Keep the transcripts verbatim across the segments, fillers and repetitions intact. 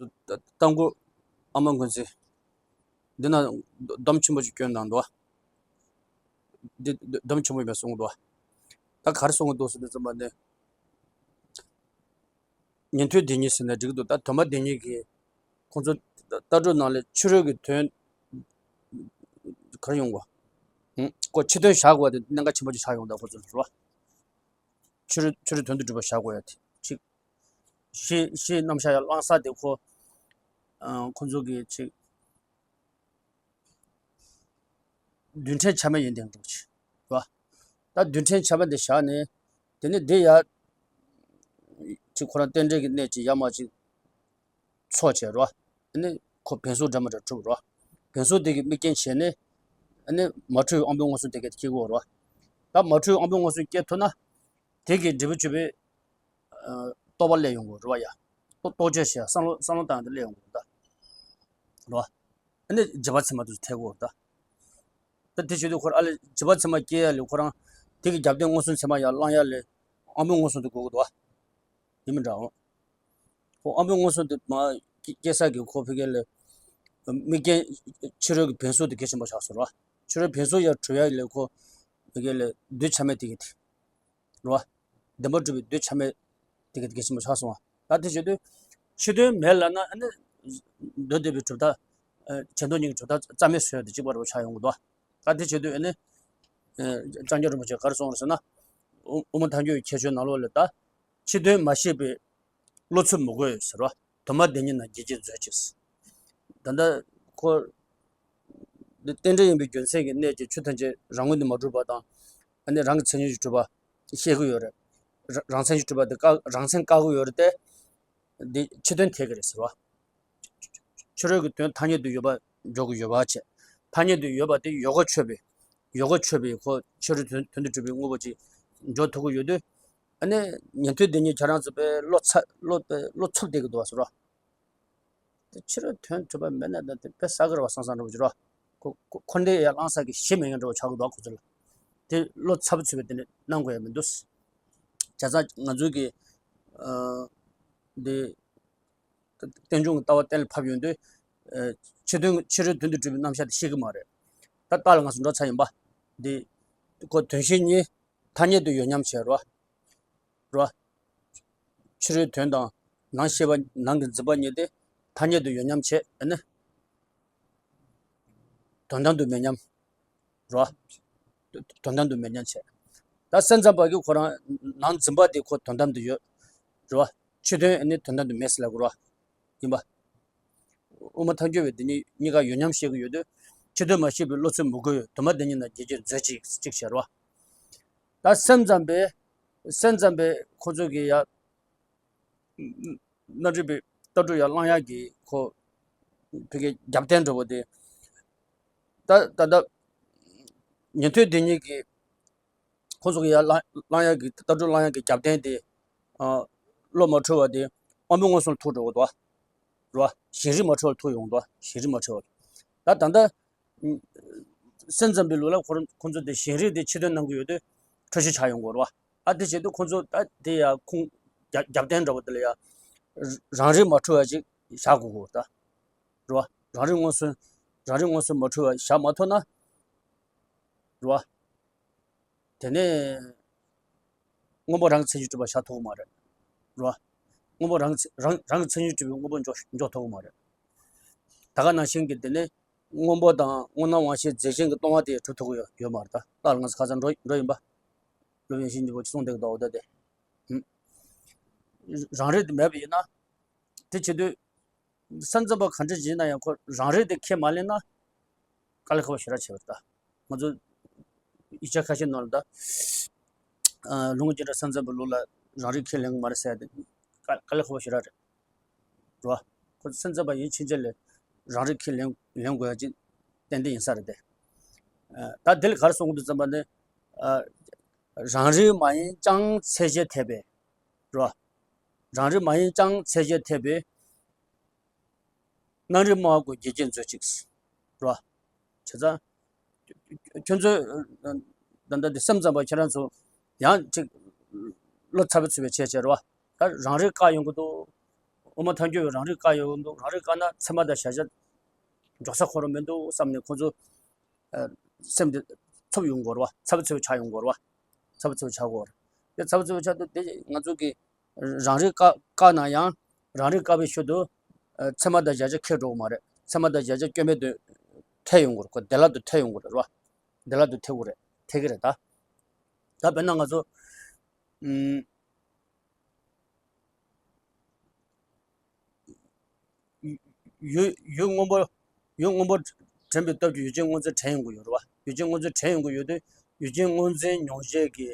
རྟ་མགོ་ཨ་མ་འགོ་འཛིན། འདི་ན་སྡོམ་ཆེན་པོ་ཅིག་སྐྱོན་བཏང་འདུག་འདི་སྡོམ་ཆེན་པོ་ཡིན་པ་གསུང་གི་འདུག་ད་ག་རེ་གསུང་གི་འདུག་ཟེར་དུས་ཙམ་པ་ནི། ཉན་ཐོས་སྡེ་གཉིས་ཟེར་ན་འགྲིག་གི་འདུག་ད་དོན་མ་སྡེ་གཉིས་ཀྱིས་ཁོང་ཚོ་ལྟ་གྲུབ་ནང་ལས་ཕྱི་རོལ་གྱི་དོན་ག་རེ་ཡོང་གོ། ཧུམ། ཁོ་ཕྱི་དོན་བཞག་དགོས་པ་དེ་གནད་འགག་ཆེན་པོ་ཅིག་ཆགས་ཡོང་ད་ཁོ་ཚོ་ལ་རོ། ཕྱི་རོལ་ཕྱི་རོལ་དོན་དུ་གྲུབ་པ་བཞག་དགོས་ཡ་དེ་གཅིག་གཞི་གཞི་རྣམ་གཞག་ཡར་བླང་ས་དེ་ཁོ། ཨ། ཁོ་ཚོ་གི་གཅིག་རྡུལ་ཕྲན་ཆ་མེད་ཡིན་དེ་འགྲོ་ཆེ། རོ། ད་རྡུལ་ཕྲན་ཆ་མེད་དེ་བཞག་ནས། དེ་ནས་དེ་ཡར་གཅིག་ཁོ་རང་རྟེན་འབྲེལ་གྱི་གནད་ཅིག་ཡར་མར་ཅིག་ཚོགས་བྱས་རོ། ཨ་ནི་ཁོ་བེམ་སོགས་འདྲ་མི་འདྲ་གྲུབ་རོ། བེམ་སོགས་དེ་གི་དམིགས་རྐྱེན་བྱས་ནས། ཨ་ནི་མ་འཁྲུལ་བའི་དབང་པོའི་མངོན་སུམ་དེ་ག་སྐྱེ་གོ་རོ། ད་མ་འཁྲུལ་བའི་དབང་པོའི་མངོན་སུམ་སྐྱེ་ཐུབ་ན། དེ་གི་འབྲས་བུ་ཆོད་པའི་ཨ། རྟོགས་པ་སླེབས་ཡོང་གོ་རོ་ཡ། རྟོགས་རྟོགས་བརྗོད་བྱས་བསམ་བློ་བསམ་བློ་བཏང་ཡ་དེ་སླེབས་ཡོང་གོ་ད། རོ། ཨ་ནི་རྗེས་དཔག་ཚད་མ་དེ་ཚོ་ཐེག་གོ་ད། ད་དེ་བྱེད་དུས་ཁོ་རང་ཨ་ལས་རྗེས་དཔག་ཚད་མ་སྐྱེ་ཡ་ལས་ཁོ་རང་དེ་གི་རྒྱབ་རྟེན་མངོན་སུམ་ཚད་མ་ཡར་བླང་ཡ་ལས་དབང་པོའི་མངོན་སུམ་དེ་དགོས་གི་འདུག་བ། ཡིན་མི་འདྲ་འོ། ཁོ་དབང་པོའི་མངོན་སུམ་དེ་མ་སྐྱེ་ས་གི་ཁོ་ཕ་གི་ལས་དམིགས་རྐྱེན་ཕྱི་རོལ་གྱི་བེམ་སོགས་དེ་གལ་ཆེན་པོ་ཆགས་སོང་རོ། ཕྱི་རོལ་བེམ་སོགས་ཡར་གྲུབ་ཡ་ལས་ཁོ་ཕ་གི་ལས་རྡུལ་ཆ་མེད་དེ་གི་དེ། རོ། བདེན་པར་གྲུབ་པའི་རྡུལ་ཆ་མེད་དེ་གི་དེ་གལ་ཆེན་པོ་ཆགས་སོང་བ། ད་དེ་བྱེད་དུས་ཕྱི་དོན་མེད་ལབ་ན་ཨ་ནི་མདོ་སྡེ་པའི་གྲུབ་མཐའ། ཨ། ཆེ་མདོ་གཉིས་ཀྱི་གྲུབ་མཐའ་རྩ་མེད་བཟོས་ཏེ་གཅིག་པ་རུ་ཆགས་ཡོང་གི་འདུག་ད་དེ་བྱེད་དུས་ཨ་ནི། ཨ། འཇམ་དབྱངས་རིན་པོ་ཆེས་ག་རེ་གསུངས་རེད་ཟེར་ན། དབུ་དབུ་མ་ཐལ་འགྱུར་གྱི་ཁྱད་ཆོས་ནང་ལོགས་ལ་ད། ཕྱི་དོན་མ་ཤེས་པའི་བློ་ཚོད་མི་དགོས་ཟེར་བ། དོན་མ་དེ་ཉིད་ན་རྒྱས་བྱེད་མཛོད་ཅིག་ད་ལྟ་ཁོ་འདི་རྟེན་འབྲེལ་ཡིན་པའི་རྒྱུ་མཚན་གྱི་གནད་ཀྱིས་ཆོས་ཐམས་ཅད་རང་ངོས་ནས་མ་གྲུབ་པ་དང་། ཨ་ནི་རང་གི་མཚན་ཉིད་ཀྱིས་གྲུབ་པ་ཤེས་ཀྱི་ཡོད་རེད། ར་རང་མཚན་གྱིས་གྲུབ་པ་དེ་བཀག་རང་མཚན་བཀག་གི་ཡོད་རེད་དེ། འདི་ཕྱི་དོན་འཐད་ཀྱི་རེད་ཟེར་བ། ཕྱི་རོལ་གྱི་དོན་ཐ་སྙད་དུ་ཡོད་པ་འཇོག་གི་ཡོད་པ་བྱས། ཐ་སྙད་དུ་ཡོད་པ་དེ་ཡོད་དགུ་ཆོད་པའི། ཡོད་དགུ་ཆོད་པའི་ཁོ་ཕྱི་རོལ་དོན་དོན་དུ་གྲུབ་པའི་དངོས་པོ་ཅིག་འཇོག་ཐུབ་ཀྱི་ཡོད་དུས། ཨ་ནི་ཉན་ཐོས་སྡེ་གཉིས་ཁྱེད་རང་ཚོ་དཔེ་བློ་ཚ་བློ་དཔེ་བློ་འཚུབ་བསྡད་ཀྱི་འདུག་བ་ཟེར་རོ། དེ་ཕྱི་རོལ་དོན་གྲུབ་པ་མེད་ན་ད་དེ་དཔེ་བསགས་ཀྱི་རེད་བ་བསམ་བསམ་འདྲ་པོ་ཅིག་རོ། ཁོ་ཁོ་ཁོ་འདྲའི་ཡར་བླང་ས་གི་གཞི་མེད་མཁན་འདྲ་པོ་ཆགས་ཀྱི་འདུག་ཁོ་ཚོ་ལ། དེ་བློ་འཚབ་འཚུབ་པའི་དེ་འདྲ་གནང་དགོས་ཡ་མི་འདུག་བྱས་ཙང་ང་ཚོའི་གི་ཨ་འདི་རྟེན་འབྱུང་གི་ལྟ་བ་གཏན་ལ་ཕབ་ཡོང་དུས། ཨ་ཕྱི་དོན་ཕྱི་རོལ་དོན་དུ་གྲུབ་པའི་རྣམ་གཞག་དེ་ཤེས་ཀྱི་མ་རེད། ད་རྟགས་ལ་ང་ཚོ་འགྲོ་ཚར་ཡིན་པ། འདི་ཁོ་དོན་ཤེས་གཉིས་ཐ་སྙད་དུ་ཡོད་མཉམ་བྱས་རོ། རོ། ཕྱི་རོལ་དོན་དང་ནང་ཤེས་པ་ནང་གི་འཛིན་པ་གཉིས་དེ་ཐ་སྙད་དུ་ཡོད་མཉམ་བྱས་ཨ་ནི། དོན་དམ་དུ་མེད་མཉམ། རོ། དོན་དམ་དུ་མེད་མཉམ་བྱས། ད་སེམས་ཙམ་པ་གིས་ཁོ་རང་ནང་འཛིན་པ་དེ་ཁོ་དོན་དམ་དུ་ཡོད། རོ། ཕྱི་དོན་ཨ་ནི་དོན་དམ་དུ་མེད་ཟེར་ལབ་དགོས་རོ། ཡིན་པ། དབུ་མ་ཐལ་འགྱུར་བས་འདི་གཉིས་གཉིས་ཀ་ཡོད་མཉམ་བཤད་ཀྱི་ཡོད་དུས། ཕྱི་དོན་མ་ཤེས་པའི་བློ་ཚོད་མི་དགོས་ཡོད་དོན་མ་འདི་གཉིས་ན་རྒྱས་བྱེད་མཛོད་ཅིག་ཅིག་བྱས་རོ། ད་སེམས་ཙམ་པས། སེམས་ཙམ་པས་ཁོ་ཚོ་གི་ཡ། རྣམ་རིག་པའི་ལྟ་གྲུབ་ཡར་བླང་ཡག་གི་ཁོ། ཕ་གི་རྒྱབ་རྟེན་འདྲ་བོ་དེ། ད་ད་ལྟ། ཉན་ཐོས་སྡེ་གཉིས་ཀྱི། ཁོ་ཚོ་གི་ཡར་བླང་བླང་ཡག་གི་ལྟ་གྲུབ་བླང་ཡག་གི་རྒྱབ་རྟེན་དེ། ཨ། བློ་མ་འཁྲུལ་བ་དེ། དབང་པོའི་མངོན་སུམ་ལ་ཐུག་འགྲོ་གི་འདུག་རེད་བ། ཞེན་རིག་མ་འཁྲུལ་བ་ལ་ཐུག་ཡོང་འདུག་ཞེན་རིག་མ་འཁྲུལ་བ། ད་ད་ལྟ། སེམས་ཙམ་པའི་ལུགས་ལ་ཁོ་ཁོ་ཚོ་དེ་ཞེན་རིག་དེ་ཕྱི་དོན་གནང་གི་ཡོད་དུས་འཁྲུལ་གཞི་ཆགས་ཡོང་གི་རེད་བ། ཨ་དེ་བྱེད་དུས་ཁོ་ཚོ་ད་དེ་ཡ་ཁུངས་རྒྱབ་རྒྱབ་རྟེན་འདྲ་བོ་དེ་ལ་ཡ། རང་རིག་མ་འཁྲུལ་བ་ཅིག་བཞག་དགོས་གོ་ད། རེད་བ། རང་རིག་མངོན་སུམ། རང་རིག་མངོན་སུམ་མ་འཁྲུལ་བ་བཞག་མ་ཐུབ་ན། རེད་བ། དེ་ནས་སྔོན་པོ་རང་གི་མཚན་ཉིད་གྲུབ་པ་བཞག་ཐུབ་ཀྱི་མ་རེད། རེད་བ། སྔོན་པོ་རང་གི་རང་རང་གི་མཚན་ཉིད་གྲུབ་པའི་དངོས་པོ་འཇོག་འཇོག་ཐུབ་ཀྱི་མ་རེད། ད་ག་ནང་བཞིན་གྱི་དེ་ནས་སྔོན་པོ་དང་སྔོ་སྣང་དབང་ཤེས་རྫས་གཞན་གྱིས་སྟོང་པ་དེ་གྲུབ་ཐུབ་ཀྱི་ཡོད་ཡོད་མ་རེད་ད། ལྟ་ལ་ང་ཚོ་ཁ་སང་འགྲོ་འགྲོ་ཡིན་པ། སློབ་དཔོན་ཡེ་ཤེས་སྙིང་པོས་གསུངས་བསྡད་ཀྱི་འདུག་འོ་ད་དེ། ཧུམ། རང་རིག་དེ་མེད་པ་ཡིན་ན། དེ་བྱེད་དུས། སེམས་ཙམ་པ་ག་འདྲ་བྱས་ན་ཡང་ཁོ་རང་རིག་དེ་ཁས་མ་ལེན་ན། དཀའ་ལས་ཁག་པོ་ཞེ་དྲག་ཆེ་བ་རེད་ད། ང་ཚོ་ཡིག་ཆ་ཁ་ཤས་ནང་ལ་ད། ཨ། ལུང་སྤྱི་དང་སེམས་ཙམ་པའི་ལུགས་ལ་རང་རིག་ཁས་ལེན་གྱི་མ་རེད་ཟེར་ཏེ། དཀའ་དཀའ་ལས་ཁག་པོ་ཞེ་དྲག་རེད། རེད་བ། ཁོ་སེམས་ཙམ་པ་ཡིན་ཕྱིན་ཆད་ལས་རང་རིག་ཁས་ལེན་ལེན་དགོས་ཡ་ཅིག་ཏན་ཏན་ཡིན་ས་རེད་དེ། ཨ། ད་དེ་ལ་ག་རེ་གསུང་གི་འདུག་བསམ་པ་ནི། ཨ། རང་རིག་མ་ཡིན་ཀྱང་ཚད་གཞིར་འཐད་པས། རེད་བ། རང་རིག་མ་ཡིན་ཀྱང་ཚད་གཞིར་འཐད་པས། རྣམ་རིག་སྨྲ་བ་ཀུན་རྒྱལ་བྱེད་མཛོད་ཅིག་རེད་བ། བྱས་ཙང་། ཁྱོད་ཚོས་ད་ལྟ་འདི་སེམས་ཙམ་པ་ཁྱེད་རང་ཚོ་ཡང་ཅིག་བློ་འཚབ་པའི་ཚུལ་བའི་བྱས་བྱས་རེད་བ། ད་རང་རིག་བཀག་ཡོང་གི་འདུག་དབུ་མ་ཐལ་འགྱུར་བའི་རང་རིག་བཀག་ཡོད་འདུག་རང་རིག་བཀག་ན་ཚད་མ་དང་གཞལ་བྱ་འཇོག་ས་ཁོ་རང་མི་འདུག་བསམ་ནས་ཁོ་ཚོ་ཨ་སེམས་དེ་འཚུབ་ཡོང་གི་རེད་བ། འཚབ་འཚུབ་ཆགས་ཡོང་གི་རེད་བ། འཚབ་འཚུབ་ཆགས་ཀྱི་ཡོད་རེད། དེ་འཚབ་འཚུབ་ཆགས་དུས་དེ་ང་ཚོ་གི་རང་རིག་བཀག་བཀག་ན་ཡང་རང་རིག་བཀག་པའི་ཤུལ་དུ་ཨ་ཚད་མ་དང་གཞལ་བྱ་འཁྱེར་འགྲོ་གི་མ་རེད། ཚད་མ་དང་གཞལ་བྱ་སྐྱོན་མེད་དུ་ཐལ་ཡོང་གི་རེད། ཁོ་བདེ་བླག་ཏུ་ཐལ་ཡོང་གི་རེད་བ། བདེ་བླག་ཏུ་ཐལ་གི་རེད། ཐལ་གི་རེད་ད། ད་དཔེར་ན་ང་ཚོ་ཨུམ། ཡུལ་ཡུལ་སྔོན་པོ་ཡུལ་སྔོན་པོ་དྲན་པའི་སྟོབས་ཀྱིས་ཡུལ་ཅན་སྔོ་འཛིན་དྲན་ཡོང་གི་ཡོད་རེད་བ། ཡུལ་ཅན་སྔོ་འཛིན་དྲན་ཡོང་གི་ཡོད་དུས་ཡུལ་ཅན་སྔོ་འཛིན་མྱོང་བྱེད་ཀྱི་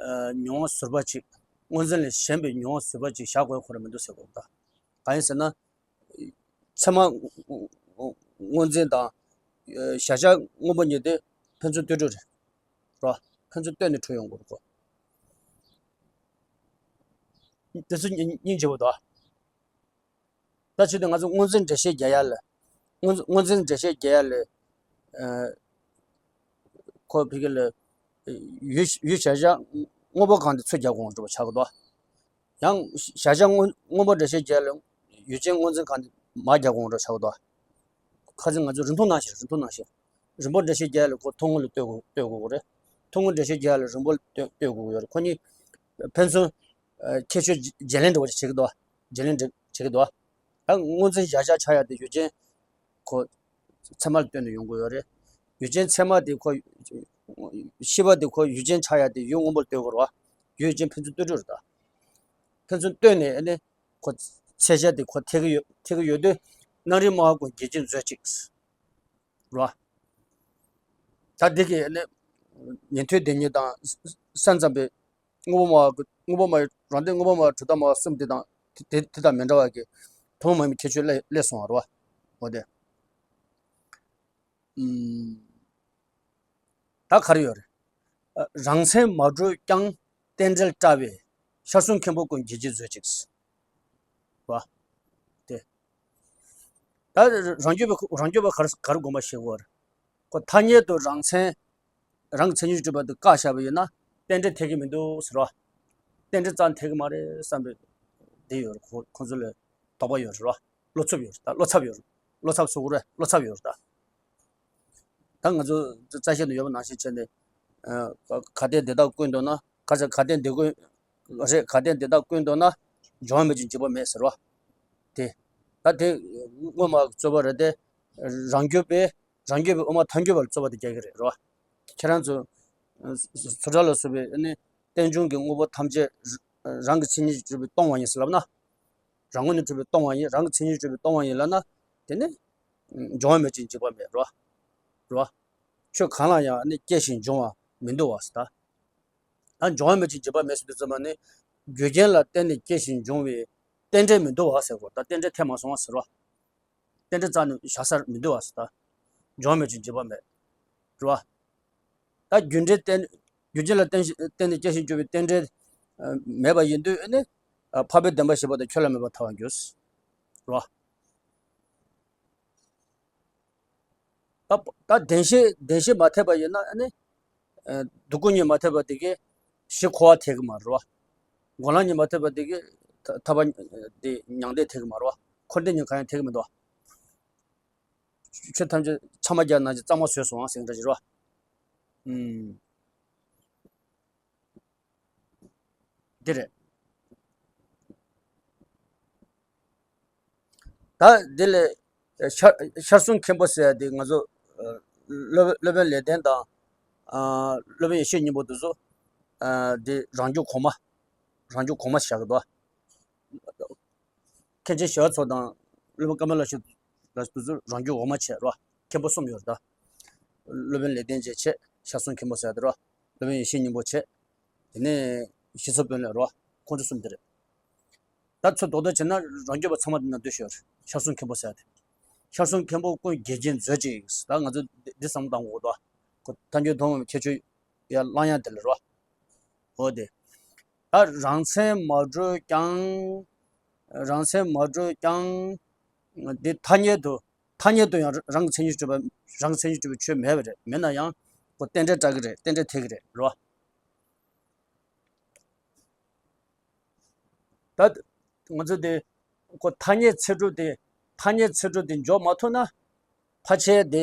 ཨ་མྱོང་བ་ཟུར་པ་ཅིག་སྔོ་འཛིན་ལས་གཞན་པའི་མྱོང་བ་ཟུར་པ་ཅིག་བཞག་དགོས་ཁོ་རང་མི་འདུག་ཟེར་གོ་ད། གང་ཡིན་ཟེར་ན། ཚད་མ་སྔོ་འཛིན་དང་གཞལ་བྱ་སྔོན་པོ་གཉིས་དེ་ཕན་ཚུན་ལྟོས་གྲུབ་རེད། རོ། ཕན་ཚུན་ལྟོས་ནས་འཕྲོད་ཡོང་དགོས་རེད་གོ། དེ་ཚོ་སྙིང་སྙིང་རྗེ་པོ་འདུག་ད་བྱས་དུས་ང་ཚོ་སྔོ་འཛིན་འགྲེལ་བཤད་རྒྱག་ཡ་ལ། སྔོ་སྔོ་འཛིན་འགྲེལ་བཤད་རྒྱག་ཡ་ལ། ཨ། ཁོ་ཕ་གི་ལ། ཡུལ་ཡུལ་གཞལ་བྱ་སྔོན་པོ་གང་དེ་ཚུར་རྒྱག་དགོས་འགྲོ་བ་ཆགས་ཀྱི་འདུག་ཡང་གཞལ་བྱ་སྔོན་སྔོན་པོ་འགྲེལ་བཤད་རྒྱག་ཡ་ལ་ཡུལ་ཅན་སྔོ་འཛིན་གང་དེ་མར་རྒྱག་དགོས་འགྲོ་ཆགས་ཀྱི་འདུག་ཁ་སང་ང་ཚོ་རིང་ཐུང་ནང་བཞིན་རིང་ཐུང་ནང་བཞིན། རིང་པོ་འགྲེལ་བཤད་རྒྱག་ཡ་ལ་ཁོ་ཐུང་ངུ་ལ་ལྟོས་དགོས་ལྟོས་དགོས་ཀྱི་རེད། ཐུང་ངུ་འགྲེལ་བཤད་རྒྱག་ཡ་ལ་རིང་པོ་ལ་ལྟོས་ལྟོས་དགོས་ཀྱི་ཡོད་རེད། ཁོ་གཉིས་ཕན་ཚུན་ཁྱད་ཆོས་བརྗེ་ལེན་འདྲ་བོ་ཞིག་བྱེད་ཀྱི་འདུག་བརྗེ་ལེན་འདྲ་བྱེད་ཀྱི་འདུག་ད་སྔོ་འཛིན་གཞལ་བྱ་ཆགས་ཡ་དེ་ཡུལ་ཅན་ཁོ་ཚད་མ་ལ་ལྟོས་ནས་ཡོང་གི་ཡོད་རེད། ཡུལ་ཅན་ཚད་མ་དེ་ཁོ་ཤེས་པ་དེ་ཁོ་ཡུལ་ཅན་ཆགས་ཡ་དེ་ཡུལ་སྔོན་པོ་ལ་ལྟོས་དགོས་རེད་བ། ཡུལ་ཅན་ཕན་ཚུན་ལྟོས་གྲུབ་རེད་ད། ཕན་ཚུན་ལྟོས་ནས་ཨ་ནི་ཁོ་ཚད་གཞལ་དེ་ཁོ་ཐེག་གི་ཡོད་ཐེག་གི་ཡོད་དུས་རྣམ་རིག་སྨྲ་བ་ཀུན་བརྒྱལ་བྱེད་མཛོད་ཅིག་རོ། ད་འདི་གི་ནི་ཉན་ཐོས་སྡེ་གཉིས་དང་ས་མཚམས་པའི་དངོས་པོ་སྨྲ་བ་དངོས་པོ་སྨྲ་བའི་རང་སྡེ་དངོས་པོ་སྨྲ་བའི་གྲུབ་མཐའ་སྨྲ་བ་གསུམ་དེ་དང་དེ་དེ་དང་མི་འདྲ་བ་གི་ཐུན་མོང་མ་ཡིན་པའི་ཁྱད་ཆོས་སླེབས་སླེབས་སོང་བ་རོ། འོ་དེ། ཨུམ། ད་ག་རེ་ཡོད་རེད། ཨ། རང་མཚན་མ་གྲུབ་ཀྱང་རྟེན་འབྲེལ་བཀྲ་བའི་ཤར་གསུམ་མཁན་པོ་ཀུན་དགྱེས་བྱེད་མཛོད་ཅིག་བ། དེ། ད་རང་རྒྱུད་པ་རང་རྒྱུད་པ་ག་རེ་ག་རེ་དགོངས་པ་བཞེས་དགོས་རེད། ཁོ་ཐ་སྙད་དུ་རང་མཚན་རང་གི་མཚན་ཉིད་གྲུབ་པ་དེ་བཀག་བཞག་པ་ཡིན་ན་རྟེན་འབྲེལ་འཐད་ཀྱི་མི་འདུག་ཟེར་བ། རྟེན་འབྲེལ་རྩ་ནས་འཐད་ཀྱི་མ་རེད་བསམ་པའི་དེ་ཡོད་རེད། ཁོ་ཁོ་ཚོ་ལ་དོགས་པ་ཡོད་རེད་བ། བློ་འཚབ་ཡོད་རེད་ད། བློ་འཚབ་ཡོད་རེད། བློ་འཚབ་ཟེར་དགོས་རེད། བློ་འཚབ་ཡོད་རེད་ད། ད་ང་ཚོ་རྩ་བཤད་དུ་ཡོད་པ་ནང་བཞིན་བྱས་ནས། ཨ། ག་དེ་འདི་དག་ཀུན་འདོད་ན། ག་ཚ་ག་དེ་འདི་ཀུན་རེད། ག་དེ་འདི་དག་ཀུན་འདོད་ན། འབྱུང་བ་མེད་ཅིང་འཇིག་པ་མེད་ཟེར་བ། དེ། ད་དེ་སྔོན་མ་རྩོད་པ་རེད་དེ། རང་རྒྱུད་པས་རང་རྒྱུད་པའི་དབུ་མ་ཐལ་འགྱུར་བ་ལ་རྩོད་པ་དེ་རྒྱག་གི་རེད་རོ། ཁྱེད་རང་ཚོ། སུ་ཏྲ་ལ་སོགས་པའི་ནི་རྟེན་འབྱུང་གི་དངོས་པོ་ཐམས་ཅད་རང་གི་མཚན་ཉིད་ཀྱིས་གྲུབ་པས་སྟོང་བ་ཡིན་ཟེར་ལབ་ན། རང་ངོས་ནས་གྲུབ་པས་སྟོང་བ་ཡིན། རང་གི་མཚན་ཉིད་ཀྱིས་གྲུབ་པས་སྟོང་བ་ཡིན་ལབ་ན། དེ་ནི་འབྱུང་བ་མེད་ཅིང་འཇིག་པ་མེད་རོ། རོ། ཆོས་གང་ལ་ཡང་ནི་སྐྱེ་ཞིང་འབྱུང་བ་མི་འདུག་བ་ཟེར་ད། ད་འབྱུང་བ་མེད་ཅིང་འཇིག་པ་མེད་ཟེར་དུས་ཙམ་པ་ནི་རྒྱུ་རྐྱེན་ལ་བརྟེན་ནས་སྐྱེ་ཞིང་འབྱུང་བའི་རྟེན་འབྲེལ་མི་འདུག་བ་ཟེར་གོ། ད་རྟེན་འབྲེལ་འཐད་མ་སོང་བ་ཟེར་རོ། རྟེན་འབྲེལ་རྩ་ནས་བཞག་སར་མི་འདུག་བ་ཟེར་ད། འབྱུང་བ་མེད་ཅིང་འཇིག་པ་མེད། རེད་བ། ད་རྒྱུ་འབྲས་བརྟེན་རྒྱུ་རྐྱེན་ལ་བརྟེན་བརྟེན་ནས་སྐྱེ་ཞིང་འབྱུང་བའི་རྟེན་འབྲེལ་མེད་པ་ཡིན་དུས་ནི། འཕགས་པའི་བདེན་པ་བཞི་པོ་དང་ཁྱོད་ལ་མེད་པར་ཐལ་བར་འགྱུར། རེད་བ། ད་ད་བདེན་བཞི་བདེན་བཞི་མ་འཐད་པ་ཡིན་ན་ནི། སྡུག་ཀུན་གཉིས་མ་འཐད་པ་དེ་གས་གཞི་འཁོར་བ་འཐད་ཀྱི་མ་རེད་བ། འགོག་ལམ་གཉིས་མ་འཐད་པ་དེ་གས་ཐ་ཐར་པ་དེ་མྱང་འདས་འཐད་ཀྱི་མ་རེད་བ། འཁོར་འདས་གཉིས་གང་ཡང་འཐད་ཀྱི་མི་འདུག་བ། ཆོས་ཐམས་ཅད་ཕྱག་མ་རྒྱ་ནང་བཞིན་གཙང་མ་བཟོས་སོང་ཟེར་འདྲ་ཞིག་རེད་བ། ཨུམ། འདི་རེད། ད་འདི་ལས་ཤར་ཤར་གསུམ་མཁན་པོ་ཟེར་ཡ་དེ་ང་ཚོ་སློབ་སློབ་དཔོན་ལེགས་ལྡན་དང་། སློབ་དཔོན་ཡེ་ཤེས་སྙིང་པོ་དེ་ཚོ་དེ་རང་རྒྱུད་གོང་མ། རང་རྒྱུད་གོང་མ་བཞག་གི་འདུག་མཁན་ཆེན་ཞི་བ་འཚོ་དང་སློབ་དཔོན་ཀ་མ་ལ་ཤཱི་ལ་སོགས་རང་རྒྱུད་འོག་མ་བྱས་རོ། མཁན་པོ་གསུམ་ཡོད་རེད་ད། སློབ་དཔོན་ལེགས་ལྡན་འབྱེད་བྱས། ཤར་གསུམ་མཁན་པོ་ཟེར་ཡ་དེ་རོ། སློབ་དཔོན་ཡེ་ཤེས་སྙིང་པོ་བྱས། དེ་ནས་ཞི་འཚོ་དཔོན་སློབ་རོ། ཁོང་ཚོ་གསུམ་དེ་རེད། ད་ཚུར་རྡོག་རྡོག་བྱས་ན་རང་རྒྱུད་པ་ཚང་མ་དེ་ན་སྡོད་ཤོར། ཤར་གསུམ་མཁན་པོ་ཟེར་ཡ་དེ། ཤར་གསུམ་མཁན་པོ་ཀུན་དགྱེས་བྱེད་མཛོད་ཅིག་ད་ང་ཚོ་འདི་འདི་བསམ་བློ་གཏོང་དགོས་འདུག་ཁོ་ཐལ་འགྱུར་ཐུན་མོང་མའི་ཁྱད་ཆོས་ཡར་བླང་ཡ་དེ་ལ་རོ། འོ་དེ། ད་རང་མཚན་མ་གྲུབ་ཀྱང་། རང་མཚན་མ་གྲུབ་ཀྱང་། འདི་ཐ་སྙད་དུ་ཐ་སྙད་དུ་ཡང་རང་གི་མཚན་ཉིད་གྲུབ་པ་རང་གི་མཚན་ཉིད་གྲུབ་པའི་ཆོས་མེད་པ་རེད། མེད་ན་ཡང་ཁོ་རྟེན་འབྲེལ་བཀྲ་གི་རེད། རྟེན་འབྲེལ་འཐད་གི་རེད་རོ། ད་ང་ཚོ་དེ་ ཁོ་ཐ་སྙད་ཚིག་གྲུབ་དེ་ཐ་སྙད་ཚིག་གྲུབ་དེ་འཇོག་མ་ཐུབ་ན། ཕལ་ཆེར་དེ་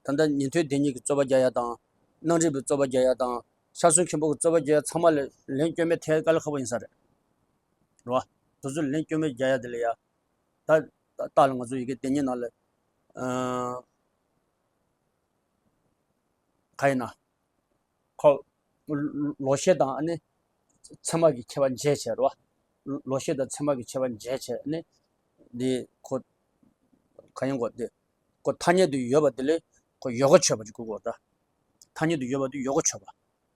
ད་ལྟ་ཉན་ཐོས་སྡེ་གཉིས་ཀྱི་རྩོད་པ་རྒྱག་ཡ་དང་། རྣམ་རིག་པའི་རྩོད་པ་རྒྱག་ཡ་དང་། ཤར་གསུམ་མཁན་པོ་གི་རྩོད་པ་རྒྱག་ཡ་ཚང་མ་ལ་ལན་སྐྱོན་མེད་ཐེབས་དཀའ་ལས་ཁག་པོ་ཡིན་ས་རེད། རེད་བ། དེ་ཚོ་ལན་སྐྱོན་མེད་རྒྱག་ཡ་དེ་ལ་ཡ། ད་ད་ལྟ་ལ་ང་ཚོ་ཡི་གེ་དེ་གཉིས་ནང་ལ་ཨ། ག་ཡིན་ན། ཁོ། ལོག་ཤེས་དང་ཨ་ནི། ཚད་མ་གི་ཁྱད་པར་འབྱེད་བྱས་རེད་བ། ལོག་ཤེས་དང་ཚད་མ་གི་ཁྱད་པར་འབྱེད་བྱས་ཨ་ནི། འདི་ཁོ། ག་ཡིན་གོ་འདི། ཁོ་ཐ་སྙད་དུ་ཡོད་པ་དེ་ལས་ཁོ་ཡོད་དགུ་ཆོད་པ་ཅིག་དགོས་གོ་ད། ཐ་སྙད་དུ་ཡོད་པ་དེ་ཡོད་དགུ་ཆོད་པ།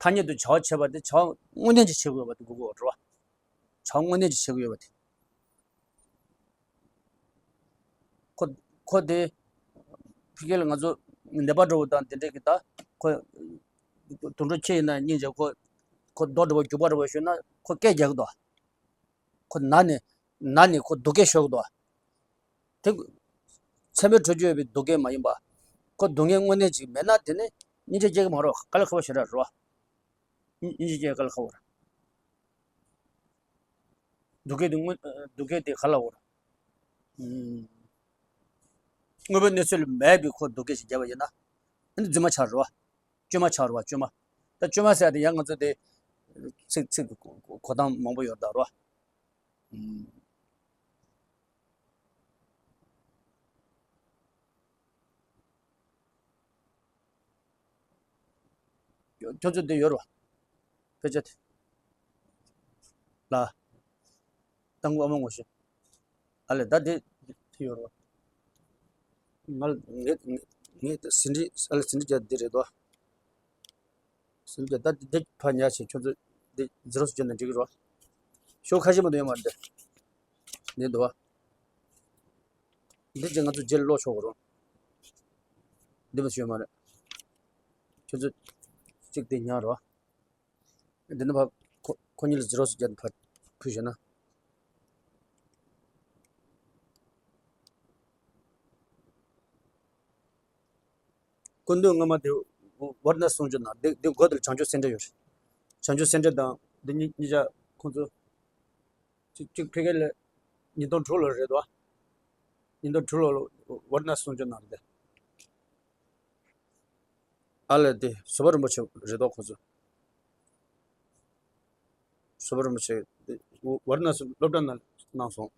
ཐ་སྙད་དུ་བྱ་བ་བྱེད་པ་དེ་བྱ་བ་དངོས་གནས་ཀྱི་བྱེད་དགོས་པ་དེ་དགོས་གོ་རེད་བ། བྱ་བ་དངོས་གནས་ཀྱི་བྱེད་དགོས་ཡོད་པ་དེ། ཁོ། ཁོ་དེ། ཕ་གི་ལ་ང་ཚོ་ནད་པ་འདྲ་བོ་དང་དེ་འདྲས་ཀྱི་ད་ཁོ། དུད་འགྲོ་ཁྱི་ཡིན་ན་སྙིང་རྗེ་ཁོ། ཁོ་རྡོ་འདྲ་བོ་རྒྱུག་པ་འདྲ་བོ་ཞུས་ན་ཁོ་སྐད་རྒྱག་གི་འདུག་ཁོ་ན་ནས། ན་ནས་ཁོ་སྡུག་སྐད་ཤོར་གི་འདུག་དེ། མཚན་མོའི་འཕྲོ་རྒྱུ་ཡོད་པའི་སྡུག་སྐད་མ་ཡིན་པ། ཁོ་སྡུག་བསྔལ་དངོས་གནས་ཅིག་མེད་ན་དེ་ནི་སྙིང་རྗེ་སྐྱེ་གི་མ་རེད། དཀའ་ལས་ཁག་པོ་ཞེ་དྲག་རེད་བ། སྙིང་རྗེ་སྐྱེ་དཀའ་ལས་ཁག་པོ་རེད། སྡུག་སྐད་དེ་དངོས། སྡུག་སྐད་དེ་ག་ལ་འོར། ཨུམ། དངོས་པོའི་གནས་ཚུལ་ལ་མེད་པའི་ཁོ་སྡུག་སྐད་ཅིག་བརྒྱབ་པ་ཡིན་ན། ཨ་ནི་རྫུན་མ་ཆགས་རེད་བ། བཅོས་མ་ཆགས་རེད་བ། བཅོས་མ། ད་བཅོས་མ་ཟེར་ཡ་དེ་ཡང་ང་ཚོ་དེ། ཚིག་ཚིག་གི་གོ་གོ་སྟངས་མང་པོ་ཡོད་རེད་ད་རེད་བ། ཨུམ། ཁྱོད་ཚོ་འདི་ཡོད་རེད་བ། དཔེ་ཆ་དེ། ལ། ཏང་གུ་ཨ་མ་ངོ་ཤེས། ཨ་ལས་ད་དེ་དེ་ཡོད་རེད་བ། ང་ལ་ངས་ངས་ངས་ཟིན་བྲིས་ཨ་ལས་ཟིན་བྲིས་རྒྱག་འདི་རེད་དོ། ཟིན་བྲིས་ད་འདི་ཕར་ཉར་བྱས་ཁྱོད་ཚོ་འདི་ཟེར་རོ་སུ་བྱས་ན་འགྲིག་གི་རེད་བ། ཤོག་ཁ་ཤས་མ་གཏོགས་ཡོད་མ་རེད་དེ། འདི་འདུག་བ། འདི་ཅིག་ང་ཚོ་རྗེས་ཀློག་ཆོག་གི་རེད། འདི་མ་ཤེས་མ་རེད། ཁྱོད་ཚོ་གཅིག་དེ་ཉར་རོ། འདི་ནི་ཕ་ཁོ་ཁོ་གཉིས་ལ་ཟེར་རོ་ཟེར་རྒྱུ་ཕ་ཕུལ་བྱས་ན། སྐུ་མདུན་སྔ་མ་དེ་ཝར་ན་གསུང་ཆོས་ནང་འདི་འདི་མགོ་དེར་བྱང་ཆུབ་སེམས་འགྲེལ་ཡོད་རེད། བྱང་ཆུབ་སེམས་འགྲེལ་དང་འདི་གཉིས་གཉིས་ཆ་ཁོང་ཚོ། གཅིག་གཅིག་ཕ་གི་ལ་ཉིས་སྟོང་དྲུག་ལོ་རེད་དོ། ཉིས་སྟོང་དྲུག་ལོ་ཝར་ན་གསུང་ཆོས་ནང་རེད། ཨ་ལས་དེ་བཟོད་པ་རིན་པོ་ཆེ་རེད་དོ་ཁོ་ཚོ། བཟོད་པ་རིན་པོ་ཆེ་དེ་ཝར་ན་གསུང་སློབ་གྲྭ་ནང་གནང་སོང་།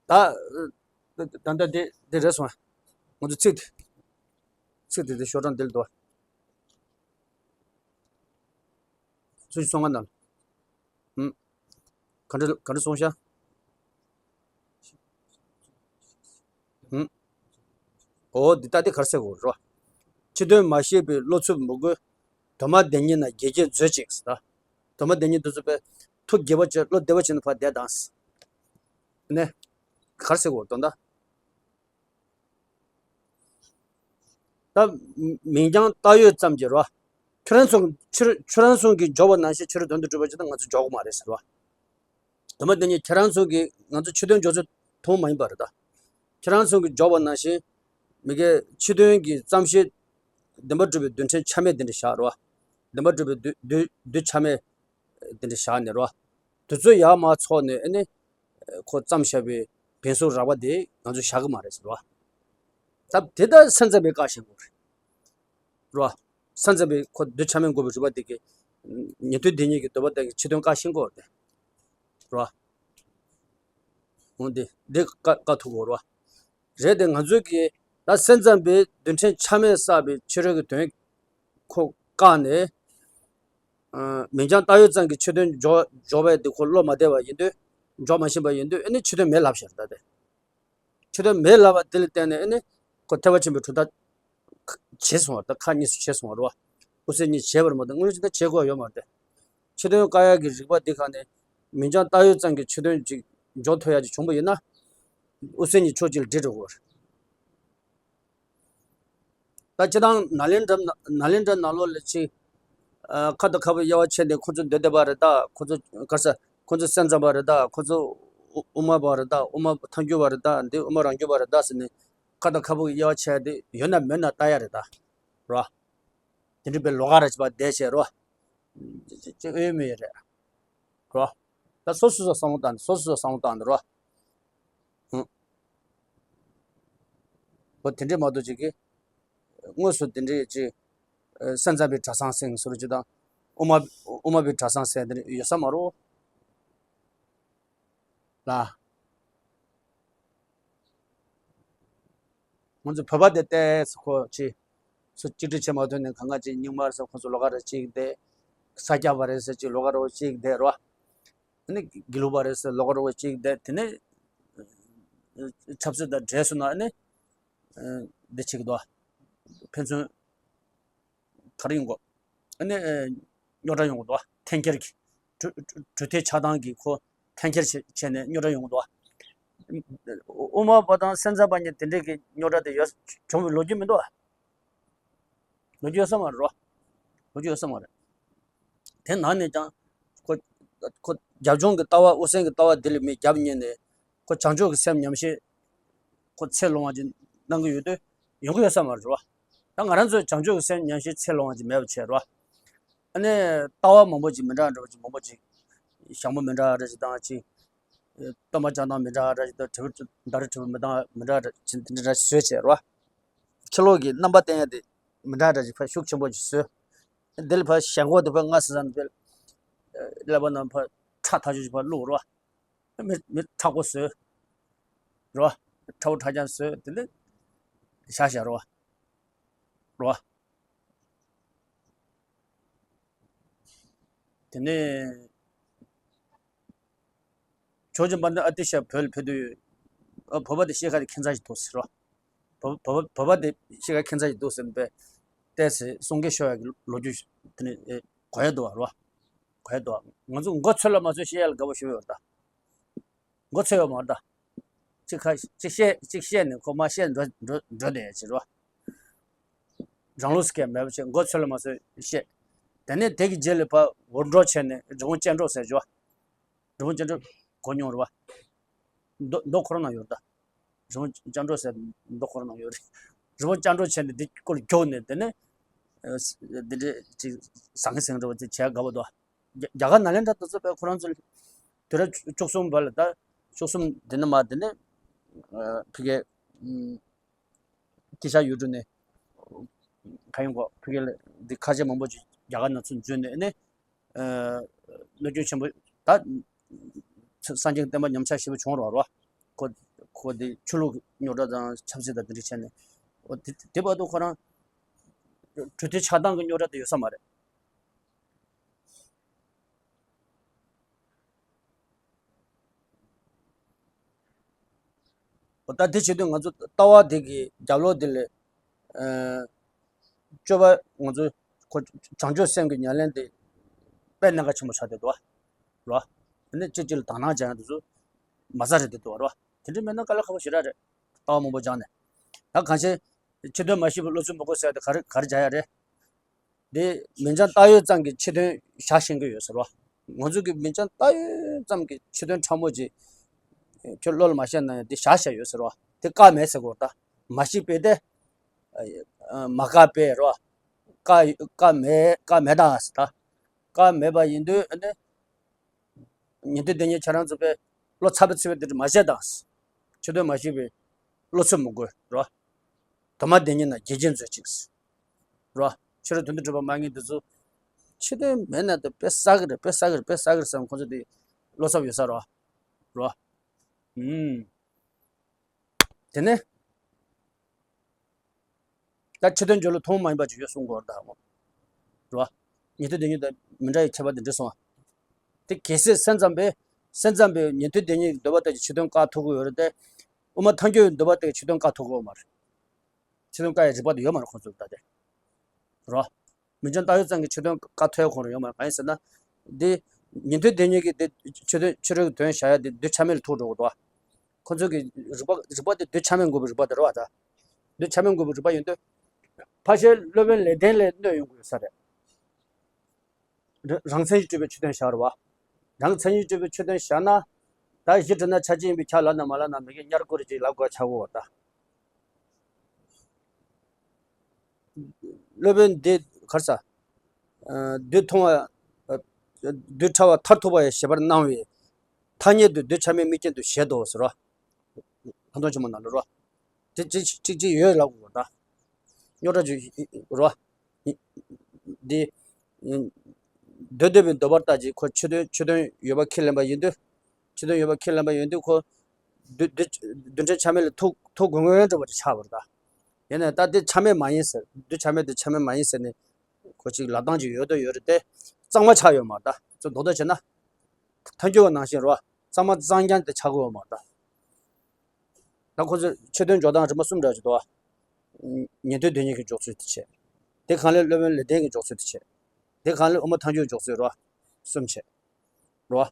ད་ད་ལྟ་དེ་དེ་རེད་སོང་། ང་ཚོ་ཚིག་དེ་ཚིག་དེ་དེ་ཤོག་གྲངས་དེ་ལ་འདུག་སུམ་ཅུ་སོ་ལྔ་ནང་། ཨུམ། ག་འདྲ་ག་འདྲ་སོང་ཤག་ཨུམ། འོ་འདི་ལྟ་སྟེ་གར་སེ་གོ་རོ། ཕྱི་དོན་མ་ཤེས་པའི་བློ་འཚུབ་མི་དགོས། དོན་མ་བདེན་ཉིད་ན་དགེ་རྒྱས་མཛོད་ཅིག་ཟེར་ད། དོན་མ་བདེན་ཉིད་འདི་ཚོ་པས་ཐུགས་དགྱེས་པ་བྱས་བློ་བདེ་བ་བྱས་ནས་ཕར་བསྡད་དང་། ནས། གར་སེ་གོ་དོན་དག་ད། མིང་རྐྱང་བཏགས་ཡོད་ཙམ་གྱིས་རོ། ཁྱོད་རང་ཚོ་ཁྱོད་ཁྱོད་རང་ཚོ་གིས་འཇོག་པ་ནང་བཞིན་ཕྱི་རོལ་དོན་དུ་གྲུབ་པ་ཅིག་ད་ང་ཚོ་འཇོག་གི་མ་རེད་ཟེར་བ། དེ་མ་དེ་ཉིད་ཁྱེད་རང་ཚོ་གིས་ང་ཚོ་ཕྱི་དོན་འཇོག་ཚུལ་མཐོང་མ་ཡིན་པ་རེད་ད། ཁྱེད་རང་ཚོ་གིས་འཇོག་པ་ནང་བཞིན་མི་དགེ་ཕྱི་དོན་གྱི་ཙམ་ཞིག་བདེན་པར་གྲུབ་པའི་རྡུལ་ཕྲན་ཆ་མེད་དེ་འདྲ་བཞག་རོ། བདེན་པར་གྲུབ་པའི་རྡུལ་རྡུལ་རྡུལ་ཆ་མེད་དེ་འདྲ་བཞག་ནས་རོ། དེ་ཚོ་ཡར་མར་ཚོགས་ནས་ཨ་ནི། ཁོ་བརྩམས་བཞག་པའི་བེམ་སོགས་རགས་པ་དེ་ང་ཚོས་བཞག་གི་མ་རེད་ཟེར་བ། ད་དེ་ལྟར་སེམས་ཙམ་པའི་བཀའ་བཞིན་དགོས་རེད། རོ། སེམས་ཙམ་པའི་ཁོ་རྡུལ་ཆ་མེད་འགོག་པའི་རིགས་པ་དེ་གི། ཉན་ཐོས་དེ་ཉིད་ཀྱི་འདོད་པ་དེ་གི་ཕྱི་དོན་བཀའ་བཞིན་དགོས་རེད། རོ། འོ་དེ་དེ་བཀའ་བཀའ་ཐུག་དགོས་རོ། རེད་དེ་ང་ཚོས་ཀྱི་ད་སེམས་ཙམ་པའི་རྡུལ་ཕྲན་ཆ་མེད་བསགས་པའི་ཕྱི་རོལ་གྱི་དོན། ཁོ་བཀག་ནས། ཨ། མིང་རྐྱང་བཏགས་ཡོད་ཙམ་གྱི་ཕྱི་དོན་འཇོག་འཇོག་པའི་དེ་ཁོ་བློ་མ་བདེ་བ་ཡིན་དུས། འཇོག་མ་ཤེས་པ་ཡིན་དུས་ཨ་ནི་ཕྱི་དོན་མེད་ལབ་ཤར་ད་དེ། ཕྱི་དོན་མེད་ལབ་པ་དེ་ལ་བརྟེན་ནས་ཨ་ནི། ཁོ་ཐེག་པ་ཆེན་པོའི་གྲུབ་མཐའ། བྱས་སོང་བ་ད་ཁ་གཉིས་སུ་བྱས་སོང་བ་རེད་བ། དབུ་སེམས་གཉིས་བྱས་པར་མ་གཏོགས་དངོས་གཞི་ད་བྱས་དགོས་ཡོད་མ་རེད་དེ། ཕྱི་དོན་བཀག་ཡག་གི་རིགས་པ་འདི་ག་ནས། མིང་རྐྱང་བཏགས་ཡོད་ཙམ་གྱི་ཕྱི་དོན་ཅིག་འཇོག་ཐུབ་ཡག་ཅིག་བྱུང་པ་ཡིན་ན། དབུ་སེམས་གཉིས་ཕྱོགས་གཅིག་ལ་སྒྲིལ་འགྲོ་དགོས་རེད། ད་སྤྱིར་བཏང་ནཱ་ལེནྡྲ་ནཱ་ལེནྡྲ་ནང་ལོགས་ལ་ཅིག་ཨ། ཁ་དང་ཁ་བུབ་དབྱེ་བ་ཕྱེ་ནས་ཁོ་ཚོ་འདོད་ལྡན་པ་རེད་ད། ཁོ་ཚོ་ག་རེ་ཟེར། ཁོ་ཚོ་སེམས་ཙམ་པ་རེད་ད། ཁོ་ཚོ་དབུ་དབུ་མ་པ་རེད་ད། དབུ་མ་ཐལ་འགྱུར་བ་རེད་ད། འདི་དབུ་མ་རང་རྒྱུད་པ་རེད་ད་ཟེར་ནས་ཁ་དང་ཁ་བུབ་དབྱེ་བ་ཕྱེ་དེ་ཡོད་ན་མེད་ན་ལྟ་ཡ་རེད་ད། རོ། དེ་འདྲ་པའི་ལོགས་ཀ་ར་ཅིག་པ་བསྡད་བྱས་རོ། ཅི་ཅི་ཅི་ཨེ་མི་རེད། རོ། ད། སོ་སོ་སོ་བསམ་བློ་བཏང་ནས་སོ་སོ་སོ་བསམ་བློ་བཏང་ནས་རོ། ཧུམ། འོ་དེ་འདྲས་མ་གཏོགས་ཅིག་གིས་དངོས་སུ་དེ་འདྲས་ཅིག་སེམས་ཙམ་པའི་གྲྭ་ཚང་ཟེར་ཟུར་ཅིག་དང་དབུ་མ་དབུ་མ་པའི་གྲྭ་ཚང་ཟེར་དེ་འདྲས་ཡོད་ས་མ་རེད་ལ། ང་ཚོ་བོད་པ་དེ་ལྟས་ཁོ་ཅི། སུ་གཅིག་སྒྲིལ་བྱེད་མ་ཐུབ་ནས་གང་ག་ཅིག་རྙིང་མ་རེད་ཟེར་ཁོ་ཚོ་ལོགས་ཀ་རེ་གཅིག་བསྡད། ས་སྐྱ་པ་རེད་ཟེར་གཅིག་ལོགས་ཀ་རེ་གཅིག་བསྡད་རོ། ཨ་ནི་དགེ་ལུགས་པ་རེད་ཟེར་ལོགས་ཀ་རེ་གཅིག་བསྡད། དེ་ནས་ཆབ་སྲིད་དང་འདྲེས་སོང་ན་ཨ་ནི་འདི་བྱེད་ཀྱི་འདུག་ཕན་ཚུན་ག་རེ་ཡོང་གོ། ཨ་ནི་རྙོག་དྲ་ཡོང་གི་འདུག་འཐེན་འཁྱེར་གྱི། གྲོས་གྲོས་མཐུན་ཆགས་སྡང་གི་ཁོ་འཐེན་འཁྱེར་བྱས་བྱས་ནས་རྙོག་དྲ་ཡོང་གི་འདུག་དབུ་མ་པ་དང་སེམས་ཙམ་པ་གཉིས་དེ་འདྲས་ཀྱི་རྙོག་དྲ་དེ་ཡོད་བྱུང་བའི་ལོ་རྒྱུས་མི་འདུག་ལོ་རྒྱུས་ཡོད་ས་མ་རེད་རོ། ལོ་རྒྱུས་ཡོད་ས་མ་རེད། དེ་ནང་ནས་ཀྱང་ཁོ་ཁོ་རྒྱབ་ལྗོངས་ཀྱི་ལྟ་བ་དབུ་སེམས་ཀྱི་ལྟ་བ་འདི་ལ་མི་རྒྱབ་གཉེར་ནས་ཁོ་བྱང་ཆུབ་ཀྱི་སེམས་ཉམས་བཞེས་ཁོ་ཚེ་ལོངས་པ་ཅིག་གནང་གི་ཡོད་དུས་ཡོང་གི་ཡོད་ས་མ་རེད་རོ། ད་ང་རང་ཚོས་བྱང་ཆུབ་ཀྱི་སེམས་ཉམས་བཞེས་ཚེ་ལོངས་པ་ཅིག་མེད་པ་བྱས་རོ། ཨ་ནི་ལྟ་བ་མང་པོ་ཅིག་མི་འདྲ་འདྲ་བ་ཅིག་མང་པོ་ཅིག་ཞང་པོ་མི་འདྲ་འདྲ་ཅིག་དང་ཅིག་སྟོན་པ་བྱ་བཏང་མི་འདྲ་འདྲ་ཅིག་དང་དྲིལ་བུ་ཟླ་རི་དྲིལ་བུ་མི་འདྲ་མི་འདྲ་འདྲ་ཅིག་འདི་འདྲ་བཟོས་བྱས་རོ། ཕྱི་ལོགས་ཀྱི་རྣམ་པ་བསྟན་ཡ་དེ་མི་འདྲ་འདྲ་ཅིག་ཕར་ཤུགས་ཆེན་པོ་ཅིག་བཟོས། འདི་ལ་ཕར་ཞེན་ཁོག་དེ་ཕར་ང་ཟེར་ས་ནས་ཕར་ཀླད་པ་ནང་ཕར་ཁྲག་ཐག་ཆོད་ཅིག་ཕར་བླུགས་རོ། མི་མི་མཁྲེགས་པོ་བཟོས་རོ། ཁྲ་བོ་ཁྲ་རྐྱང་བཟོས་དེ་ནས་བཞག་བཞག་རོ། རོ། དེ་ནས་ཇོ་རྗེ་དཔལ་ལྡན་ཨ་ཏི་ཤ་བོད་ལ་ཕེབས་དུས་ཨ་བོད་པ་དེ་ཤེལ་ཁ་དེ་ཁྱད་མཚར་ཞིག་འདུག་ཟེར་རོ། བོད་བོད་བོད་པ་དེ་ཤེལ་ཁ་ཁྱད་མཚར་ཞིག་འདུག་ཟེར་ནས་བལྟས་ཚེ་གསུང་སྐད་ཤོར་ཡག་གི་ལོ་རྒྱུས་དེ་ནས་གོ་ཡག་འདུག་བ་རོ། གོ་ཡག་འདུག་བ། ང་ཚོ་མགོ་ཚོས་ལ་མ་ཚོས་བཤད་ཡག་ལ་དགའ་པོ་ཞེ་པོ་ཡོད་རེད་ད། མགོ་ཚོས་ཡོད་མ་རེད་ད། གཅིག་ཁ་གཅིག་བཤད་གཅིག་བཤད་ནས་ཁོ་མ་བཤད་འགྲོ་འགྲོ་འགྲོ་བསྡད་ཡག་ཅིག་རོ། རང་ལུགས་སུ་སྐད་མེད་པ་བྱས་མགོ་ཚོས་ལ་མ་ཚོས་བཤད། དེ་ནས་དེ་གི་རྗེས་ལ་ཕར་འུར་སྒྲོག་བྱས་ནས་རི་བོང་ཅལ་འདྲོགས་ཟེར་ཅིག་བ། རི་བོང་ཅལ་འདྲོགས་གོ་མྱོང་རེད་བ། མདོ་མདོ་ཁོ་རང་ནང་ཡོད་རེད་ད། རི་བོང་ཅལ་འདྲོགས་ཟེར་མདོ་ཁོ་རང་ནང་ཡོད་རེད། རི་བོང་ཅལ་འདྲོགས་བྱས་ནས་འདི་སྐོར་རྒྱུགས་ནས་དེ་ནས་ཨ་འདི་འདྲས་ཅིག་ཟང་ངེ་ཟིང་འདྲ་བ་ཅིག་བྱས་དགའ་པོ་འདུག་རྒྱ་རྒྱ་གར་ནཱ་ལེནྡྲ་དེ་ཚོ་དཔེ་ཁོ་རང་ཚོ་དུས་རབས་བཅུ་གསུམ་བར་ལ་ད་བཅུ་གསུམ་དེ་ནས་མར་དེ་ནས་ཨ་ཕ་གི་ཨུམ་སྐད་ཆ་ཡུལ་གྲུ་ནས་ག་ཡིན་གོ་ཕ་གི་ལ་འདི་ཁ་ཆེ་མང་པོ་ཅིག་རྒྱ་གར་ནང་ཚུར་འཛུལ་ནས་ཨ་ནི་ཨ་གནོད་སྐྱོན་ཆེན་པོ་ད་སངས་རྒྱས་ཀྱི་བསྟན་པ་ཉམས་ཆག་ཞེ་པོ་བྱུང་རོགས་རོ། ཁོ་ཁོ་དེ་ཆོས་ལུགས་རྙོག་དྲ་དང་ཆབ་སྲིད་དང་དེ་འདྲ་བྱས་ནས་ཨོ་དེ་དེ་བར་དུ་ཁོ་རང་གྲོས་མཐུན་ཆགས་སྡང་གི་རྙོག་དྲ་དེ་ཡོད་ས་མ་རེད། ད་དེ་བྱེད་དུས་ང་ཚོ་ལྟ་བ་དེ་གི་རྒྱབ་ལོགས་དེ་ལས་ཨ་སྤྱོད་པ་ང་ཚོ་ཁོ་བྱང་ཆུབ་སེམས་ཀྱི་ཉམས་ལེན་དེ་དཔེ་གནད་འགག་ཆེན་པོ་ཆགས་བསྡད་འདུག་བ། རོ། ཨ་ནི་གཅིག་གཅིག་ལ་དག་སྣང་སྦྱང་ཡག་དེ་ཚོ་མ་རྩ་རེད་བསྡད་འདུག་བ་རོ། དེ་འདྲ་མེད་ན་དཀའ་ལས་ཁག་པོ་ཞེ་དྲག་རེད། ལྟ་བ་མང་པོ་སྦྱངས་ནས། ད་གང་ཤེས་ཕྱི་དོན་མ་ཤེས་པར་བློ་ཚོད་མི་དགོས་ཟེར་ཡག་དེ་ག་རེ་ག་རེ་སྦྱང་ཡག་རེད། འདི་མིང་བྱང་བཏགས་ཡོད་ཙམ་གྱིས་ཕྱི་དོན་བཞག་ཤེས་ཀྱི་ཡོད་ཟེར་བ། ང་ཚོ་གིས་མིང་བྱང་བཏགས་ཡོད་ཙམ་གྱིས་ཕྱི་དོན་ཕྲ་མོ་ཅིག་ཁྱོད་བློ་ལ་མ་ཤར་ན་ཡང་འདི་བཞག་བཞག་ཡོད་ཟེར་བ། དེ་བཀག་མེད་ཟེར་གོ་ད། མ་ཤེས་པས་ཏེ། མ་བཀག་པས་རོ། བཀག་བཀག་མེད་བཀག་མེད་ད་ཟེར་ད། བཀག་མེད་པ་ཡིན་དུས་ཨ་ནི། ཉན་ཐོས་སྡེ་གཉིས་ཁྱེད་རང་ཚོ་དཔེ་བློ་འཚབ་པའི་ཚུལ་དེ་འདྲ་མ་བྱེད་དང་། ཕྱི་དོན་མ་ཤེས་པའི་བློ་འཚབ་མི་དགོས་རོ། དོན་མ་དེ་ཉིད་ན་རྒྱལ་ཆེན་མཛོད་ཅིག་རོ། ཕྱི་རོལ་དོན་དུ་གྲུབ་པ་མ་ངེས་འདི་ཚོ། ཕྱི་དོན་མེད་ན་དེ་དཔེ་བསགས་ཀྱི་རེད་དཔེ་བསགས་ཀྱི་རེད་དཔེ་བསགས་ཀྱི་རེད་བསམ་ཁོང་ཚོ་དེ་བློ་འཚབ་ཡོད་ས་རོ། རོ། ཨུམ། དེ་ནས། ད་ཕྱི་དོན་སྦྱོར་ལ་ཐུན་མོང་མ་ཡིན་པ་ཅིག་ཡོད་གསུང་དགོས་རེད་ད་མོ། རེད་བ། ཉན་ཐོས་སྡེ་གཉིས་དང་མི་འདྲ་བའི་ཁྱད་པར་དེ་འདྲ་སོང་བ། དེ་གལ་སྲིད་སེམས་ཙམ་པས་སེམས་ཙམ་པས་ཉན་ཐོས་སྡེ་གཉིས་ཀྱི་འདོད་པ་ལྟར་གྱི་ཕྱི་དོན་བཀག་ཐུབ་ཀྱི་ཡོད་རེད་དེ། དབུ་མ་ཐལ་འགྱུར་བའི་འདོད་པ་ལྟར་གྱི་ཕྱི་དོན་བཀག་ཐུབ་ཀྱི་ཡོད་མ་རེད། ཕྱི་དོན་བཀག་ཡའི་རིགས་པ་དེ་ཡོད་མ་རེད་ཁོང་ཚོ་ལ་ད་དེ། རེད་བ། མིང་བྱང་བཏགས་ཡོད་ཙམ་གྱིས་ཕྱི་དོན་བཀག་ཐུབ་ཡ་ཁོ་རང་ཡོད་མ་རེད། གང་ཡིན་ཟེར་ན། འདི། ཉན་ཐོས་སྡེ་གཉིས་ཀྱིས་འདི་ཕྱི་དོན་ཕྱི་རོལ་གྱི་དོན་བྱ་ཡ་འདི་གདུལ་བྱ་མེད་ལ་ཐུག་འགྲོ་གི་འདུག་ཁོ་ཚོ་གི་རིགས་པ་རིགས་པ་འདི་གདུལ་བྱ་མེད་འགོག་པའི་རིགས་པ་འདི་རེད་བ་ད། གདུལ་བྱ་མེད་འགོག་པའི་རིགས་པ་ཡིན་དུས། ཕལ་ཆེར་སློབ་དཔོན་ལེགས་ལྡན་ལས་གནོད་ཡོང་གི་ཡོད་ས་རེད། ར་རང་མཚན་གྱིས་གྲུབ་པའི་ཕྱི་དོན་བྱ་རེད་བ། རང་མཚན་གྱིས་གྲུབ་པའི་ཕྱི་དོན་བྱ་ན། ད་གཞི་གྲུབ་ན་ཆ་ཅན་ཡིན་པས་ཁྱབ་ལབ་ན་མ་ལབ་ན་མི་དགེ་དམྱལ་བ་བསྐོར་ཅིག་ལབ་དགོས་ཆགས་གོ་བ་ད། སློབ་དཔོན་འདི་གར་ས། ཨ་བདུད་ཐུང་བ། ཨ་བདུད་ཕྲ་བ་མཐར་ཐུག་པ་ཡི་ཞེས་པར་སྣང་བའི་ ཐ་སྙད་དུ་གདུལ་བྱ་མེད་དམིགས་རྐྱེན་དུ་བཞེད་དོ་ཟེར་རོ། ལྷག་མཐོང་ཆེན་མོ་ནང་ལ་རོ། དེ་གཅིག་གཅིག་གཅིག་ཡོད་ལབ་དགོས་ད། རྙོག་དྲ་ཅིག་རོ། འདི། འདོད་འདོད་པའི་འདོད་པར་ལྟ་ཅིག་ཁོ་ཕྱི་དོན་ཕྱི་དོན་ཡོད་པ་ཁས་ལེན་པ་ཡིན་དུས། ཕྱི་དོན་ཡོད་པ་ཁས་ལེན་པ་ཡིན་དུས་ཁོ། རྡུལ་རྡུལ་རྡུལ་ཕྲན་ཆ་མེད་ལ་ཐུག་ཐུག་དགོས་ངེས་འགྲོ་བ་ཅིག་ཆགས་པ་རེད་ད། ཡིན་ནའི་ད་འདི་ཆ་མེད་མ་ཡིན་ཟེར་རྡུལ་ཆ་མེད་དེ་ཆ་མེད་མ་ཡིན་ཟེར་ནས། ཁོ་ཅིག་ལབ་སྟངས་ཅིག་ཡོད་དོ་ཡོད་རེད་དེ། གཙང་མ་ཆགས་ཡོད་མ་རེད་ད། ཚུར་རྡོག་རྡོག་བྱས་ན། ཐལ་འགྱུར་བ་ནང་བཞིན་རོ། གཙང་མ་གཙང་རྐྱང་དེ་ཆགས་ཀྱི་ཡོད་མ་རེད་ད། ད་ཁོ་ཚོས་ཆོས་དོན་འཇོག་སྟངས་རིམ་པ་གསུམ་འདྲ་ཅིག་འདུག་ཨ། ཉན་ཐོས་སྡེ་གཉིས་ཀྱི་འཇོག་ཚུལ་དེ་བྱས། དེ་གང་ལས་སློབ་དཔོན་ལེགས་ལྡན་གྱི་འཇོག་ཚུལ་དེ་བྱས། དེ་གང་ལས་དབུ་མ་ཐལ་འགྱུར་འཇོག་ཚུལ་རོ། གསུམ་བྱས། རོ།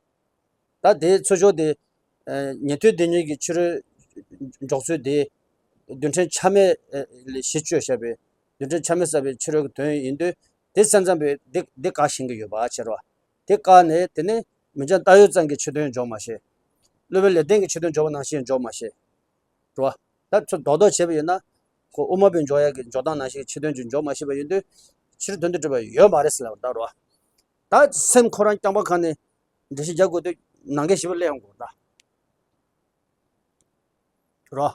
ད་དེའི་ཚུལ་ཕྱོགས་དེ། ཉན་ཐོས་སྡེ་གཉིས་ཀྱི་ཕྱི་རོལ་འཇོག་ཚུལ་དེ། རྡུལ་ཕྲན་ཆ་མེད་ལས་གཞི་བཅོས་བཞག་པའི། རྡུལ་ཕྲན་ཆ་མེད་བསགས་པའི་ཕྱི་རོལ་གྱི་དོན་ཡིན་དུས། དེ་སེམས་ཙམ་པས་དེ་དེ་བཀག་ཤེས་ཀྱི་ཡོད་པ་བྱས་རོ། དེ་བཀག་ནས་དེ་ནི་མིང་རྐྱང་བཏགས་ཡོད་ཙམ་གྱི་ཕྱི་དོན་འཇོག་མ་ཤེས། སློབ་དཔོན་ལེགས་ལྡན་གྱི་ཕྱི་དོན་འཇོག་པ་ནང་བཞིན་འཇོག་མ་ཤེས། རོ། ད་ཚུར་རྡོག་རྡོག་བྱས་པ་ཡིན་ན། ཁོ་དབུ་མ་པའི་འཇོག་ཡག་གི་འཇོག་སྟངས་ནང་བཞིན་ཕྱི་དོན་གྱི་འཇོག་མ་ཤེས་པ་ཡིན་དུས། ཕྱིར་དོན་དུ་གྲུབ་པ་ཡོད་མ་རེད་ཟེར་ལབ་ད་རོ། ད་སེམས་ཁོ་རང་རྐྱང་པ་གང་ནས་འགྲེལ་བཤད་རྒྱག་དགོས་དུས་ནང་འགལ་ཞེ་པོ་སླེབས་ཡོང་གི་རེད་ད། རོ།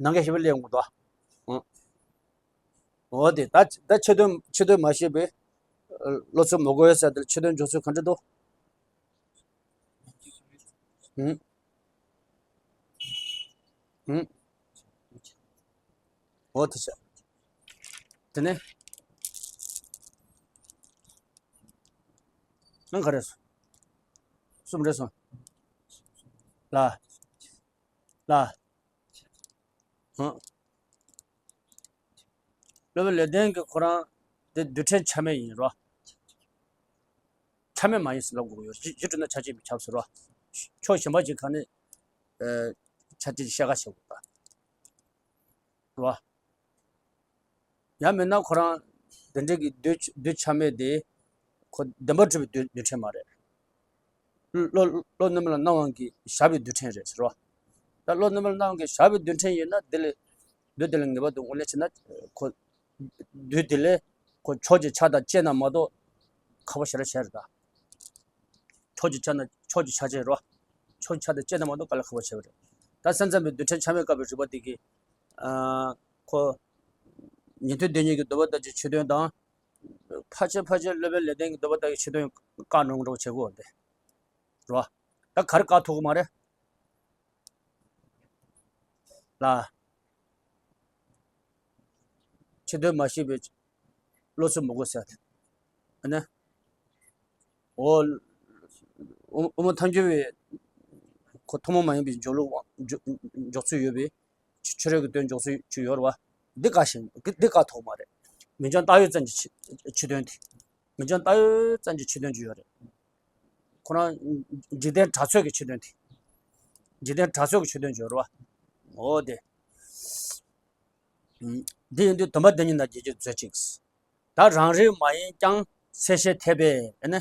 ནང་འགལ་ཞེ་པོ་སླེབས་ཡོང་གི་རེད་ད། འོ་དེ་ད་ད་ཕྱི་དོན་ཕྱི་དོན་མ་ཤེས་པའི་བློ་ཚོད་མི་དགོས་ཟེར་དེ་ཕྱི་དོན་འཇོག་ཚུལ་ག་འདྲ་འདུག་ཧུམ། ཧུམ། འོ་དེ་བྱས། དེ་ནས། ནང་ག་རེ་སོང་། གསུམ་རེ་སོང་། ལ། ལ། ཧུམ། སློབ་དཔོན་ལེགས་ལྡན་གྱིས་ཁོ་རང་དེ་རྡུལ་ཕྲན་ཆ་མེད་ཡིན་རོ། ཆ་མེད་མ་ཡིན་ཟེར་ལབ་དགོས་ཀྱི་ཡོད། གཞི་གཞི་གྲུབ་ན་ཆ་ཅན་པས་ཁྱབ་ཟེར་རོ། ཕྱོགས་གཞན་པ་ཅིག་གང་ནས་ཆ་ཅན་བཤད་ག་བྱེད་དགོས་པ་རོ། ཡང་མིན་ན་ཁོ་རང་དེ་འདྲའི་གི་རྡུལ་རྡུལ་ཆ་མེད་དེ་ཁོ་བདེན་པར་གྲུབ་པའི་རྡུལ་རྡུལ་ཕྲན་མ་རེད། བློ་བློ་རྣམ་སྨིན་ལ་སྣང་བ་གིས་བཞག་པའི་རྡུལ་ཕྲན་རེད་ཟེར་རོ། ད་བློ་རྣམ་སྨིན་ལ་སྣང་བ་གིས་བཞག་པའི་རྡུལ་ཕྲན་ཡིན་ན་དེ་ལས་རྡུལ་དེ་ལ་ངེས་པར་དུ་ངོས་ལེན་བྱས་ན་ཁོ། རྡུལ་དེ་ལས་ཁོ་ཕྱོགས་ཀྱི་ཆ་དང་བཅས་ན་མ་གཏོགས་ཁ་བ་ཞེ་དྲག་བྱས་རེད་ད། ཕྱོགས་ཀྱི་ཆ་ན་ཕྱོགས་ཀྱི་ཆ་བཅས་རོ། ཕྱོགས་ཀྱི་ཆ་དང་བཅས་ན་མ་གཏོགས་ག་ལ་ཁ་བ་བྱས་པ་རེད། ད་སེམས་ཙམ་པའི་རྡུལ་ཕྲན་ཆ་མེད་བཀག་པའི་རིགས་པ་དེ་གིས། ཨ། ཁོ། ཉན་ཐོས་སྡེ་གཉིས་ཀྱི་འདོད་པ་ལྟར་གྱི་ཕྱི་དོན་དང་། ཕལ་ཆེར་ཕལ་ཆེར་སློབ་དཔོན་ལེགས་ལྡན་གྱི་འདོད་པ་ལྟར་གྱི་ཕྱི་དོན་བཀག་འགྲོ་འགྲོ་བྱེད་དགོས་ཏེ། རོ། ད་ག་རེ་བཀག་ཐུབ་ཀྱི་མ་རེད། ལ། ཕྱི་དོན་མ་ཤེས་པའི་བློ་ཚོད་མི་དགོས་ཟེར། ཨ་ནི། འོ། དབུ་དབུ་མ་ཐལ་འགྱུར་བའི་ཁོ་ཐུན་མོང་མ་ཡིན་པའི་འཇོག་ལུགས་འཇོག་འཇོག་ཚུལ་ཡོད་པའི་ཕྱི་ཕྱི་རོལ་གྱི་དོན་འཇོག་ཚུལ་ཅིག་ཡོད་རེད་བ། འདི་བཀག་ཤིང་འདི་འདི་བཀག་ཐུབ་མ་རེད། མིང་རྐྱང་བཏགས་ཡོད་ཙམ་གྱི་ཕྱི་ཕྱི་དོན་དེ། མིང་རྐྱང་བཏགས་ཡོད་ཙམ་གྱི་ཕྱི་དོན་ཅིག་ཡོད་རེད། ཁོ་རང་འཇིག་རྟེན་གྲགས་ཚོད་ཀྱི་ཕྱི་དོན་དེ། འཇིག་རྟེན་གྲགས་ཚོད་ཀྱི་ཕྱི་དོན་ཅིག་ཡོད་རེད་བ། འོ་དེ། འདི་ཡིན་དུས་སྡོམ་པ་འདི་ཉིད་ན་བརྒྱད་ཁྱབ་མཛོད་ཅིག་ད་རང་རིག་མ་ཡིན་ཀྱང་ཚད་གཞི་འཐད་པས་ཨ་ནི།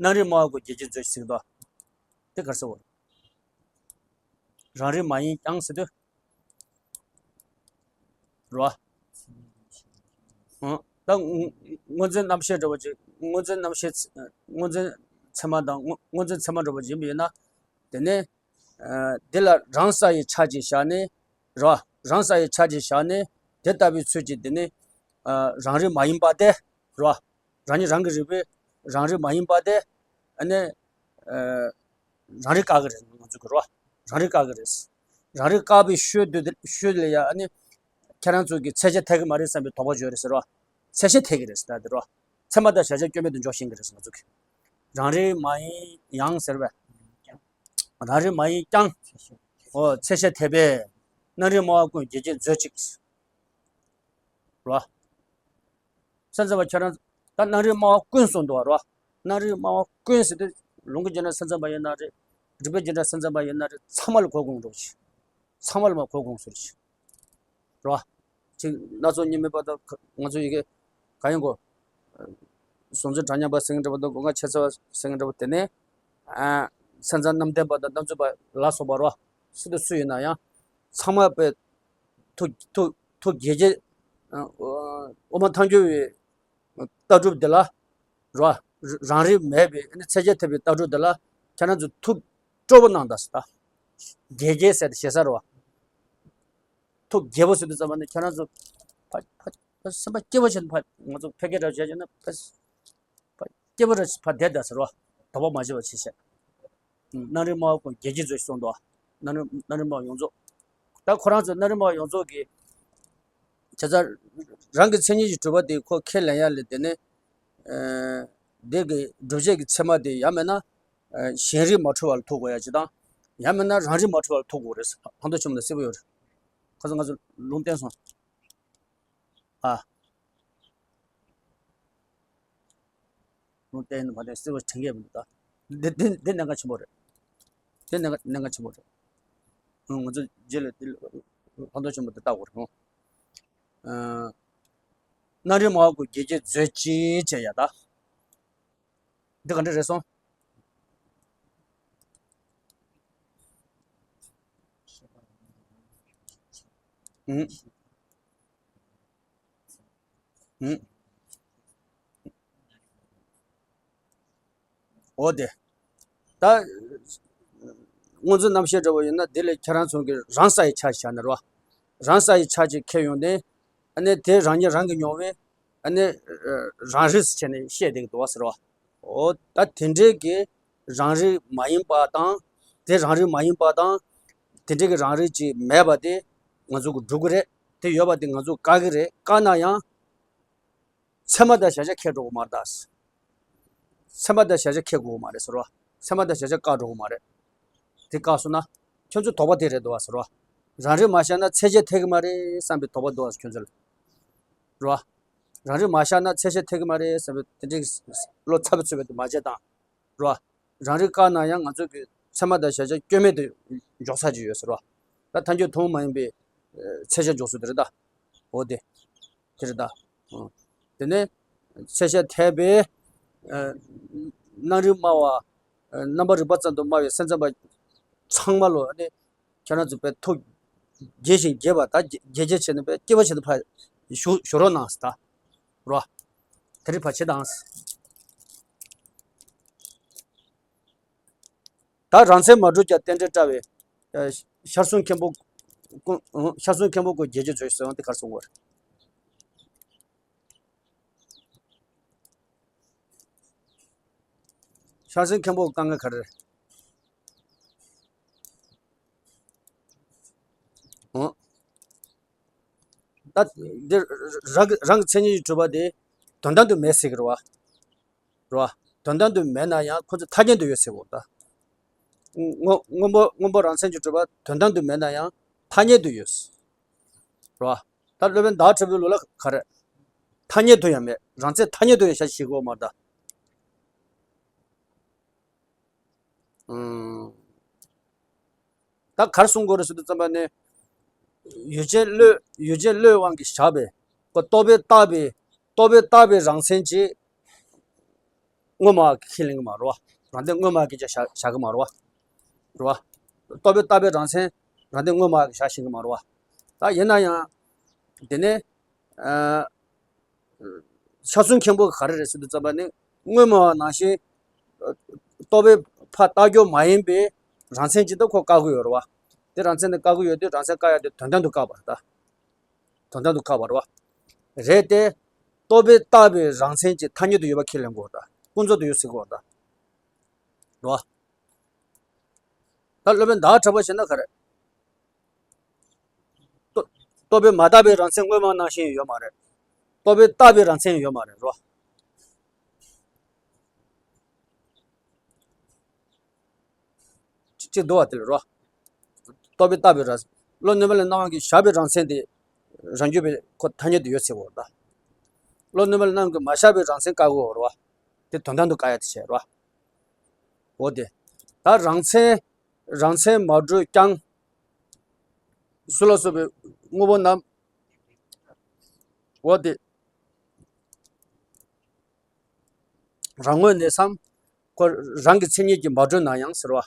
རྣམ་རིག་སྨྲ་བ་ཀུན་བརྒྱད་ཁྱབ་མཛོད་ཅིག་ཟེར་གི་འདུག་དེ་ག་རེ་ཟེར་བ། རང་རིག་མ་ཡིན་ཀྱང་ཟེར་དུས། རོ། ཨང་། ད་སྔོ་སྔོ་འཛིན་རྣམ་ཤེས་འདྲ་བོ་ཅིག་སྔོ་འཛིན་རྣམ་ཤེས་ཚ་སྔོ་འཛིན་ཚད་མ་དང་སྔོ་སྔོ་འཛིན་ཚད་མ་འདྲ་བོ་ཅིག་ཡིན་པ་ཡིན་ན། དེ་ནས། ཨ། འདི་ལ་རང་ས་ཡི་ཆ་ཅིག་བཞག་ནས། རོ། རང་ས་ཡི་ཆ་ཅིག་བཞག་ནས་དེ་ལྟ་བུའི་ཚུལ་གྱིས་དེ་ནི། ཨ། རང་རིག་མ་ཡིན་པ་སྟེ། རོ། རང་ཉིད་རང་གི་རིག་པའི་རང་རིག་མ་ཡིན་པ་སྟེ། ཨ་ནི། ཨ། རང་རིག་བཀག་གི་རེད་ང་ཚོ་གི་རོ། རང་རིག་བཀག་གི་རེད། རང་རིག་བཀག་པའི་ཤུལ་དུ་ཤུལ་ལ་ཡ་ཨ་ནི། ཁྱེད་རང་ཚོ་གི་ཚད་གཞི་འཐད་གི་མ་རེད་བསམ་པའི་དོགས་པ་ཡོད་རེད་ཟེར་རོ། ཚད་གཞི་འཐད་གི་རེད་ཟེར་ད་དེ་རོ། ཚད་མ་དང་གཞལ་བྱ་སྐྱོན་མེད་དུ་འཇོག་ཤེས་གི་རེད་ཟེར་ང་ཚོ་གི། རང་རིག་མ་ཡིན་ཡང་ཟེར་བས། རང་རིག་མ་ཡིན་ཀྱང་། འོ་ཚད་གཞི་འཐད་པས། རྣམ་རིག་སྨྲ་བ་ཀུན་བརྒྱད་ཁྱབ་མཛོད་ཅིག་རོ། སེམས་ཙམ་པ་ཁྱོད་རང་ད་རྣམ་རིག་སྨྲ་བ་ཀུན་གསུངས་འདུག་བ་རོ། རྣམ་རིག་སྨྲ་བ་ཀུན་ཟེར་དུས་ལུང་གི་རྗེས་འབྲང་སེམས་ཙམ་པ་ཡིན་ན་རེད། རིགས་པའི་རྗེས་འབྲང་སེམས་ཙམ་པ་ཡིན་ན་རེད་ཚང་མ་ལ་གོ་དགོངས་འགྲོ་ཅིག་ཚང་མ་ལ་མ་གོ་དགོངས་ཟེར་ཅིག་རོ། ཅིག་སྣ་ཚོགས་གཉིས་མེད་པ་དང་ང་ཚོ་ཡི་གེ་ག་ཡིན་གོ་གཟུང་འཛིན་གྲངས་མཉམ་པ་ཟེར་མཁན་འདྲ་པོ་དང་སྒོ་ལྔ་ཆད་ཚར་བ་ཟེར་མཁན་འདྲ་པོ་དེ་ནས། ཨ། སེམས་ཙམ་རྣམ་བདེན་པ་དང་རྣམ་རྫུན་པ་ལ་སོགས་པ་རོ། སུ་དང་སུ་ཡིན་ན་ཡང་། ཚང་མ་པའི་ཐུགས་ཐུགས་ཐུགས་དགྱེས་རྗེས། ཨ། དབུ་མ་ཐལ་འགྱུར་བའི་ལྟ་གྲུབ་འདི་ལ། རོ། རང་རིག་མེད་པའི་ཨ་ནི་ཚད་ཆེན་ཐེག་པའི་ལྟ་གྲུབ་འདི་ལ་ཁྱེད་རང་ཚོ་ཐུགས་སྤྲོ་པོ་གནང་དང་ཟེར་ད། དགྱེས་དགྱེས་ཟེར་ཏེ་ཞེ་ས་རེད་བ། ཐུགས་དགྱེས་པོ་ཟེར་དུས་ཙམ་པ་ནི་ཁྱེད་རང་ཚོ་ཕ་ཕ་ཕ་སེམས་པ་སྐྱིད་པོ་བྱས་ནས་ཕ་ང་ཚོ་ཕ་གིར་འདྲ་བྱས་བྱས་ན་ཕ་ཕ་སྐྱིད་པོ་རེ་ཕ་བསྡད་ད་ཟེར་བ། དོགས་པ་མ་བྱེད་པ་བྱེད་བྱས། རྣམ་རིག་སྨྲ་བ་ཀུན་དགྱེས་དགྱེས་མཛོད་ཅེས་གསུངས་འདུག་རྣམ་རིག་རྣམ་རིག་སྨྲ་བ་ཡོངས་རྫོགས། ད་ཁོ་རང་ཚོ་རྣམ་རིག་སྨྲ་བ་ཡོངས་རྫོགས་ཀྱིས་བྱས་ཙང་རང་གི་མཚན་ཉིད་ཀྱི་གྲུབ་པ་དེ་ཁོ་ཁས་ལེན་ཡ་ལས་དེ་ནས་ཨ་དེ་གི་སྒྲུབ་བྱེད་ཀྱི་ཚད་མ་དེ་ཡང་མིན་ན་ཨ་གཞན་རིག་མ་འཁྲུལ་བ་ལ་ཐུག་དགོས་ཡ་ཅིག་དང་། ཡང་མིན་ན་རང་རིག་མ་འཁྲུལ་བ་ལ་ཐུག་དགོས་རེད། ཕན་ཐོགས་ཆེན་པོ་ལ་གསལ་པོ་ཡོད་རེད། ཁ་སང་ང་ཚོ་ལུང་བསྟན་སོང་། ཨ། ལུང་བསྟན་ནི་མ་བསྟན་གསལ་པོ་དྲན་གྱི་མི་འདུག་ད། འདི་འདི་འདི་གནད་འགག་ཆེན་པོ་རེད། འདི་གནད་འགག་གནད་འགག་ཆེན་པོ་རེད། ཨ་ང་ཚོ་རྗེས་ལ་འདི་ཕན་ཐོགས་ཆེན་པོ་འདི་བལྟ་དགོས་རེད། ཨ་རྣམ་རིག་སྨྲ་བ་ཀུན་དགྱེས་དགྱེས་མཛོད་ཅིག་ཅེས་ཡ་ད། འདི་ག་འདྲ་རེད་སོང་། ཨུམ། ཨུམ། འོ་དེ། ད། སྔོན་ཚུལ་རྣམ་བཤད་འདྲ་བོ་ཡིན་ན་དེ་ལས་ཁྱེད་རང་ཚོ་གི་རང་ས་ཡི་ཆ་ཞིག་བྱ་ནི་རེད་བ། རང་ས་ཡི་ཆ་ཅིག་ཁྱེར་ཡོང་ནས། ཨ་ནི་དེ་རང་ཉིད་རང་གིས་མྱོང་བའི། ཨ་ནི་རང་རིག་བྱས་ནས་བཤད་བསྡད་ཀྱི་འདུག་བ་ཟེར་བ། འོ་ད་དེ་འདྲའི་གི་རང་རིག་མ་ཡིན་པ་དང་། དེ་རང་རིག་མ་ཡིན་པ་དང་། དེ་འདྲའི་གི་རང་རིག་ཅིག་མེད་པ་དེ་ང་ཚོ་གི་སྒྲུབ་ཀྱི་རེད། དེ་ཡོད་པ་དེ་ང་ཚོ་བཀག་གི་རེད། བཀག་ན་ཡང་། ཚད་མ་དང་གཞལ་བྱ་ཁྱེར་འགྲོ་གི་མ་རེད་ད། ཚད་མ་དང་གཞལ་བྱ་ཁྱེར་དགོས་གི་མ་རེད་ཟེར་བ། ཚད་མ་དང་གཞལ་བྱ་བཀག་འགྲོ་གི་མ་རེད། དེ་བཀག་སོང་ན། ཁྱོད་ཚོའི་དོགས་པ་དེ་རེད་འདུག་བ་ཟེར་བ། རང་རིག་མ་ཤར་ན་ཚད་གཞི་འཐད་གི་མ་རེད་བསམ་པའི་དོགས་པ་འདུག་བ་ཁྱོད་ཚོ་ལ། རེད་བ། རང་རིག་མ་ཤར་ན་ཚད་གཞི་འཐད་གི་མ་རེད་བསམ་པའི་དེ་འདྲའི་བློ་འཚབ་པ་ཚུད་པ་དེ་མ་བྱེད་དང་། རེད་བ། རང་རིག་བཀག་ན་ཡང་ང་ཚོ་གི་ཚད་མ་དང་གཞལ་བྱ་སྐྱོན་མེད་དུ་འཇོག་ས་ཅིག་ཡོད་ཟེར་བ། ད་ཐལ་འགྱུར་ཐུན་མོང་མ་ཡིན་པའི་ཚད་གཞི་འཇོག་ཚུལ་དེ་རེད་ད། འོ་དེ། དེ་རེད་ད། དེ་ནས་ཚད་གཞི་འཐད་པའི་རྣམ་རིག་སྨྲ་བ། རྣམ་པར་རིག་པ་ཙམ་དུ་སྨྲ་བའི་སེམས་ཙམ་པ་ཚང་མ་ལོ་ནི། ཁྱེད་རང་ཚོ་དཔེ་ཐུགས་དགྱེས་ཤིང་དགྱེས་པ་ད་དགྱེས་དགྱེས་བྱས་ནས་དཔེ་སྐྱིད་པ་བྱས་ནས་ཕར་ཞུ་ཞུ་རོགས་གནང་ཟེར་ད། རོ། དེ་རིང་ཕར་བྱེད་དང་། ད་རང་མཚན་མ་གྲུབ་ཀྱང་རྟེན་འབྲེལ་བཀྲ་བའི། ཤར་གསུམ་མཁན་པོ། ཀུན། ཤར་གསུམ་མཁན་པོ་ཀུན་དགྱེས་དགྱེས་མཛོད་ཅིག་ཟེར་བ་འདི་ག་རེ་གསུང་དགོས་རེད། ཤར་གསུམ་མཁན་པོ་དཀའ་ངལ་ག་རེ་རེད། འོ། ད་འདི་རང་གི་རང་གི་མཚན་ཉིད་ཀྱི་གྲུབ་པ་དེ་དོན་དམ་དུ་མེད་ཟེར་གི་རེད་བ། རེད་བ། དོན་དམ་དུ་མེད་ན་ཡང་ཁོ་ཚོ་ཐ་སྙད་དུ་ཡོད་ཟེར་གོ་ད། སྔོན་སྔོན་པོ་སྔོན་པོ་རང་མཚན་གྱི་གྲུབ་པ་དོན་དམ་དུ་མེད་ན་ཡང་ཐ་སྙད་དུ་ཡོད། རེད་བ། ད་སློབ་དཔོན་ཟླ་བ་གྲགས་པའི་ལུགས་ལ་ག་རེ། ཐ་སྙད་དུ་ཡང་མེད། རང་མཚན་ཐ་སྙད་དུ་ཡང་བཞག་ཤེས་གོ་མ་རེད་ད། ཨང་། ད་ག་རེ་གསུང་དགོས་རེད་ཟེར་དུས་ཙམ་པ་ནི། ཡུལ་ཅན་བློས་ཡུལ་ཅན་བློའི་དབང་གིས་བཞག་པའི། ཁོ་རྟོག་པས་བཏགས་པའི་རྟོག་པས་བཏགས་པའི་རང་མཚན་གྱིས་དངོས་སྨྲ་བ་གིས་ཁས་ལེན་གྱི་མ་རེད་བ། རང་སྟེང་དངོས་སྨྲ་བ་གིས་ཀྱང་བཞག་བཞག་གི་མ་རེད་བ། རེད་བ། རྟོག་པས་བཏགས་པའི་རང་མཚན་རང་སྟེང་དངོས་སྨྲ་བ་གིས་བཞག་ཤེས་ཀྱི་མ་རེད་བ། ད་ཡིན་ན་ཡང་། དེ་ནས། ཨ། ཤར་གསུམ་མཁན་པོ་ག་རེ་རེད་ཟེར་དུས་ཙམ་པ་ནི་དངོས་སྨྲ་བ་ནང་བཞིན། རྟོག་པས་ཕར་བཏགས་རྒྱུ་མ་ཡིན་པའི་རང་མཚན་ཅིག་ད་ཁོ་བཀག་གི་ཡོད་རེད་བ། དེ་རང་མཚན་དེ་བཀག་གི་ཡོད་དུས་རང་མཚན་བཀག་ཡ་དེ་དོན་དམ་དུ་བཀག་པ་རེད་ད། དོན་དམ་དུ་བཀག་པ་རེད་བ། རེད་དེ། རྟོག་པས་བཏགས་པའི་རང་མཚན་གྱི་ཐ་སྙད་དུ་ཡོད་པ་ཁས་ལེན་དགོས་རེད་ད། ཀུན་རྫོབ་ཏུ་ཡོད་ཟེར་དགོས་རེད་ད། རེད་བ། ད་སློབ་དཔོན་ཟླ་བ་གྲགས་པ་བྱས་ན་ག་རེ། རྟོག་རྟོག་པས་མ་བཏགས་པའི་རང་མཚན་དངོས་སྨྲ་ནང་བཞིན་ཡོད་མ་རེད། རྟོག་པས་བཏགས་པའི་རང་མཚན་ཡོད་མ་རེད་རོ། ཅི་ཅི་འདུག་བ་དེ་ལ་རོ། རྟོག་པས་བཏགས་པའི་རང་། བློ་རྣོན་པ་ལས་སྣང་བ་གིས་བཞག་པའི་རང་མཚན་དེ། རང་རྒྱུད་པའི་ཁོ་ཐ་སྙད་དུ་ཡོད་ཟེར་བ་རེད་ད། བློ་རྣོན་པ་ལས་སྣང་བ་གིས་མ་བཞག་པའི་རང་མཚན་བཀག་གོ་རེད་བ། དེ་དོན་དམ་དུ་བཀག་ཡ་དེ་བྱས་རོ། འོ་དེ། ད་རང་མཚན། རང་མཚན་མ་གྲུབ་ཀྱང་། སུ་ལ་སོགས་པའི་དངོས་པོ་རྣམས། འོ་དེ། རང་ངོས་ནས་སམ། ཁོ་རང་གི་མཚན་ཉིད་ཀྱིས་མ་གྲུབ་ན་ཡང་ཟེར་བ།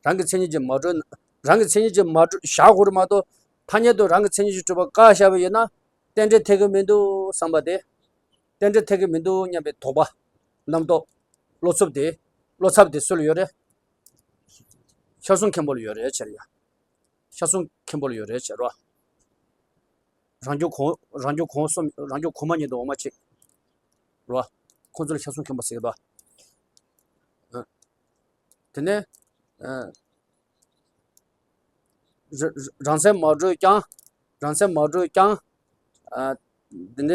རང་གི་མཚན་ཉིད་ཀྱིས་མ་གྲུབ་ན། རང་གི་མཚན་ཉིད་ཀྱིས་མ་གྲུབ་བཞག་དགོས་རེད་མ་གཏོགས། ཐ་སྙད་དུ་རང་གི་མཚན་ཉིད་ཀྱིས་གྲུབ་པ་བཀག་བཞག་པ་ཡིན་ན། རྟེན་འབྲེལ་འཐད་ཀྱི་མི་འདུག་བསམ་པ་དེ། རྟེན་འབྲེལ་འཐད་ཀྱི་མི་འདུག་སྙམ་པའི་དོགས་པ། རྣམ་རྟོག་བློ་འཚབ་དེ། བློ་འཚབ་དེ་སུ་ལ་ཡོད་རེད། ཤར་གསུམ་མཁན་པོ་ལ་ཡོད་རེད་ཟེར་ཡ། ཤར་གསུམ་མཁན་པོ་ལ་ཡོད་རེད་ཟེར་རོ། རང་རྒྱུ་གོང་རང་རྒྱུ་གོང་གསུམ་རང་རྒྱུ་གོང་མ་ཉིད་དུ་འོག་མ་གཅིག་རོ། ཁོང་ཚོ་ལ་ཤར་གསུམ་མཁན་པོ་ཟེར་གི་འདུག་དེ་ནས། རང་མཚན་མ་གྲུབ་ཀྱང་། རང་མཚན་མ་གྲུབ་ཀྱང་། དེ་ནས་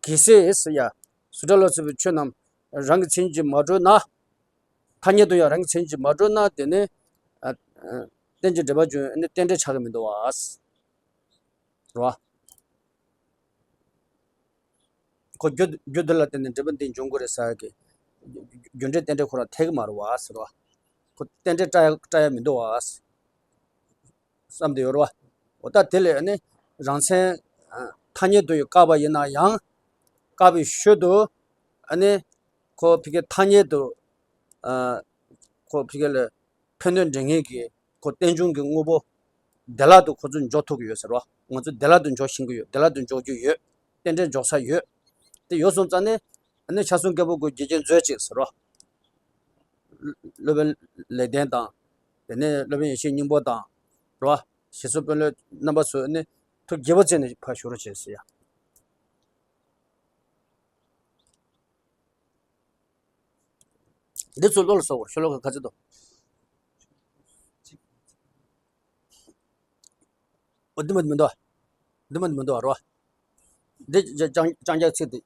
གལ་སྲིད་ཟེར་ཡ། སུ་དྲ་ལ་སོགས་པའི་ཆོས་རྣམས་རང་གི་མཚན་ཉིད་ཀྱིས་མ་གྲུབ་ན། ཐ་སྙད་དུ་ཡང་རང་གི་མཚན་ཉིད་ཀྱིས་མ་གྲུབ་ན་དེ་ནི། རྟེན་ཅིང་འབྲེལ་པར་འབྱུང་བའི་རྟེན་འབྲེལ་ཆགས་ཀྱི་མི་འདུག་བ། རོ། ཁོ་རྒྱུ་རྒྱུ་འདི་ལ་བརྟེན་ནས་འབྲེལ་པ་འདི་འབྱུང་དགོས་རེད་ཟེར་གི། རྒྱུ་འབྲས་རྟེན་འབྲེལ་ཁོ་རང་འཐད་ཀྱི་མ་རེད་བ་ཟེར་བ། ཁོ་རྟེན་འབྲེལ་བཀྲ་ཡ་བཀྲ་ཡ་མི་འདུག་བ། བསམ་བསྡད་ཡོད་རེད་བ། འོ་ད་དེ་ལས་ཨ་ནི་རང་མཚན་ཐ་སྙད་དུ་ཡང་བཀག་པ་ཡིན་ན་ཡང་། བཀག་པའི་ཤུལ་དུ་ཨ་ནི་ཁོ་ཕ་གི་ཐ་སྙད་དུ། ཁོ་ཕ་གི་ལ། ཕན་གནོད་འབྲེལ་ངེས་ཀྱི་ཁོ་རྟེན་འབྱུང་གི་དངོས་པོ་བདེ་བླག་ཏུ་ཁོ་ཚོས་འཇོག་ཐུབ་ཀྱི་ཡོད་ཟེར་བ། ང་ཚོས་བདེ་བླག་ཏུ་འཇོག་ཤེས་ཀྱི་ཡོད། བདེ་བླག་ཏུ་འཇོག་རྒྱུ་ཡོད། རྟེན་འབྲེལ་འཇོག་ས་ཡོད། དེ་ཡོད་སོང་ཙང་ནས་ཨ་ནི་ཤར་གསུམ་མཁན་པོ་གི་རྒྱལ་ཆེན་མཛོད་ཅིག་ཟེར་བ། སློབ་དཔོན་ལེགས་ལྡན་དང་། དེ་ནས་སློབ་དཔོན་ཡེ་ཤེས་སྙིང་པོ་དང་། རེད་བ། ཞེས་སོགས་དཔོན་སློབ་རྣམ་པ་ཚོས་ཨ་ནི་ཐུགས་དགྱེས་པ་བྱས་ནས་ཕར་བཞུགས་རོགས་བྱེད་ཟེར་ཡ། འདི་ཚོ་བློ་ལ་བཟོ་དགོས། ཤོ་ལོ་ཀ་ག་ཚོད་འདུག་འོ་འདི་མ་འདི་མི་འདུག་འདི་མ་འདི་མི་འདུག་རོ། འདི་ཅང་ཅང་རྒྱག་ཚིག་འདི།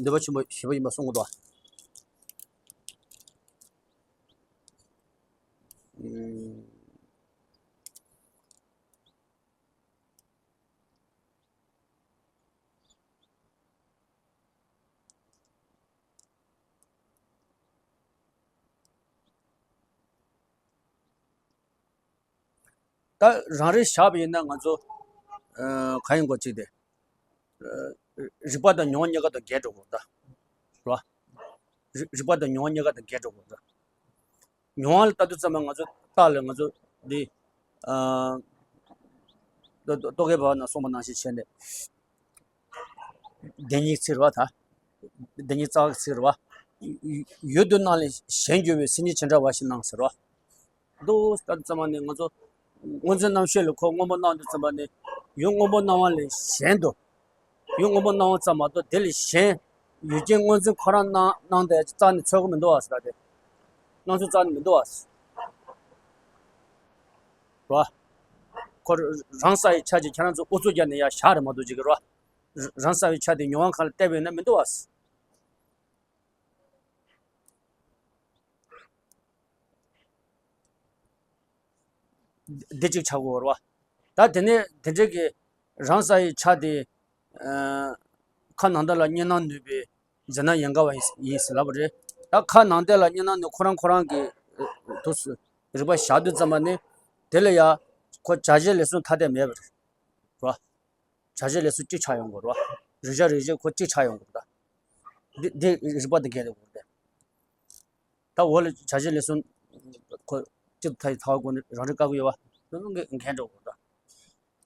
འདི་བ་ཆེན་པོ་ཞེ་པོ་ཡིན་པ་གསུང་གི་འདུག་ད་རང་རེ་བཞག་པ་ཡིན་ན་ང་ཚོ། ཨ། ག་ཡིན་གོ་གཅིག་དེ། ཨ། རིག་པ་དང་མྱོང་བ་གཉིས་ཀ་དང་འགལ་འགྲོ་གོ་ད། རེད་བ། རིག་རིག་པ་དང་མྱོང་བ་གཉིས་ཀ་དང་འགལ་འགྲོ་གོ་ད། མྱོང་བ་ལ་ལྟ་དུས་ཙམ་པ་ང་ཚོ་རྟགས་ལ་ང་ཚོ་འདི། ཨ། རྟོག་རྟོག་གེ་བར་ན་གསུངས་པ་ནང་བཞིན་བྱས་ནས། བདེན་གཉིས་ཚིག་རེད་བ་ད། བདེན་གཉིས་རྩ་བ་ཚིག་རེད་བ། ཡུལ་དུ་སྣང་ལས་གཞན་འགྱུར་བའི་སེམས་ཉིད་ཇི་འདྲ་བ་ཞིག་སྣང་ཟེར་བ། འདུག་ལྟ་དུས་ཙམ་པ་ནས་ང་ཚོ་སྔོ་འཛིན་རྣམ་ཤེས་ལ་ཁོ་སྔོན་པོ་སྣང་དུས་ཙམ་པ་ནས་ཡུལ་སྔོན་པོ་སྣང་བ་ལས་གཞན་དུ། ཡུལ་སྔོན་པོ་སྣང་བ་ཙམ་མ་གཏོགས་དེ་ལས་གཞན། ཡུལ་ཅན་སྔོ་འཛིན་ཁོ་རང་སྣང་སྣང་དེ་རྩ་ནས་ཚོར་གི་མི་འདུག་བ་ཟེར་ཏེ། སྣང་ཚུལ་རྩ་ནས་མི་འདུག་བ། རོ། ཁོ་རང་ས་ཡི་ཆ་ཅིག་ཁྱེད་རང་ཚོ་ཨུ་ཚུགས་རྒྱབ་ནས་ཡར་བཞག་རེད་མ་གཏོགས་ཅིག་གི་རོ། རང་ས་ཡི་ཆ་དེ་མྱོང་བ་གང་ལ་བལྟས་པ་ཡིན་ན་མི་འདུག་བ། འདི་གཅིག་ཆགས་དགོས་རེད་བ། ད་དེ་ནས་དེ་འདྲའི་གི་རང་ས་ཡི་ཆ་དེ། ཨ། ཁ་ནང་ལྟ་ལ་གཉིས་སྣང་ནུས་པའི་འཛིན་སྣང་ཡན་ག་བ་ཡིན་ཡིན་ཟེར་ལབ་པ་རེད། ད་ཁ་ནང་ལྟ་ལ་གཉིས་སྣང་ནུས་ཁོ་རང་ཁོ་རང་གི་དུས་སུ་རིག་པ་བཞག་དུས་ཙམ་པ་ནི་དེ་ལ་ཡ་ཁོ་བྱ་བྱེད་ལས་གསུམ་ཐ་དད་མེད་པ་རེད་བ། བྱ་བྱེད་ལས་གསུམ་གཅིག་ཆགས་ཡོང་དགོས་རེད་བ། རེག་བྱ་རེག་བྱེད་ཁོ་གཅིག་ཆགས་ཡོང་དགོས་རེད་ད། འདི་འདི་རིག་པ་འདི་འགལ་དགོས་རེད། ད་འོག་ལ་བྱ་བྱེད་ལས་གསུམ་ཁོ་གཅིག་ཏུ་ཐལ་བའི་ཐལ་བ་སྒོ་ནས་རང་རིག་བཀག་གི་ཡོད་བ། འདི་ཚོ་འགལ་འགལ་འགྲོ་དགོས་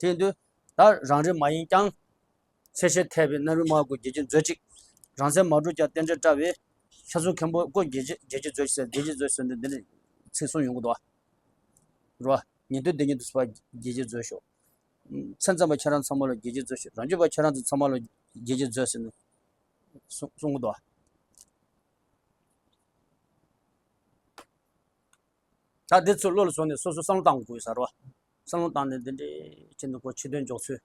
རེད་ད། དེ་ཡིན་དུས་ད་རང་རིག་མ་ཡིན་ཀྱང་། ཚད་ཤེས་འཐད་པའི་རྣམ་རིག་སྨྲ་བ་ཀུན་རྒྱལ་ཆེན་མཛོད་ཅིག་རང་མཚན་མ་གྲུབ་ཀྱང་རྟེན་འབྲེལ་བཀྲ་བའི། ཤར་གསུམ་མཁན་པོ་ཀུན་རྒྱལ་ཆེན་རྒྱལ་ཆེན་མཛོད་ཅིག་ཟེར་རྒྱལ་ཆེན་མཛོད་ཟེར་འདི་འདི་ནས་ཚིག་གསུམ་ཡོང་གི་འདུག་བ། རེད་བ། ཉན་ཐོས་སྡེ་གཉིས་སུ་ཕར་རྒྱལ་ཆེན་མཛོད་ཤོག་མཚན་ཙམ་པ་ཁྱེད་རང་ཚང་མ་ལ་རྒྱལ་ཆེན་མཛོད་ཤོག་རང་རྒྱུད་པ་ཁྱེད་རང་ཚོ་ཚང་མ་ལ་རྒྱལ་ཆེན་མཛོད་ཟེར་ནས་གསུང་གསུང་གི་འདུག་བ། ད་འདི་ཚོ་བློ་ལ་བཟུང་ནས་སོ་སོ་བསམ་བློ་བཏང་དགོས་ས་རེད་བ། བསམ་བློ་བཏང་ནས་འདི་འདྲའི་ཕྱིར་འདི་ཁོ་ཕྱི་དོན་འཇོག་ཚུལ།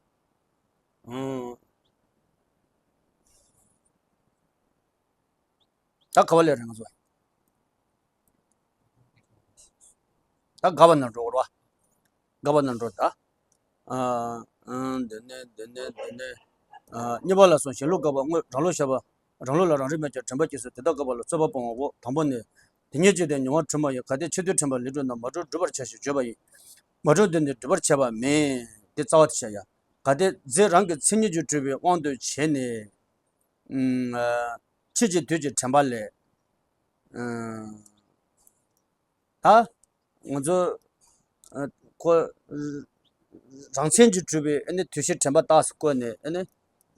ཨང་། ད་ག་བ་ལས་རེད་ང་ཚོ། ད་དགའ་བ་ན་འགྲོ་བ་རེད་བ། དགའ་བ་ན་འགྲོ་ད། ཨ། ཨང་། དེ་ནས་དེ་ནས་དེ་ནས། ཨ། གཉིས་པ་ལ་སོགས་གཞན་ལུགས་དགག་པ་དངོས་རང་ལུགས་བཤད་པ། རང་ལུགས་ལ་རང་རིག་མེད་ཀྱང་དྲན་པ་སྐྱེས་སོ་དེ་དག་དགག་པ་ལ་རྩོད་པ་སྤོང་བའོ། དང་པོ་ནི། དེ་སྙེད་ཅིག་དེ་མྱོང་བ་དྲན་པ་ཡིན། གལ་ཏེ་ཕྱི་དོན་དྲན་པ་ལས་གྲུབ་ན་མ་གྲུབ་སྒྲུབ་པར་བྱ་ཞེས་བརྗོད་པ་ཡིན། མ་གྲུབ་དོན་དེ་སྒྲུབ་པར་བྱ་བ་མིན། དེ་རྩ་བ་དེ་བྱ་ཡ། གལ་ཏེ་རྫས་རང་གི་མཚན་ཉིད་ཀྱིས་གྲུབ་པའི་དབང་དུ་བྱས་ནས། ཨ། ཕྱིས་ཀྱི་དུས་ཀྱི་དྲན་པ་ལས། ཨ། ད་ང་ཚོ། ཨ། ཁོ་རང་མཚན་གྱིས་གྲུབ་པའི་ཨ་ནི་དུས་ཕྱིས་དྲན་པ་རྟགས་སུ་བཀོད་ནས་ཨ་ནི།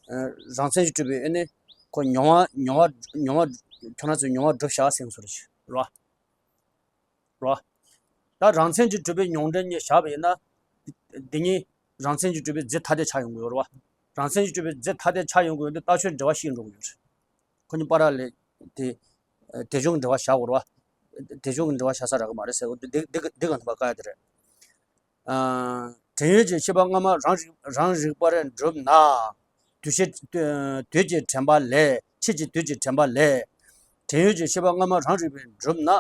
ཨ། རང་མཚན་གྱིས་གྲུབ་པའི་ཨ་ནི་ཁོ་མྱོང་བ་མྱོང་བ་མྱོང་བ་ ཁྱོད་རང་ཚོས་མྱོང་བ་སྒྲུབ་བྱ་ཟེར་གྱི་ཡོད་རེད། རེད་བ། རེད་བ། ད་རང་མཚན་གྱིས་གྲུབ་པའི་མྱོང་འབྲེལ་གཉིས་བཞག་པ་ཡིན་ན། འདི་གཉིས་རང་མཚན་གྱིས་གྲུབ་པའི་རྫས་ཐ་དད་ཆགས་ཡོང་གི་ཡོད་རེད་བ། རང་མཚན་གྱིས་གྲུབ་པའི་རྫས་ཐ་དད་ཆགས་ཡོང་གི་ཡོད་དུས་རྟགས་ཆོས་འབྲེལ་བ་ཤེས་འགྲོ་གི་ཡོད་རེད། ཁོ་གཉིས་བར་ལ་དེ། དེ་བྱུང་གི་འབྲེལ་བ་བཞག་དགོས་རེད་བ། དེ་བྱུང་གི་འབྲེལ་བ་བཞག་ས་རག་གི་མ་རེད་ཟེར་གོ། དེ་དེ་དེ་གང་ཐུབ་པ་བཀག་ཡ་དེ་རེད། ཨ། དྲན་ཡུལ་གྱི་ཤེས་པ་སྔ་མ་རང་རིག་རང་རིག་པར་གྲུབ་ན། དུས་ཤེས་དུས་ཀྱི་དྲན་པ་ལས། ཕྱིས་ཀྱི་དུས་ཀྱི་དྲན་པ་ལས། དྲན་ཡུལ་གྱི་ཤེས་པ་སྔ་མ་རང་རིག་པར་གྲུབ་ན། ཨ།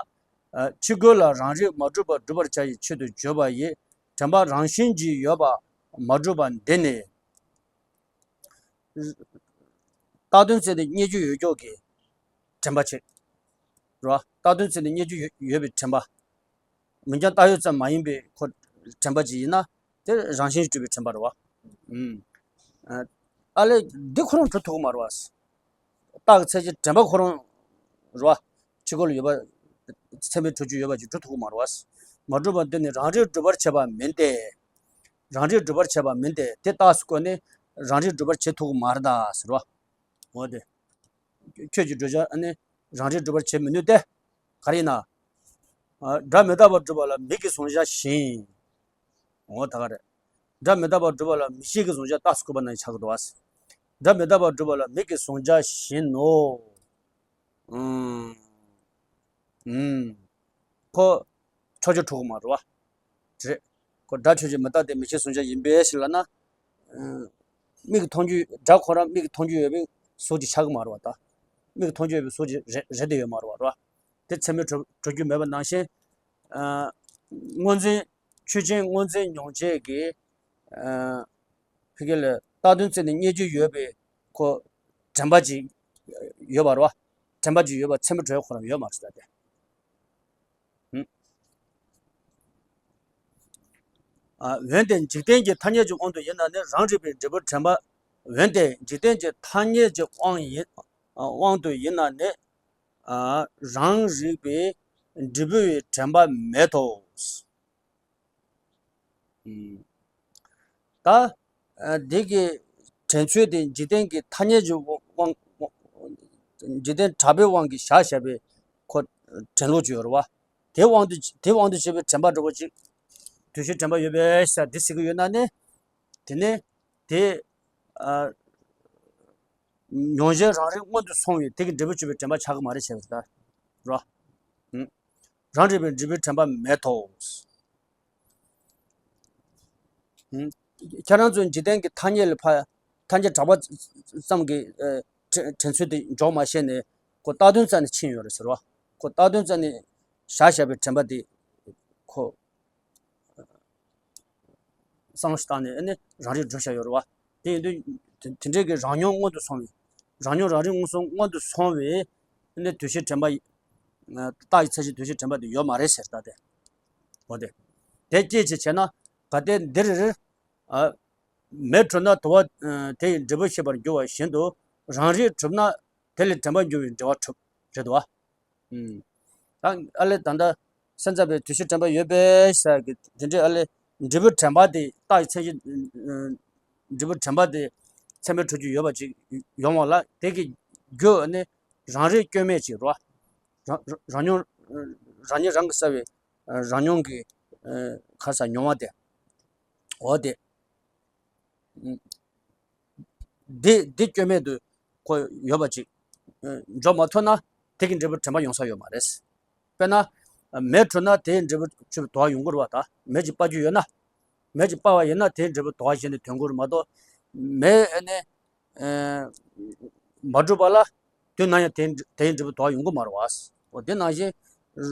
ཕྱི་རྒོལ་ལ་རང་རིག་མ་གྲུབ་པ་སྒྲུབ་པར་བྱ་ཡི་ཆེད་དུ་བརྗོད་པ་ཡི། དྲན་པ་རང་བཞིན་གྱིས་ཡོད་པ་མ་གྲུབ་པ་འདི་ནི། རྟགས་དོན་ཚད་དེ་རྙེད་རྒྱུ་ཡོད་ཀྱོག་གི་དྲན་པ་བྱེད། རེད་བ། རྟགས་དོན་ཚད་དེ་རྙེད་རྒྱུ་ཡོད་ཡོད་པའི་དྲན་པ། མིང་རྐྱང་བཏགས་ཡོད་ཙམ་མ་ཡིན་པའི་ཁོ་དྲན་པ་ཅིག་ཡིན་ན། དེ་རང་བཞིན་གྱིས་གྲུབ་པའི་དྲན་པ་རེད་བ། ཨུམ། ཨ་ལས་འདི་ཁོ་རང་གྲུབ་ཐུབ་ཀྱི་མ་རེད་བ། རྟགས་ཀྱི་ཚད་ཀྱི་དྲན་པ་ཁོ་རང་རེད་བ། ཕྱི་རྒོལ་ཡོད་པ། ཚད་མས་གྲུབ་རྒྱུ་ཡོད་པ་ཅིག་གྲུབ་ཐུབ་ཀྱི་མ་རེད་བ། མ་གྲུབ་པ་འདི་ནི་རང་རིག་སྒྲུབ་པར་བྱེད་པ་མིན་ཏེ། རང་རིག་སྒྲུབ་པར་བྱེད་པ་མིན་ཏེ། དེ་རྟགས་སུ་བཀོད་ནས་རང་རིག་སྒྲུབ་པར་བྱེད་ཐུབ་ཀྱི་མ་རེད་ད་ཟེར་བ། འོ་དེ། ཁྱོད་ཀྱི་བརྗོད་བྱ་ནི་རང་རིག་སྒྲུབ་པར་བྱེད་མི་ནུས་ཏེ། ག་རེ་ཡིན་ན། སྒྲ་མི་རྟག་པར་སྒྲུབ་པ་ལ་མིག་གི་གཟུང་བྱ་བཞིན། འོ་ད་ག་རེ། སྒྲ་མི་རྟག་པར་སྒྲུབ་པ་ལ་མིག་ཤེས་ཀྱི་གཟུང་བྱ་རྟགས་སུ་བཀོད་པ་ནང་བཞིན་ཆགས་ཀྱི་འདུག་བ། སྒྲ་མི་རྟག་པར་སྒྲུབ་པ་ལ་མིག་གི་གཟུང་བྱ་བཞིན་ནོ། ཨུམ། ཨུམ། ཁོ། ཕྱོགས་ཆོས་གྲུབ་ཀྱི་མ་རེད་བ། རེད། ཁོ་སྒྲ་ཆོས་ཅན་མི་རྟག་སྟེ་མིག་ཤེས་གཟུང་བྱ་ཡིན་པས་ཞེས་ལབ་ན། ཨུམ། མིག་གིས་མཐོང་རྒྱུ་སྒྲ་ཁོ་རང་མིག་གིས་མཐོང་རྒྱུ་ཡོད་པའི་གཟུགས་ཅིག་ཆགས་ཀྱི་མ་རེད་བ་ད། མིག་གིས་མཐོང་རྒྱུ་ཡོད་པའི་གཟུགས་ཅིག་རེད་རེད་དེ་ཡོད་མ་རེད་བ་རེད་བ། དེ་ཚད་མས་གྲུབ་གྲུབ་རྒྱུ་མེད་པ་ནང་བཞིན། ཨ། སྔོ་འཛིན། ཆོས་ཅན་སྔོ་འཛིན་མྱོང་བྱེད་ཀྱི། ཨ། ཕ་གི་ལ་རྟགས་དོན་ཚད་ནི་རྙེད་རྒྱུ་ཡོད་པའི་ཁོ། དྲན་པ་ཅིག་ཡོད་པ་རེད་བ། དྲན་པ་ཅིག་ཡོད་པ་ཚད་མས་གྲུབ་ཁོ་རང་ཡོད་མ་རེད་ཟེར་ཏེ། ཨ། འོན་ཏེ་འཇིག་རྟེན་གྱི་ཐ་སྙད་ཀྱི་དབང་དུ་ཡིན་ན་ནི་རང་རིག་པའི་འབྲས་བུ་དྲན་པ། འོན་ཏེ་འཇིག་རྟེན་གྱི་ཐ་སྙད་ཀྱི་དབང་ཡིན། དབང་དུ་ཡིན་ན་ནི། ཨ། རང་རིག་པའི་འབྲས་བུ་ཡི་དྲན་པ་མེད་དོ། ཨུམ། ད། ཨ། འདི་གི་དྲན་ཚུལ་དེ་འཇིག་རྟེན་གྱི་ཐ་སྙད་ཀྱི་དབང་། འཇིག་རྟེན་གྲགས་པའི་དབང་གིས་བཞག་བཞག་པའི་ཁོ་དྲན་ལུགས་ཅིག་ཡོད་རེད་བ། དེ་དབང་དུ་དེ་དབང་དུ་བྱས་པའི་དྲན་པ་འདྲ་བོ་ཅིག་དུས་ཕྱིས་དྲན་པ་ཡོད་པས་ཟེར་འདི་ཟེར་གྱི་ཡོད་ན་ནི། དེ་ནི། དེ། ཨ། མྱོང་བྱེད་རང་རིག་སྔོན་དུ་སོང་བས་དེ་གི་འབྲས་བུ་གཅོད་པའི་དྲན་པ་ཆགས་ཀྱི་མ་རེད་བྱས་པ་རེད་ད། རོ། ཨུམ། རང་རིག་པའི་འབྲས་བུའི་དྲན་པ་མེད་དོ། ཨུམ། ཁྱེད་རང་ཚོས་འཇིག་རྟེན་གྱི་ཐ་སྙད་ལ་ཕ། ཐ་སྙད་གྲགས་པ་ཙམ་གྱི། ཨ། དྲན་དྲན་ཚུལ་དེ་འཇོག་མ་ཤེས་ནས་ཁོ་རྟགས་དོན་རྩ་ནས་ཕྱིན་ཡོད་རེད་ཟེར་བ། ཁོ་རྟགས་དོན་རྩ་ནས་བཞག་བཞག་པའི་དྲན་པ་དེ་ཁོ། བསམ་བློ་ཞིག་བཏང་ནས་ཨ་ནི་རང་རིག་སྒྲུབ་བྱ་ཡོད་རེད་བ། དེ་ཡིན་དུས་དེ་དེ་འདྲའི་གི་རང་མྱོང་སྔོན་དུ་སོང་བའི། རང་མྱོང་རང་རིག་སྔོན་སོང་སྔོན་དུ་སོང་བའི་ཨ་ནི་དུས་ཕྱིས་དྲན་པ་ཡི། རྟགས་ཀྱི་ཚད་གཞི་དུས་ཕྱིས་དྲན་པ་དེ་ཡོད་མ་རེད་ཟེར་ད་དེ། འོ་དེ། དེ་སྐད་ཅེས་བྱས་ན་གལ་ཏེ་འདིར། ཨ། མེ་གྲུབ་ན་དུ་བ་དེ་ཡི་འབྲས་བུ་ཤེས་པར་འགྱུར་བ་བཞིན་དུ་རང་རིག་གྲུབ་ན་དེ་ལས་དྲན་པ་འགྱུར་བའི་འབྲེལ་བ་གྲུབ་རེད་དོ། ཨུམ། ད་ཨ་ལས་ད་ལྟ་སེམས་ཙམ་པའི་དུས་ཕྱིས་དྲན་པ་ཡོད་པས་ཟེར་གི་དེ་འདྲའི་ཨ་ལས་འབྲས་བུ་དྲན་པ་དེ་རྟགས་ཀྱི་མཚན་གཞི། འབྲས་བུ་དྲན་པ་དེ་ཚད་མས་གྲུབ་རྒྱུ་ཡོད་པ་ཅིག་ཡོང་བ་ལ་དེ་གི་རྒྱུ་ནི་རང་རིག་སྐྱོན་མེད་ཅིག་རོ། རང་རང་མྱོང་རང་ཉིད་རང་གིས་བསལ་བའི་རང་མྱོང་གི་ཁ་ས་མྱོང་བ་དེ། འོ་དེ། འདི་འདི་སྐྱོན་མེད་དུ་ཁོ་ཡོད་པ་ཅིག་འཇོག་མ་ཐུབ་ན་དེ་གི་འབྲས་བུ་དྲན་པ་ཡོང་ས་ཡོད་མ་རེད། དཔེར་ན། མེ་གྲུབ་ན་དེའི་འབྲས་བུ་ཆུ་དོ་བ་ཡོང་གི་རེད་བ་ད། མེ་ཅིག་སྤར་རྒྱུ་ཡོད་ན། མེ་ཅིག་སྤར་བ་ཡིན་ན་དེའི་འབྲས་བུ་དོ་བ་གཞན་དེ་ཐོན་གྱི་རེད་མ་གཏོགས། མེ་ཨ་ནི། མ་གྲུབ་པ་ལ། དུས་ནམ་ཡང་དེའི་དེའི་འབྲས་བུ་དོ་བ་ཡོང་གི་མ་རེད་བ། འོ་དེ་ནང་བཞིན།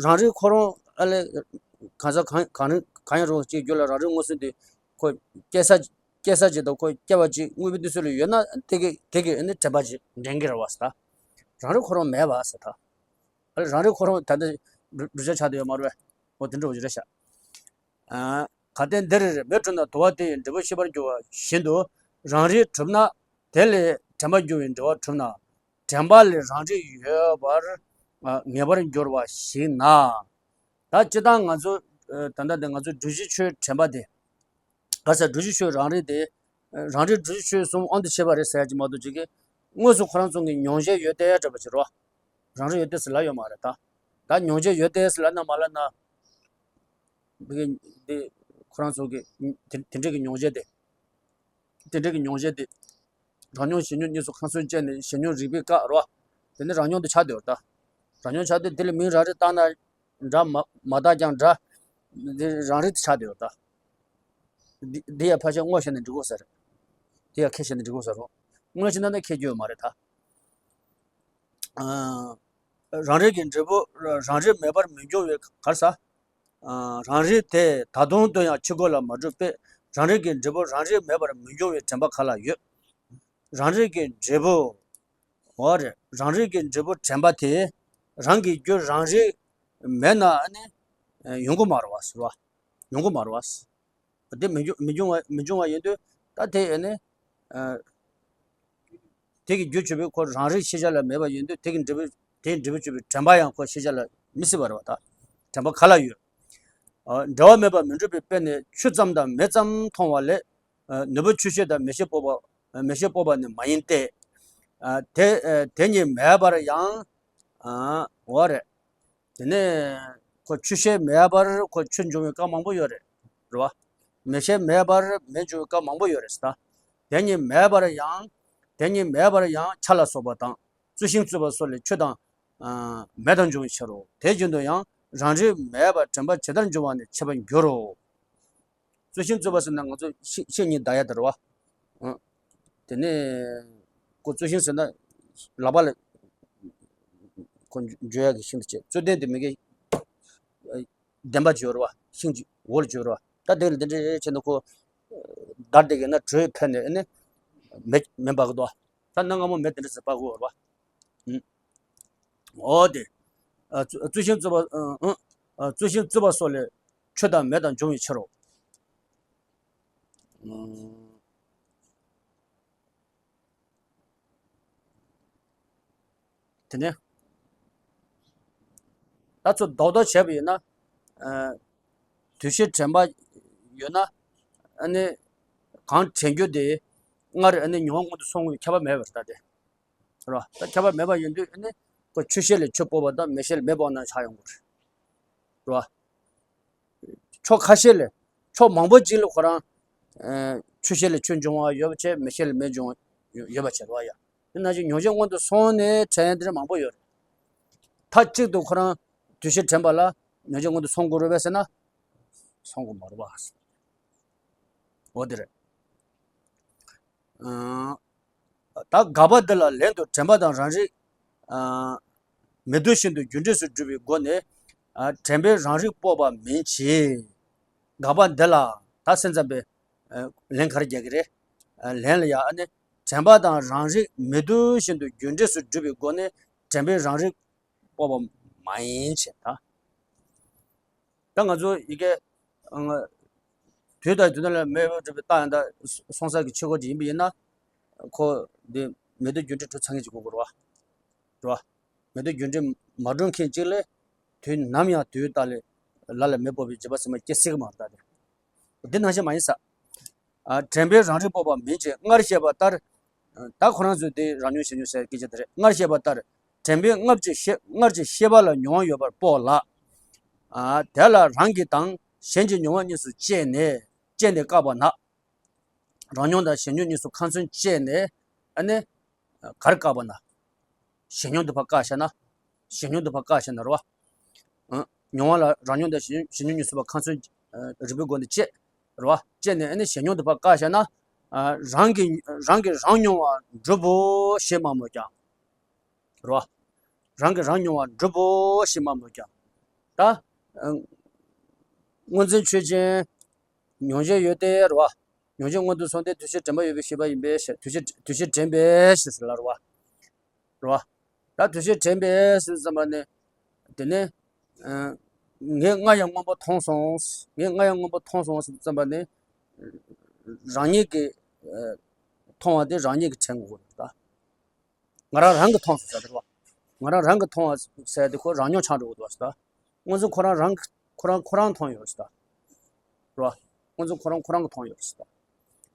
རང་རིག་ཁོ་རང་ཨ་ལས། གང་ཟག་གང་གང་རིགས་གང་ཡང་རུང་གཅིག་རྒྱུད་ལ་རང་རིག་མངོན་སུམ་དེ་ཁོ་སྐྱེ་ས་སྐྱེ་ས་ཅིག་དང་ཁོ་སྐྱེ་བ་ཅིག་དངོས་པོའི་གནས་ཚུལ་ལ་ཡོད་ན་དེ་གི་དེ་གི་ཨ་ནི་དྲན་པ་ཅིག་འདྲེན་གྱི་རེད་བ་ཟེར་ད། རང་རིག་ཁོ་རང་མེད་བ་ཟེར་ད། ཨ་ལས་རང་རིག་ཁོ་རང་ད་ལྟ་བསྒྲུབ་བྱ་ཆགས་བསྡད་ཡོད་མ་རེད་བས། འོ་དེ་འདྲ་བོ་ཅིག་རེད་ཤག་གལ་ཏེ་འདིར་མེ་གྲུབ་ན་དུ་བ་དེ་ཡི་འབྲས་བུ་ཤེས་པར་འགྱུར་བ་བཞིན་དུ་རང་རིག་གྲུབ་ན་དེ་ལས་དྲན་པ་འགྱུར་བའི་འབྲེལ་བ་གྲུབ་ན། དྲན་པ་ལས་རང་རིག་ཡོད་པར་ངེས་པར་འགྱུར་བ་ཞིག་ན། ད་སྤྱིར་བཏང་ང་ཚོ་ད་ལྟ་འདི་ང་ཚོ་བསྒྲུབ་བྱའི་ཆོས་དྲན་པ་དེ། ག་ས་བསྒྲུབ་བྱའི་ཆོས་རང་རིག་དེ། རང་རིག་བསྒྲུབ་བྱའི་ཆོས་གསུམ་དབང་དུ་བྱས་པ་རེད་ཟེར་ཡ་ཅིག་མ་གཏོགས་ཅིག་གིས་དངོས་སུ་ཁོ་རང་ཚོ་གི་མྱོང་བྱས་ཡོད་དེ་འདྲ་པོ་ཅིག་རོ། རང་རིག་ཡོད་དེ་ཟེར་ལབ་ཡོད་མ་རེད་ད། ད་མྱོང་བྱེད་ཡོད་དེ་ཟེར་ལབ་ན་མ་ལབ་ན། འདི་གི་འདི་ཁོ་རང་ཚོ་གི་དེ་དེ་འདྲས་ཀྱི་མྱོང་བྱེད་དེ། དེ་འདྲས་ཀྱི་མྱོང་བྱེད་དེ། རང་མྱོང་གཞན་མྱོང་གཉིས་སུ་ཁ་ཚོན་བཅད་ནས་གཞན་མྱོང་རིག་པས་བཀག་རོ། དེ་ནི་རང་མྱོང་དུ་ཆགས་བསྡད་ཡོད་ད། རང་མྱོང་ཆགས་དུས་དེ་ལ་མིང་རང་རེ་བཏགས་ན་འདྲ། མ་མ་བཏགས་ཀྱང་འདྲ། འདི་རང་རིག་ཏུ་ཆགས་བསྡད་ཡོད་ད། འདི་འདི་ཡང་ཕལ་ཆེར་དངོས་བཤད་ན་འགྲིག་གོ་ཟེར། འདི་ཡང་ཁས་བཤད་ན་འགྲིག་གོ་ཟེར་རོ། དངོས་བཤད་ན་ནི་ཁས་རྒྱུ་ཡོད་མ་རེད་ད། ཨ། རང་རིག་གི་འབྲས་བུ་རང་རིག་མེད་པར་མི་འགྱུར་བའི་ག་རེ་ཟ། ཨ། རང་རིག་དེ་ད་དུང་དུ་ཡང་ཕྱི་རྒོལ་ལ་མ་གྲུབ་པས་རང་རིག་གི་འབྲས་བུ་རང་རིག་མེད་པར་མི་འགྱུར་བའི་དྲན་པ་ག་ལ་ཡོད། རང་རིག་གི་འབྲས་བུ། འོ་རེད། རང་རིག་གི་འབྲས་བུ་དྲན་པ་དེ་རང་གི་རྒྱུ་རང་རིག་མེད་ན་ནི་ཡོང་གི་མ་རེད་བ་ཟེར་བ། ཡོང་གི་མ་རེད་བ། དེ་མི་འབྱུང་མི་འབྱུང་བ་མི་འབྱུང་བ་ཡིན་དུས་ད་དེ་ཨ་ནི། ཨ། དེ་གི་རྒྱུ་ཆོས་པའི་ཁོ་རང་རིག་ཤེས་བྱ་ལ་མེད་པ་ཡིན་དུས་དེ་གི་འབྲས་བུ་དེའི་འབྲས་བུ་ཆོས་པའི་དྲན་པ་ཡང་ཁོ་ཤེས་བྱ་ལ་མི་སྲིད་པ་རེད་བ་ད། དྲན་པ་ག་ལ་ཡོད། ཨ། འབྲེལ་བ་མེད་པར་མི་འགྲུབ་པའི་དཔེ་ནི་ཆུ་ཙམ་དང་མེ་ཙམ་མཐོང་བ་ལས། ཨ། ནུས་པ་ཆུ་ཤེས་དང་མེ་ཤེས་སྤོབས་པ། ཨ། མེ་ཤེས་སྤོབས་པ་ནི་མ་ཡིན་ཏེ། ཨ། དེ་ཨ། དེ་གཉིས་མེད་པར་ཡང་། ཨ། འོ་རེད། དེ་ནས་ཁོ་ཆུ་ཤེས་མེད་པར་ཁོ་ཆུ་འབྱུང་བའི་སྐབས་མང་པོ་ཡོད་རེད། རེད་བ། མེ་ཤེས་མེད་པར་མེ་འབྱུང་བའི་སྐབས་མང་པོ་ཡོད་རེད་ཟེར་ད། དེ་གཉིས་མེད་པར་ཡང་། དེ་གཉིས་མེད་པར་ཡང་ཆ་ལ་སོགས་པ་དང་རྩུབ་ཤིང་རྩུབ་པ་སོགས་ལས་ཆུ་དང་། ཨ། མེ་དང་འབྱུང་བའི་ཕྱིར་རོ། དེ་བཞིན་དུ་ཡང་རང་རིག་མེད་པར་དྲན་པ་ཇི་ལྟར་འབྱུང་བ་ནི་འཆད་པར་འགྱུར་རོ། རྩུབ་ཤིང་རྩུབ་པ་ཟེར་ན་ང་ཚོ་ཤིང་ཤིང་གཉིས་བརྡར་ཡ་དེ་རེད་བ། ཨ། དེ་ནས་ཁོ་རྩུབ་ཤིང་ཟེར་ན་ལག་པ་ལ་ཁོ་འཇུ་ཡ་གི་ཤིང་དེ་བྱས། རྩུབ་ལྡན་དེ་མི་གི་ལྡེམ་པ་ཅིག་ཡོད་རེད་བ། ཤིང་ཅིག་འོག་ལ་ཅིག་ཡོད་རེད་བ། ད་དེ་ལ་དེ་འདྲ་བྱས་ན་ཁོ་བརྡར་བསྡད་ཀྱི་ན་དྲོད་འཕེལ་ནས་ཨ་ནི་མེ་མེ་འབར་གི་འདུག་ད་གནའ་སྔ་མོ་མེ་དེ་འདྲ་ཟེར་འབར་གི་ཡོད་རེད་བ། ཨུ། འོ་དེ། ཨ། རྩུབ་རྩུབ་ཤིང་རྩུབ་པ། ཨ། ཨ། རྩུབ་ཤིང་རྩུབ་པ་སོགས་ལས་ཆུ་དང་མེ་དང་འབྱུང་བའི་ཕྱིར་རོ། ཨ། དེ་ནས་ད་ཚོ་རྡོག་རྡོག་བྱས་པ་ཡིན་ན། ཨ། དུས་ཤེས་དྲན་པ་ཡོད་ན། ཨ་ནི་གང་དྲན་རྒྱུ་དེ་སྔར་ཨ་ནི་མྱོང་བ་སྔོན་དུ་སོང་བའི་ཁྱབ་པ་མེད་པར་ལྟ་སྟེ། རེད་བ། ད་ཁྱབ་པ་མེད་པ་ཡིན་དུས་ཨ་ནི་ཁོ་ཆུ་ཤེས་ལས་ཆུ་སྤོབས་པ་དང་མེ་ཤེས་ལས་མེ་སྤོབས་ན་ཆགས་ཡོང་གི་རེད། རེད་བ། ཕྱོགས་ཁ་ཤས་ལས། ཕྱོགས་མང་པོ་ཅིག་ལ་ཁོ་རང་། ཨ། ཆུ་ཤེས་ལས་ཆུ་འབྱུང་བ་ཡོད་པ་བྱས། མེ་ཤེས་ལས་མེ་འབྱུང་བ་ཡོད་པ་བྱས་རེད་བ་ཡ། དེ་ནང་བཞིན་མྱོང་བྱེད་སྔོན་དུ་སོང་ནས་དྲན་ཡ་དེ་འདྲ་མང་པོ་ཡོད་རེད། མཐའ་གཅིག་ཏུ་ཁོ་རང་དུས་ཤེས་དྲན་པ་ལ་མྱོང་བྱེད་སྔོན་དུ་སོང་དགོས་རེད་པས་ཟེར་ན། སོང་དགོས་མ་རེད་བ། འོ་དེ་རེད། ཨ། ད་དགག་པ་འདི་ལ་ལན་དུ་དྲན་པ་དང་རང་རིག་ཨ། མི་སྡུག་བཞིན་དུ་རྒྱུ་འབྲས་སུ་སྒྲུབ་པའི་སྒོ་ནས། ཨ། དྲན་པས་རང་རིག་སྤོབས་པ་མིན་གྱི། དགག་པ་འདི་ལ་ད་སེམས་ཙམ་པས། ཨ། ལན་ག་རེ་རྒྱག་གི་རེད། ཨ། ལན་ལ་ཡ་ཨ་ནི་དྲན་པ་དང་རང་རིག་མི་སྡུག་བཞིན་དུ་རྒྱུ་འབྲས་སུ་སྒྲུབ་པའི་སྒོ་ནས་དྲན་པས་རང་རིག་སྤོབས་པ་མ་ཡིན་ཞེས་ད། ད་ང་ཚོ་ཡི་གེ། ཨང་། དུས་དང་དུས་ན་ལ་མེ་འབར་བའི་རྟགས་ཡང་དག་སོང་ས་གི་ཆོས་སྐོར་ཅིག་ཡིན་པ་ཡིན་ན། ཁོ་འདི་མེ་དུ་རྒྱུ་འབྲས་གྲུབ་ཚར་མཁན་ཅིག་དགོས་ཀྱི་རེད་བ། རེད་བ། མེ་དུ་རྒྱུ་འབྲས་མ་གྲུབ་མཁན་ཅིག་ལ་དུས་ནམ་ཡང་དུས་རྟག་ལ་ལ་ལ་མེ་སྤོབས་པའི་བྱེད་པ་ཟེར་མ་སྐྱེ་སྲིད་ཀྱི་མ་རེད་ད། འདི་ནང་བཞིན་མ་ཡིན་ས། ཨ། དྲན་པས་རང་རིག་སྤོབས་པ་མིན་ཅེས་སྔར་བཤད་པ་ལྟར། ད་ཁོ་རང་ཚོས་དེ་རང་མྱོང་གཞན་མྱོང་ཟེར་སྐད་ཆ་དེ་རེད། སྔར་བཤད་པ་ལྟར་དྲན་པས་སྔར་གྱི་ཤེས་སྔར་གྱི་ཤེས་པ་ལ་མྱོང་བ་ཡོད་པར་སྤོགས་ལ། ཨ། དེ་ལ་རང་གི་དང་གཞན་གྱི་མྱོང་བ་གཉིས་སུ་དཔྱད་ནས་དཔྱད་ནས་བཀག་པ་ན། རང་མྱོང་དང་གཞན་མྱོང་གཉིས་སུ་ཁ་ཚོན་བཅད་ནས་ཨ་ནི། གར་བཀག་པ་ན། གཞན་མྱོང་དུ་ཕར་བཀག་བཞག་ན། གཞན་མྱོང་དུ་ཕར་བཀག་བཞག་ན་རེད་བ། ཨ། མྱོང་བ་ལ་རང་མྱོང་དང་གཞན་གཞན་མྱོང་གཉིས་སུ་ཕར་ཁ་ཚོན། ཨ། རིལ་བུའི་སྒོ་ནས་བཅད། རེད་བ། བཅད་ནས་ཨ་ནི་གཞན་མྱོང་དུ་ཕར་བཀག་བཞག་ན། ཨ། རང་གི་རང་གི་རང་མྱོང་བ་འགྲུབ་བོ་ཞེས་སྨྲ་མོད་ཀྱང་། རེད་བ། རང་གི་རང་མྱོང་བ་འགྲུབ་བོ་ཞེས་སྨྲ་མོད་ཀྱང་། ད། ཨ། སྔོ་འཛིན་ཆོས་ཅན། མྱོང་བྱེད་ཡོད་དེ་རེད་བ། མྱོང་བྱེད་སྔོན་དུ་སོང་སྟེ་དུས་ཤེས་དྲན་པ་ཡོད་པའི་ཤེས་པ་ཡིན་པས་ཞེས་དུས་ཤེས་དུས་ཤེས་དྲན་པས་ཞེས་ཟེར་ལ་རེད་བ། རེད་བ། ད་དུས་ཤེས་དྲན་པས་ཟེར་ཙམ་པ་ནི། དེ་ནས། ཨ། ངས་སྔར་ཡང་སྔོན་པོ་མཐོང་སོང་། ངས་སྔར་ཡང་སྔོན་པོ་མཐོང་སོང་ཟེར་ཙམ་པ་ནི། རང་ཉིད་ཀྱིས། ཨ། མཐོང་བ་དེ་རང་ཉིད་ཀྱིས་དྲན་དགོས་ཀྱི་རེད་ད། ང་རང་རང་གིས་མཐོང་སོང་ཟེར་དེ་རེད་བ། ང་རང་རང་གིས་མཐོང་བ་ཟེར་དེ་ཁོ་རང་མྱོང་ཆགས་འགྲོ་གི་འདུག་བ་ཟེར་ད། སྔོན་ཚུད་ཁོ་རང་རང་ཁོ་རང་ཁོ་རང་མཐོང་ཡོད་ཟེར་ད། རེད་བ། སྔོན་ཚུད་ཁོ་རང་ཁོ་རང་གིས་མཐོང་ཡོད་ཟེར་ད།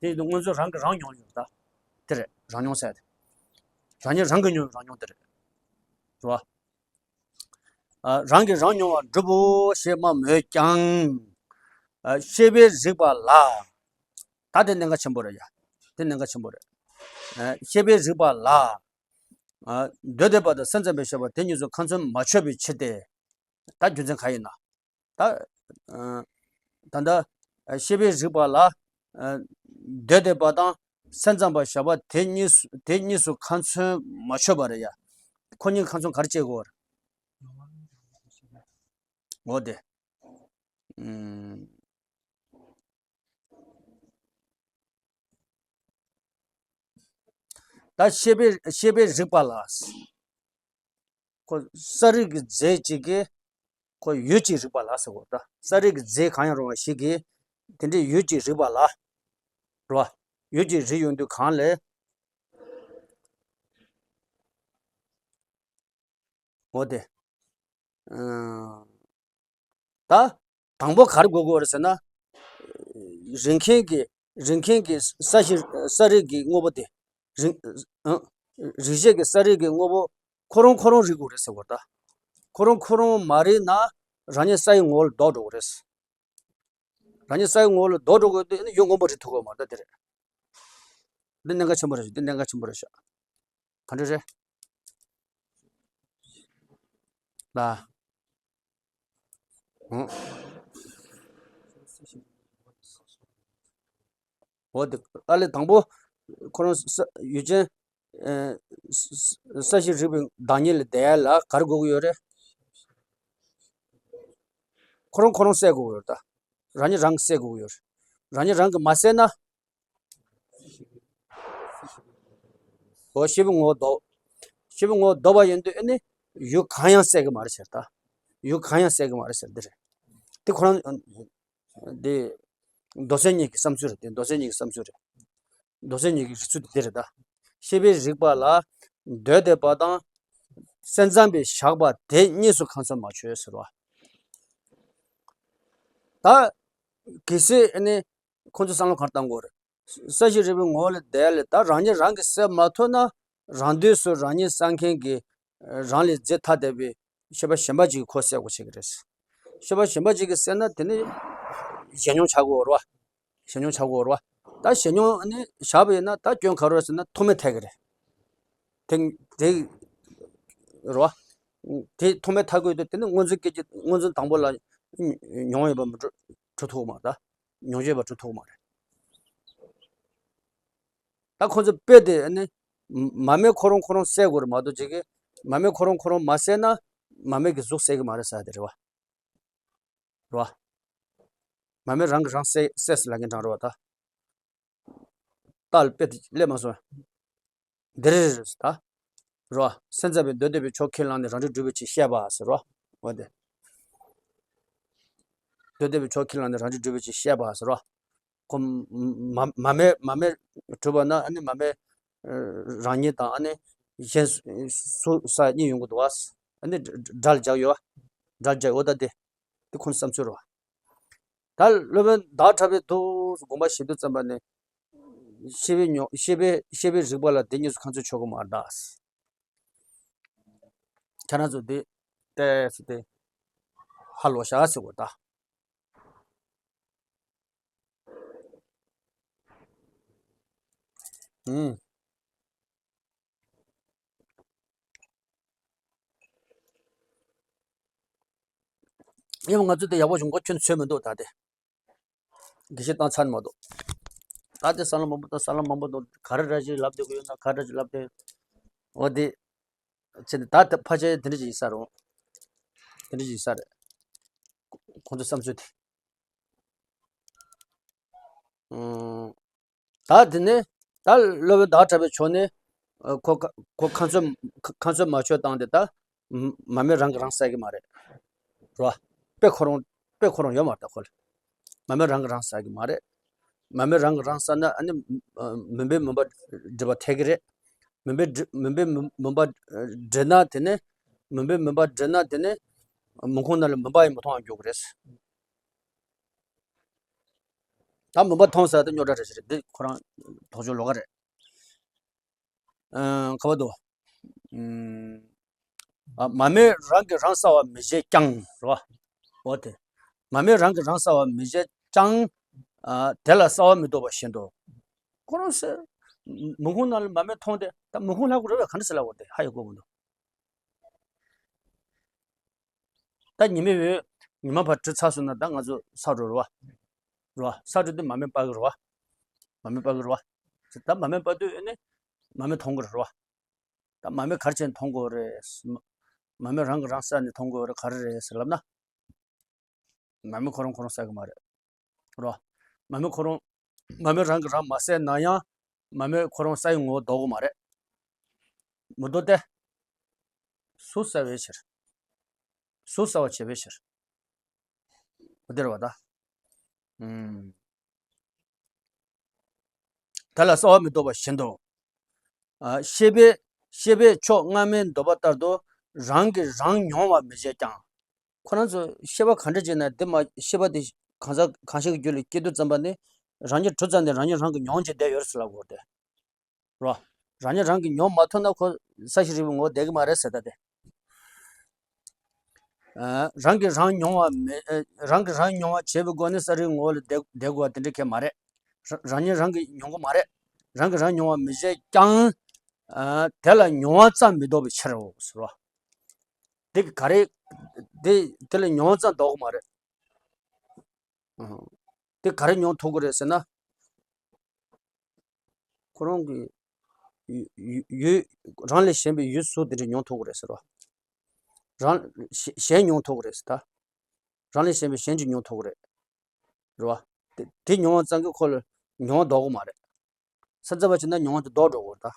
དེ་ཡིན་དུས་སྔོན་ཚུད་རང་གིས་རང་མྱོང་ཡོད་ད། དེ་རེད་རང་མྱོང་ཟེར་དེ། རང་ཉིད་རང་གིས་མྱོང་བའི་རང་མྱོང་དེ་རེད། རེད་བ། ཨ། རང་གིས་རང་མྱོང་བར་འགྲུབ་བོ་ཞེས་སྨྲ་མོད་ཀྱང་། ཨ། ཤེས་པས་རིག་པ་ལ། ད་དེ་གནད་འགག་ཆེན་པོ་རེད་ཡ། དེ་གནད་འགག་ཆེན་པོ་རེད། ཨ། ཤེས་པས་རིག་པ་ལ། ཨ། འདོད་དེ་བ་དང་སེམས་ཙམ་པས་བཞག་པ་དེ་གཉིས་སུ་ཁ་ཚོན་མ་ཆོད་པའི་ཕྱིར་ཏེ། ད་རྒྱུ་མཚན་གང་ཡིན་ན། ད། ཨ། ད་ལྟ། ཨ། ཤེས་པས་རིག་པ་ལ། ཨ། འདོད་དེ་བ་དང་སེམས་ཙམ་པ་བཞག་པ་དེ་གཉིས་སུ་དེ་གཉིས་སུ་ཁ་ཚོན་མ་ཆོད་པ་རེད་ཡ། ཁོ་གཉིས་ཁ་ཚོན་ག་རེ་བཅད་དགོས་རེད། འོ་དེ། ཨུམ། ད་ཤེས་པས་ཤེས་པས་རིག་པ་ལ། ཁོ་ས་རིགས་ཀྱི་རྫས་གཅིག་གིས་ཁོ་ཡུལ་གཅིག་རིག་པ་ལ་ཟེར་གོ། ད་ས་རིགས་ཀྱི་རྫས་གང་ཡང་རུང་བ་ཞིག་གིས་དེ་འདྲའི་ཡུལ་གཅིག་རིག་པ་ལ། རེད་བ། ཡུལ་གཅིག་རིག་ཡོང་དུས་གང་ལས། འོ་དེ། ཨ། ད་དང་པོ་ག་རེ་དགོས་ཀྱི་ཡོད་རེད་ཟེར་ན། རིག་མཁན་གྱི་རིག་མཁན་གྱི་ས་གཞི་ས་རིགས་ཀྱི་དངོས་པོ་དེ། རིག་ཨ། རིག་བྱེད་ཀྱི་ས་རིགས་ཀྱི་དངོས་པོ་ཁོ་རང་ཁོ་རང་རིག་དགོས་རེད་ཟེར་བ་ད། ཁོ་རང་ཁོ་རང་མ་རིག་ན་རང་ཉིད་ས་ཡི་ངོ་བོ་ལ་ལྡོག་འགྲོ་གི་རེད། རང་ཉིད་ས་ཡི་ངོ་བོ་ལ་ལྡོག་འགྲོ་དགོས་དུས་ནི་ཡུལ་ངོ་མ་རིག་ཐུབ་ཀྱི་མ་རེད་ད་དེ་རེད། འདི་གནད་འགག་ཆེན་པོ་རེད། འདི་གནད་འགག་ཆེན་པོ་རེད་ཤག་ག་འདྲ་རེད། ལ། ཨང་། འོ་དེ་ཨ་ལས་དང་པོ་ཁོ་རང་ས་ཡུལ་ཅན། ཨ། ས་ས་གཞི་རིག་པའི་བདག་ཉིད་ལ་བསྡད་ཡ་ལ་ག་རེ་དགོས་ཀྱི་ཡོད་རེད། ཁོ་རང་ཁོ་རང་གསལ་དགོས་ཀྱི་ཡོད་རེད་ད། རང་ཉིད་རང་གིས་གསལ་དགོས་ཀྱི་ཡོད་རེད། རང་ཉིད་རང་གིས་མ་གསལ་ན། འོ་ཤེས་པའི་ངོ་བོ་ལྡོག་ཤེས་པའི་ངོ་བོ་ལྡོག་པ་ཡིན་དུས་ཨ་ནི་ཡུལ་གང་ཡང་གསལ་གྱི་མ་རེད་ཟེར་ད། ཡུལ་གང་ཡང་གསལ་གྱི་མ་རེད་ཟེར་འདི་རེད། དེ་ཁོ་རང་། འདི། མདོ་སེམས་གཉིས་ཀྱི་བསམ་ཚུལ་རེད། དེ་མདོ་སེམས་གཉིས་ཀྱི་བསམ་ཚུལ་རེད། མདོ་སེམས་གཉིས་ཀྱི་རིགས་ཚུལ་དེ་འདི་རེད་ད། ཤེས་པས་རིག་པ་ལ་འདོད་དེ་བ་དང་སེམས་ཙམ་པས་བཞག་པ་དེ་གཉིས་སུ་ཁ་ཚོན་མ་ཆོད་ཟེར་བ། ད་གལ་སྲིད་ཨ་ནི་ཁོང་ཚོས་བསམ་བློ་ག་རེ་བཏང་དགོས་རེད། ས་གཞི་རིག་པའི་ངོ་བོ་ལ་བསྡད་ཡ་ལས་ད་རང་ཉིད་རང་གིས་གསལ་མ་ཐུབ་ན་རང་དུས་སུ་རང་ཉིད་གསལ་མཁན་གྱི་རང་ལས་རྫས་ཐ་དད་པའི་ཤེས་པ་གཞན་པ་ཅིག་གིས་ཁོ་གསལ་དགོས་བྱེད་ཀྱི་རེད། ཤེས་པ་གཞན་པ་ཅིག་གིས་གསལ་ན་དེ་ནི་ཞེན་མྱོང་ཆགས་དགོས་རེད་བ། ཞེན་མྱོང་ཆགས་དགོས་རེད་བ། ད་ཞེན་མྱོང་ནི་བཞག་པ་ཡིན་ན་ད་སྐྱོན་ག་རེ་རེད་ཟེར་ན་ཐོགས་མེད་ཐལ་གྱི་རེད། དེ་དེ་རེད་བ། དེ་ཐོགས་མེད་ཐལ་དགོས་དུས་དེ་ནི་སྔོ་འཛིན་སྐད་ཅིག་སྔོ་འཛིན་དང་པོ་ལ་མྱོང་ཡོད་པ་མི་འགྲོ་འགྲོ་ཐུབ་མ་རེད་ད། མྱོང་བྱེད་པ་འགྲོ་ཐུབ་མ་རེད། ད་ཁོ་ཚོ་དཔེ་དེ་ནི་མ་རྨོས་ཁོ་རང་ཁོ་རང་གསལ་དགོས་རེད་མ་གཏོགས་ཅིག་གིས་མ་རྨོས་ཁོ་རང་ཁོ་རང་མ་གསལ་ན་མ་རྨོས་ཀྱི་གཟུགས་གསལ་གྱི་མ་རེད་ཟེར་དེ་རེད་བ། རེད་བ། མ་རྨོས་རང་གིས་རང་གསལ་གསལ་ཟེར་ལབ་མཁན་གྲས་རེད་བ་ད། རྟགས་ལ་དཔེ་དེ་སླེབས་མ་སོང་། འདི་རེད་རེད་ད། རེད་བ། སེམས་ཙམ་པས་འདོད་དེ་བའི་ཕྱོགས་ཁས་བླངས་ནས་རང་འགྲེལ་སྒྲུབ་པའི་ཕྱིར་བཤད་པ་ཟེར་རོ། འོ་དེ། འདོད་དེ་བའི་ཕྱོགས་ཁས་བླངས་ནས་རང་འགྲེལ་སྒྲུབ་པའི་ཕྱིར་བཤད་པ་ཟེར་རོ། ཁོ་མ་མ་རྨོས་མ་རྨོས་གྲུབ་པ་ན་ཨ་ནི་མ་རྨོས་རང་ཉིད་དང་ཨ་ནི་གཞན་སུ་ས་གཉིས་ཡོང་གི་འདུག་བ། ཨ་ནི་སྒྲ་ལ་རྒྱག་ཡོད་བ། སྒྲ་ལ་རྒྱག་ཡོད་ད་དེ། དེ་ཁོང་ཚོའི་བསམ་ཚུལ་རེད་བ། ད་སློབ་དཔོན་ཟླ་བ་གྲགས་པས་ཐུགས་སུ་དགོངས་པ་བཞེས་དུས་ཙམ་པ་ནས། ཤེས་པའི་མྱོང་ཤེས་པའི་ཤེས་པའི་རིག་པ་ལ་དེ་གཉིས་སུ་ཁ་ཚོན་ཆོད་གི་མ་རེད་ད། ཁྱེད་རང་ཚོ་དེ་ཏོག་ཙམ་དེ་ཧ་ལོ་ཤག་ཟེར་དགོས་ད། ཨུམ། ཡང་ང་ཚོ་དེ་ཡག་པོ་བྱུང་གོ་ཁྱོད་ཚོད་མི་འདུག་ད་དེ། དགེ་བཤེས་བཏང་ཚར་མ་གཏོགས། ད་དེ་ས་ལམ་མང་པོ་དང་ས་ལམ་མང་པོ་དང་ག་རེ་ར་ཞིག་ལབ་བསྡད་དགོས་ཡོད་ན་ག་རེ་ར་ཞིག་ལབ་བསྡད། འོ་དེ། ཚེ་འདི་ད་ལྟ་ཕལ་ཆེར་དེ་འདྲ་ཞིག་ཡིན་ས་རེད། དེ་འདྲ་ཞིག་ཡིན་ས་རེད། ཁོང་ཚོ་བསམ་ཚུལ་དེ། ཨང་། ད་དེ་ནས་ད་སློབ་དཔོན་ཟླ་བ་གྲགས་པའི་ཕྱོགས་ནས་ཨ་ཁོ་ཁ་ཁོ་ཁ་ཚོན་ཁ་ཚོན་མ་ཆོད་བཏང་སྟེ་ད་མ་མ་རྨོས་རང་གིས་རང་གསལ་གྱི་མ་རེད། རོ། དཔེ་ཁོ་རང་དཔེ་ཁོ་རང་ཡོད་མ་རེད་ད་ཁོ་ལ། མ་རྨོས་རང་གིས་རང་གསལ་གྱི་མ་རེད། མ་རྨོས་རང་གིས་རང་གསལ་ན་ཨ་ནི་ཨ་མུན་པས་མུན་པ་སྒྲིབ་པ་ཐེག་གི་རེད། མུན་པས་སྒྲིབ་མུན་པས་མུན་མུན་པ་སྒྲིབ་ན་དེ་ནས་མུན་པས་མུན་པ་སྒྲིབ་ན་དེ་ནས་མུན་ཁུང་ནང་ལ་མུན་པ་ཡང་མི་མཐོང་བ་འགྱུར་གི་རེད། ད་མུན་པ་མཐོང་ས་དེ་རྙོག་དྲ་རེ་ཞིག་རེད། འདི་ཁོ་རང་དོགས་གཅོད་ལོགས་ཀ་རེད། ཨ་ག་བ་དོ། ཨུམ། ཨ། མ་རྨོས་རང་གིས་རང་གསལ་བར་མི་བྱེད་ཀྱང་རེད་བ། འོ་དེ། མ་རྨོས་རང་གིས་རང་གསལ་བར་མི་བྱེད་ཀྱང་། ཨ། དེ་ལ་གསལ་བ་མི་ལྡོག་པ་བཞིན་དུ། ཁོ་རང་ཟེར། མུན་ཁུང་ནང་ལ་མ་རྨོས་མཐོང་སྟེ། ད་མུན་ཁུང་ལྷག་དགོས་རེད་བས། ག་འདྲ་ཟེར་ལབ་དགོས་རེད། ཧ་ཡོད་དགོས་མི་འདུག་ད་ཉི་མའི་འོད་ཉི་མ་ཕར་བྲི་ཚར་སོང་ན། ད་ང་ཚོ་ས་འགྲོ་རེད་བ། རེད་བ། ས་འགྲོ་དུས་མ་རྨོས་སྤར་གི་རེད་བ། མ་རྨོས་སྤར་གི་རེད་བ། ད་མ་རྨོས་སྤར་དུས་ཨེ་ནི་མ་རྨོས་མཐོང་གི་རེད་བ། ད་མ་རྨོས་ག་རེ་བྱས་ནས་མཐོང་དགོས་རེད། མ་རྨོས་རང་གིས་རང་གསལ་ནས་མཐོང་དགོས་རེད། ག་རེ་རེད་ཟེར་ལབ་ན། མ་རྨོས་ཁོ་རང་ཁོ་རང་གསལ་གི་མ་རེད། རོ། མ་རྨོས་ཁོ་རང་། མ་རྨོས་རང་གིས་རང་མ་གསལ་ན་ཡང་། མ་རྨོས་ཁོ་རང་གསལ་བའི་ངོ་བོ་ལྡོག་གི་མ་རེད། མི་ལྡོག་སྟེ། གཟུགས་གསལ་བའི་ཕྱིར། གཟུགས་གསལ་བར་བྱེད་པའི་ཕྱིར། འོ་དེ་རེད་བ་ད། ཨུམ། དེ་ལ་གསལ་བ་མི་ལྡོག་པ་བཞིན་དུ། ཨ། ཤེས་པས་ཤེས་པས་ཕྱོགས་སྔ་མའི་འདོད་པ་ལྟར་དུ་རང་གིས་རང་མྱོང་བར་མི་བྱེད་ཀྱང་། ཁོ་རང་ཚོ་ཤེས་པ་ག་འདྲ་བྱས་ན་དེ་མ་ཤེས་པ་དེ་གང་ཟག་གང་ཞིག་གི་རྒྱུད་ལ་སྐྱེས་དུས་ཙམ་པ་ནི། རང་ཉིད་གྲུབ་ཙམ་ནས་རང་ཉིད་རང་གིས་མྱོང་བྱས་བསྡད་ཡོད་རེད་ཟེར་ལབ་དགོས་རེད་དེ། རོ། རང་ཉིད་རང་གིས་མྱོང་མ་ཐུབ་ན་ཁོ་གསལ་ཞིང་རིག་པའི་ངོ་བོ་ལྡོག་གི་མ་རེད་ཟེར་ད་དེ། ཨ། རང་གིས་རང་མྱོང་བ་མི། ཨ། རང་གིས་རང་མྱོང་བ་བྱས་པའི་སྒོ་ནས་གསལ་རིག་ངོ་བོ་ལ་ལྡོག་ལྡོག་དགོས་པ་དེ་འདྲ་གང་ཡང་མ་རེད། རང་ཉིད་རང་གིས་མྱོང་གི་མ་རེད། རང་གིས་རང་མྱོང་བ་མི་བྱེད་ཀྱང་། ཨ། དེ་ལ་མྱོང་བ་ཙམ་མི་ལྡོག་པའི་ཕྱིར་རོ་ཟེར་བ། དེ་ག་རེ། དེ་དེ་ལ་མྱོང་བ་ཙམ་ལྡོག་གི་མ་རེད། ཨ། དེ་ག་རེ་མྱོང་ཐུབ་ཀྱི་རེད་ཟེར་ན། ཁོ་རང་གི་ཡུལ་ཡུལ་ཡུལ་རང་ལས་གཞན་པའི་ཡུལ་གཟུགས་དེ་འདྲ་མྱོང་ཐུབ་ཀྱི་རེད་ཟེར་བ། རང་གཞན་མྱོང་ཐུབ་ཀྱི་རེད་ཟེར་ད། རང་ལས་གཞན་པའི་གཞན་གྱིས་མྱོང་ཐུབ་ཀྱི་རེད། རེད་བ། དེ་དེ་མྱོང་བ་ཙམ་གྱིས་ཁོ་ལ་མྱོང་བ་ལྡོག་གི་མ་རེད། སེམས་ཙམ་པ་བྱས་ན་མྱོང་བ་དེ་ལྡོག་འགྲོ་གི་རེད་ད།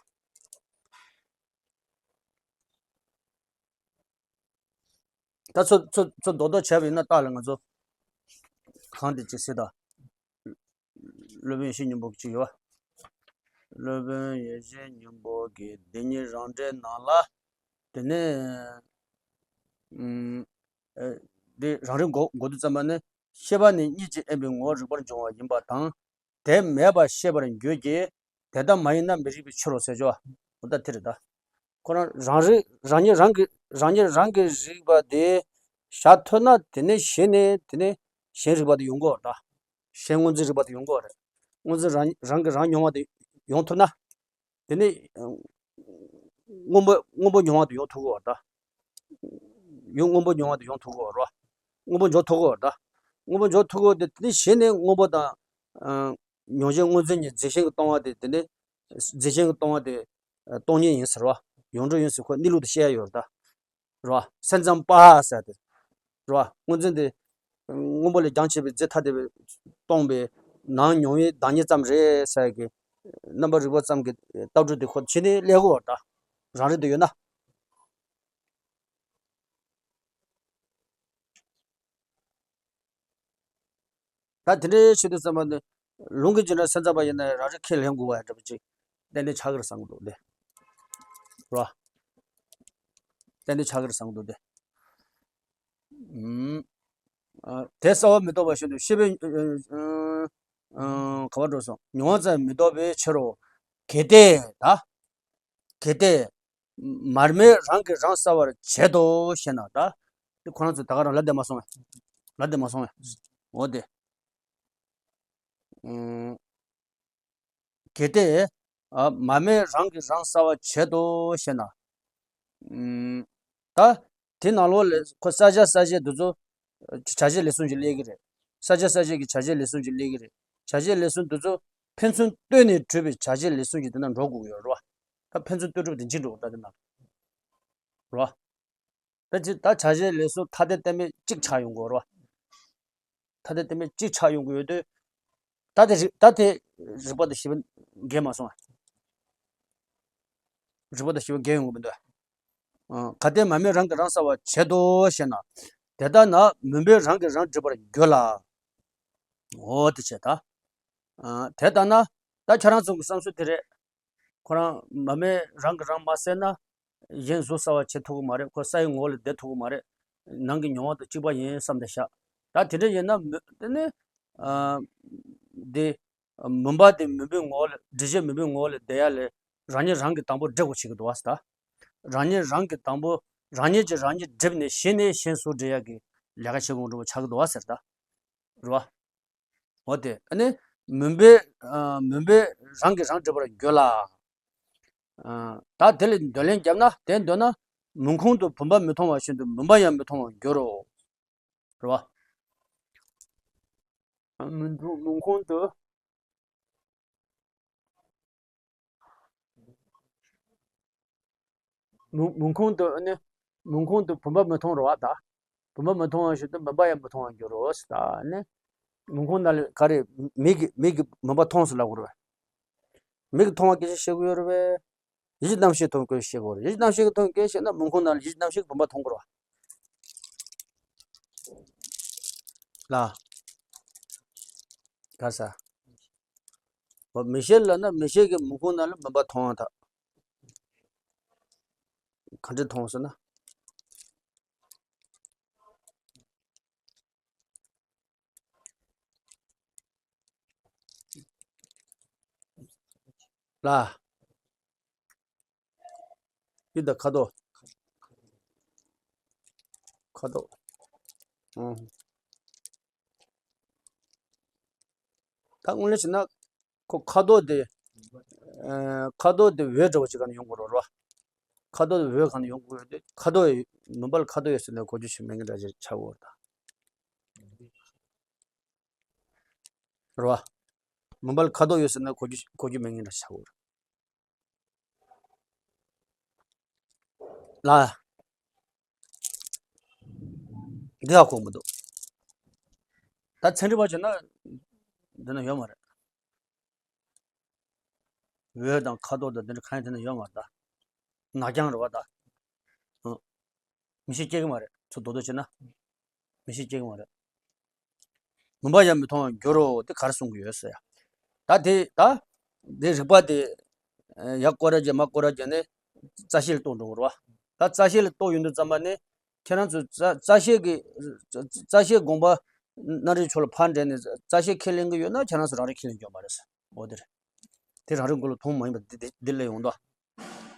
ད་ཚོ་ཚོ་ཚོ་རྡོག་རྡོག་བྱས་པ་ཡིན་ན་རྟགས་ལ་ང་ཚོ་གང་དེ་ཅིག་སྲིད་ད། སློབ་དཔོན་ཡེ་ཤེས་སྙིང་པོ་གཅིག་ཡོད། སློབ་དཔོན་ཡེ་ཤེས་སྙིང་པོ་གི་བདེན་གཉིས་རང་འགྲེལ་ནང་ལ། དེ་ནས་ཨ་འདི་རང་རིག་འགོད་འགོད་དུས་ཙམ་པ་ནི། ཤེས་པ་ནི་གཉིད་ཀྱིས་དབེན་པའི་ངོ་བོ་རིག་པར་འབྱུང་བ་ཡིན་པ་དང་། དེ་མེད་པར་ཤེས་པར་འགྱུར་གྱི། དེ་ལྟ་མ་ཡིན་ན་མི་རིགས་པའི་ཕྱིར་རོ་ཟེར་ཅོ། འོ་ད་དེ་རེད་ད། ཁོ་རང་རང་རིག་རང་ཉིད་རང་གི་རང་ཉིད་རང་གི་རིག་པ་དེ་བཞག་ཐུབ་ན། དེ་ནས་གཞི་ནས་དེ་ནས་གཞན་རིག་པ་དེ་ཡོང་གི་ཡོད་རེད་ད། གཞན་སྔོ་འཛིན་རིག་པ་དེ་ཡོང་གི་ཡོད་རེད། སྔོ་འཛིན་རང་རང་གི་རང་མྱོང་བ་དེ་ཡོང་ཐུབ་ན། དེ་ནས་སྔོན་པོ་སྔོན་པོ་མྱོང་བ་དེ་ཡོང་ཐུབ་ཀྱི་ཡོད་རེད་ད། ཡང་སྔོན་པོ་མྱོང་བ་དེ་ཡོང་ཐུབ་ཀྱི་ཡོད་རེད། སྔོན་པོ་འཇོག་ཐུབ་ཀྱི་ཡོད་རེད་ད། སྔོན་པོ་འཇོག་ཐུབ་ཀྱི་ཡོད་དེ། དེ་ནས་གཞི་ནས་སྔོན་པོ་དང་། ཨ། མྱོང་བྱེད་སྔོ་འཛིན་གཉིས་རྫས་གཞན་གྱིས་སྟོང་བ་དེ། དེ་ནས་རྫས་གཞན་གྱིས་སྟོང་བ་དེ་སྟོང་ཉིད་ཡིན་ཟེར་བ། ཡོངས་གྲུབ་ཡིན་ཟེར་ཁོ་གནས་ལུགས་དེ་བཤད་ཡ་ཡོད་རེད་ད། རེད་བ། སེམས་ཙམ་པ་ཟེར་དེ། རེད་བ། སྔོ་འཛིན་དེ་སྔོན་པོ་ལས་རྒྱང་ཆད་པའི་རྫས་ཐ་དད་པས་སྟོང་པའི་ནང་མྱོང་བའི་བདག་ཉིད་ཙམ་རེད་ཟེར་གི། རྣམ་པར་རིག་པ་ཙམ་གྱི་ལྟ་གྲུབ་དེ་ཁོ་ཕྱི་ནས་སླེབས་ཀྱི་ཡོད་རེད་ད། རང་རིག་དེ་ཡོད་ན། ད་དེ་འདྲའི་ཆེད་དུ་བསམ་པ་ནི། ལུང་གི་རྗེས་འབྲང་སེམས་ཙམ་པ་ཡིན་ན་རང་རིག་ཁས་ལེན་དགོས་པ་འདྲ་པོ་ཅིག་ཏན་ཏན་ཆགས་ཀྱི་རེད་བསམ་གྱི་འདུག་སྟེ། རེད་བ། ཏན་ཏན་ཆགས་ཀྱི་རེད་བསམ་གྱི་འདུག་སྟེ། ཨུམ། ཨ། དེ་གསལ་བ་མི་ལྡོག་པ་བཞིན་དུ་ཤེས་པས། ཨ། ཨ། ག་པར་འགྲོ་སོང་། མྱོང་བ་ཙམ་མི་ལྡོག་པའི་ཕྱིར་རོ། གལ་ཏེ་ད། གལ་ཏེ། མ་རྨོས་རང་གིས་རང་གསལ་བར་བྱེད་དོ་ཞེ་ན་ད། དེ་ཁོ་རང་ཚོ་ད་ག་རང་ལབ་བསྡད་མ་སོང་ངས། ལབ་བསྡད་མ་སོང་ངས། འོ་དེ། ཨུམ། གལ་ཏེ། ཨ། མ་རྨོས་རང་གིས་རང་གསལ་བར་བྱེད་དོ་ཞེ་ན། ཨུམ། ད། དེ་ནང་ལོགས་ལ་ཁོ་བསལ་བྱ་གསལ་བྱེད་དེ་ཚོ་བྱ་བྱེད་ལས་གསུམ་གྱིས་བསླད་ཀྱི་རེད། བསལ་བྱ་གསལ་བྱེད་ཀྱི་བྱ་བྱེད་ལས་གསུམ་གྱིས་བསླད་ཀྱི་རེད། བྱ་བྱེད་ལས་གསུམ་དེ་ཚོ་ཕན་ཚུན་ལྟོས་ནས་གྲུབ་པའི་བྱ་བྱེད་ལས་གསུམ་གྱིས་དེ་ན་འགྲོ་དགོས་ཀྱི་ཡོད་རེད་བ། ད་ཕན་ཚུན་ལྟོས་གྲུབ་དེ་འཇིག་འགྲོ་གི་ད་དེ་ན། རེད་བ། ད་ཅི་ད་བྱ་བྱེད་ལས་གསུམ་ཐ་དད་གཏན་མེད་གཅིག་ཆགས་ཡོང་དགོས་རེད་བ། ཐ་དད་གཏན་མེད་གཅིག་ཆགས་ཡོང་གི་ཡོད་དུས། ད་དེ་རིག་ད་དེ་རིག་པ་དང་ཤེས་པ་འགལ་མ་སོང་ང་། རིག་པ་དང་ཤེས་པ་འགལ་ཡོང་གི་མི་འདུག་ཨ། གལ་ཏེ་མ་རྨོས་རང་གིས་རང་གསལ་བར་བྱེད་དོ་ཞེ་ན། དེ་ལྟ་ན་མུན་པས་རང་གིས་རང་བསྒྲིབས་པར་འགྱུར་ལ། འོ་དེ་བྱས་ད། ཨ། དེ་ལྟ་ན་ད་ཁྱེད་རང་ཚོ་གི་བསམ་ཚུལ་དེ་རེད། ཁོ་རང་མ་རྨོས་རང་གིས་རང་མ་གསལ་ན། གཞན་གཟུགས་གསལ་བར་བྱེད་ཐུབ་ཀྱི་མ་རེད། ཁོ་གསལ་བའི་ངོ་བོ་ལ་བསྡད་ཐུབ་ཀྱི་མ་རེད། ནང་གི་མྱོང་བ་དང་གཅིག་པ་ཡིན་བསམ་བསྡད་ཤག་ད་དེ་འདྲ་ཡིན་ན་མི་དེ་ནི། ཨ། འདི། མུན་པ་དེ་མུན་པའི་ངོ་བོ་ལ། འདྲིས་བྱེད་མུན་པའི་ངོ་བོ་ལ་བསྡད་ཡ་ལས། རང་ཉིད་རང་གིས་དང་པོ་བསྒྲིབས་དགོས་བྱེད་ཀྱི་འདུག་བ་ཟེར་ད། རང་ཉིད་རང་གིས་དང་པོ་ རང་ཉིད་ཀྱིས་རང་ཉིད་བསྒྲིབས་ནས་གཞི་ནས་གཞན་སུ་སྒྲིབ་ཡག་གི་ལས་ཀ་བྱེད་དགོས་འགྲོ་བ་ཆགས་ཀྱི་འདུག་བ་ཟེར་ད། རེད་བ། འོ་དེ་ཨ་ནི་མུན་པས་ཨ་མུན་པས་རང་གིས་རང་བསྒྲིབས་པར་འགྱུར་ལ། ཨ་ད་དེ་ལ་འདོད་ལན་བརྒྱབ་ན་དེ་འདོད་ན་མུན་ཁུང་དུ་བུམ་པ་མི་མཐོང་བ་བཞིན་དུ་མུན་པ་ཡང་མི་མཐོང་བར་འགྱུར་རོ། རེད་བ། མུན་དུ་མུན་ཁུང་དུ། མུན་མུན་ཁུང་དུ་ཨ་ནི་མུན་ཁུང་དུ་བུམ་པ་མི་མཐོང་རེད་བ་ད། བུམ་པ་མི་མཐོང་བ་ཞིག་ཏུ་མུན་པ་ཡང་མི་མཐོང་བར་འགྱུར་རོ་ཟེར་ད་ཨ་ནི། མུན་ཁུང་ནང་ལ་ག་རེ་མིག་གིས་མིག་གིས་མུན་པ་མཐོང་ཟེར་ལབ་དགོས་རེད་བ། མིག་གིས་མཐོང་བ་སྐད་ཆ་བཤད་ཀྱི་ཡོད་རེད་བས། ཡིད་ཀྱི་རྣམ་ཤེས་མཐོང་སྐད་ཆ་བཤད་དགོས་རེད། ཡིད་ཀྱི་རྣམ་ཤེས་ཀྱིས་མཐོང་སྐད་ཆ་བཤད་ན་མུན་ཁུང་ནང་ལ་ཡིད་ཀྱི་རྣམ་ཤེས་ཀྱིས་བུམ་པ་མཐོང་དགོས་རེད་བ། ལ། ག་ས། འོ་མིག་ཤེས་ལབ་ན་མིག་ཤེས་ཀྱིས་མུན་ཁུང་ནང་ལ་མུན་པ་མཐོང་བ་དང་། ག་འདྲ་མཐོང་ཟེར་ན། ལ། ཡིད་དང་ཁ་དོག་ཁ་དོག་ཨང་། ད་དངོས་གནས་བྱས་ན་ཁོ་ཁ་དོག་དེ་ཨ་ཁ་དོག་དེ་འོད་འདྲ་བོ་ཅིག་ག་ནས་ཡོང་དགོས་རེད་བ། ཁ་དོག་དེ་འོད་ག་ནས་ཡོང་དགོས་རེད་དེ། ཁ་དོག་མུན་པ་ལ་ཁ་དོག་ཡོད་ཟེར་ན་གོ་རྒྱུ་ཞིག་མེད་མཁན་འདྲ་ཅིག་ཆགས་ཡོད་རེད་ད། རེད་བ། མུན་པ་ལ་ཁ་དོག་ཡོད་ཟེར་ན་གོ་རྒྱུ་གོ་རྒྱུ་མེད་མཁན་འདྲ་ཆགས་ཡོད་རེད། ལ། འདི་ཧ་གོ་མི་འདུག་ད་ཚན་རིག་པ་བྱས་ན་འདི་ན་ཡོད་མ་རེད། འོད་དང་ཁ་དོག་དང་འདི་འདྲ་གང་ཡང་དེ་ན་ཡོད་མ་རེད་ད། ནག་རྐྱང་རེད་བ་ད། ཨང་། མིག་ཤེས་སྐྱེ་གི་མ་རེད། ཚུར་རྡོག་རྡོག་བྱས་ན། མིག་ཤེས་སྐྱེ་གི་མ་རེད། མུན་པ་ཡང་མི་མཐོང་བར་འགྱུར་རོ་དེ་ག་རེ་གསུང་གི་ཡོད་ཟེར་ཡ། ད་དེ་ད། དེ་རིགས་པ་དེ། ཡ་སྐོར་ར་རྒྱག་མ་སྐོར་ར་རྒྱག་ནས་རྩ་ཤེ་ལ་གཏོགས་འགྲོ་གི་རེད་བ། ད་རྩ་ཤེ་ལ་གཏོགས་ཡོང་དུས་ཙམ་པ་ནས་ཁྱེད་རང་ཚོས་རྩ་རྩ་ཤེ་གི་རྩ་ཤེ་དགོངས་པ་རྣམ་རིག་ཆོས་ལ་ཕར་འདྲེན་ནས་རྩ་ཤེ་ཁས་ལེན་གི་ཡོད་ན་ཁྱེད་རང་ཚོ་རང་རིག་ཁས་ལེན་རྒྱུ་མ་རེད་ཟེར། འོ་དེ་རེད། དེ་རང་རིག་མགོ་ལ་ཐོན་མ་ཡིན་པ་འདི་འདི་འདི་ལས་ཡོང་དོ།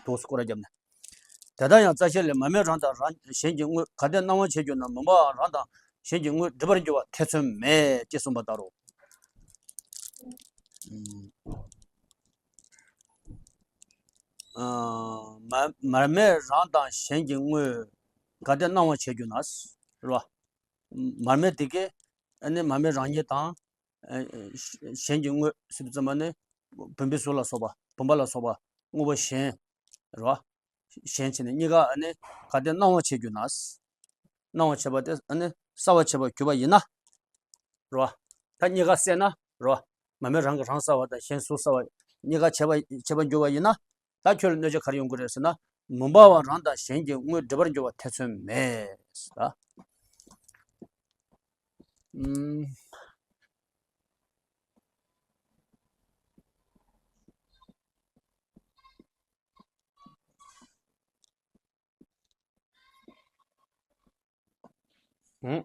དུས་སུ་སྐོར་ར་བརྒྱབ་ནས། དེ་ལྟར་ཡང་རྩ་ཤེ་ལས་མར་མེ་རང་དང་རང་གཞན་གྱི་དངོས་ག་དེ་སྣང་བ་བྱེད་འགྱུར་ན་མུན་པའང་རང་དང་གཞན་གྱི་དངོས་སྒྲིབ་པར་འགྱུར་བ་ཐེ་ཚོམ་མེད་ཅེས་གསུངས་པ་ལྟར་རོ། མ་མར་མེ་རང་དང་གཞན་གྱི་དངོས་ག་དེ་སྣང་བ་བྱེད་འགྱུར་ན་རོ། མར་མེ་དེ་གས་ཨ་ནི་མར་མེ་རང་ཉིད་དང་གཞན་གྱི་དངོས་ཟེར་དུས་ཙམ་པ་ནི་བུམ་པའི་གཟུགས་ལ་སོགས་པ་བུམ་པ་ལ་སོགས་པ་དངོས་པོ་གཞན་རོ། གཞན་བྱས་ནས་གཉིས་ཀ་ཨ་ནི་ག་དེ་སྣང་བ་བྱེད་འགྱུར་ན། སྣང་བ་བྱེད་པ་དེ་ཨ་ནི་གསལ་བར་བྱེད་པར་གྱུར་པ་ཡིན་ན། རོ། ད་གཉིས་ཀ་གསལ་ན་རོ། མར་མེ་རང་གིས་རང་གསལ་བ་དང་གཞན་གཟུགས་གསལ་བ་གཉིས་ཀ་བྱེད་པ་བྱེད་པར་འགྱུར་བ་ཡིན་ན། ད་ཁྱོད་ལ་གནོད་བྱ་ག་རེ་ཡོང་གི་རེད་ཟེར་ན། མུན་པའང་རང་དང་གཞན་གྱི་དངོས་སྒྲིབ་པར་འགྱུར་བ་ཐེ་ཚོམ་མེད། ད། ཨུམ།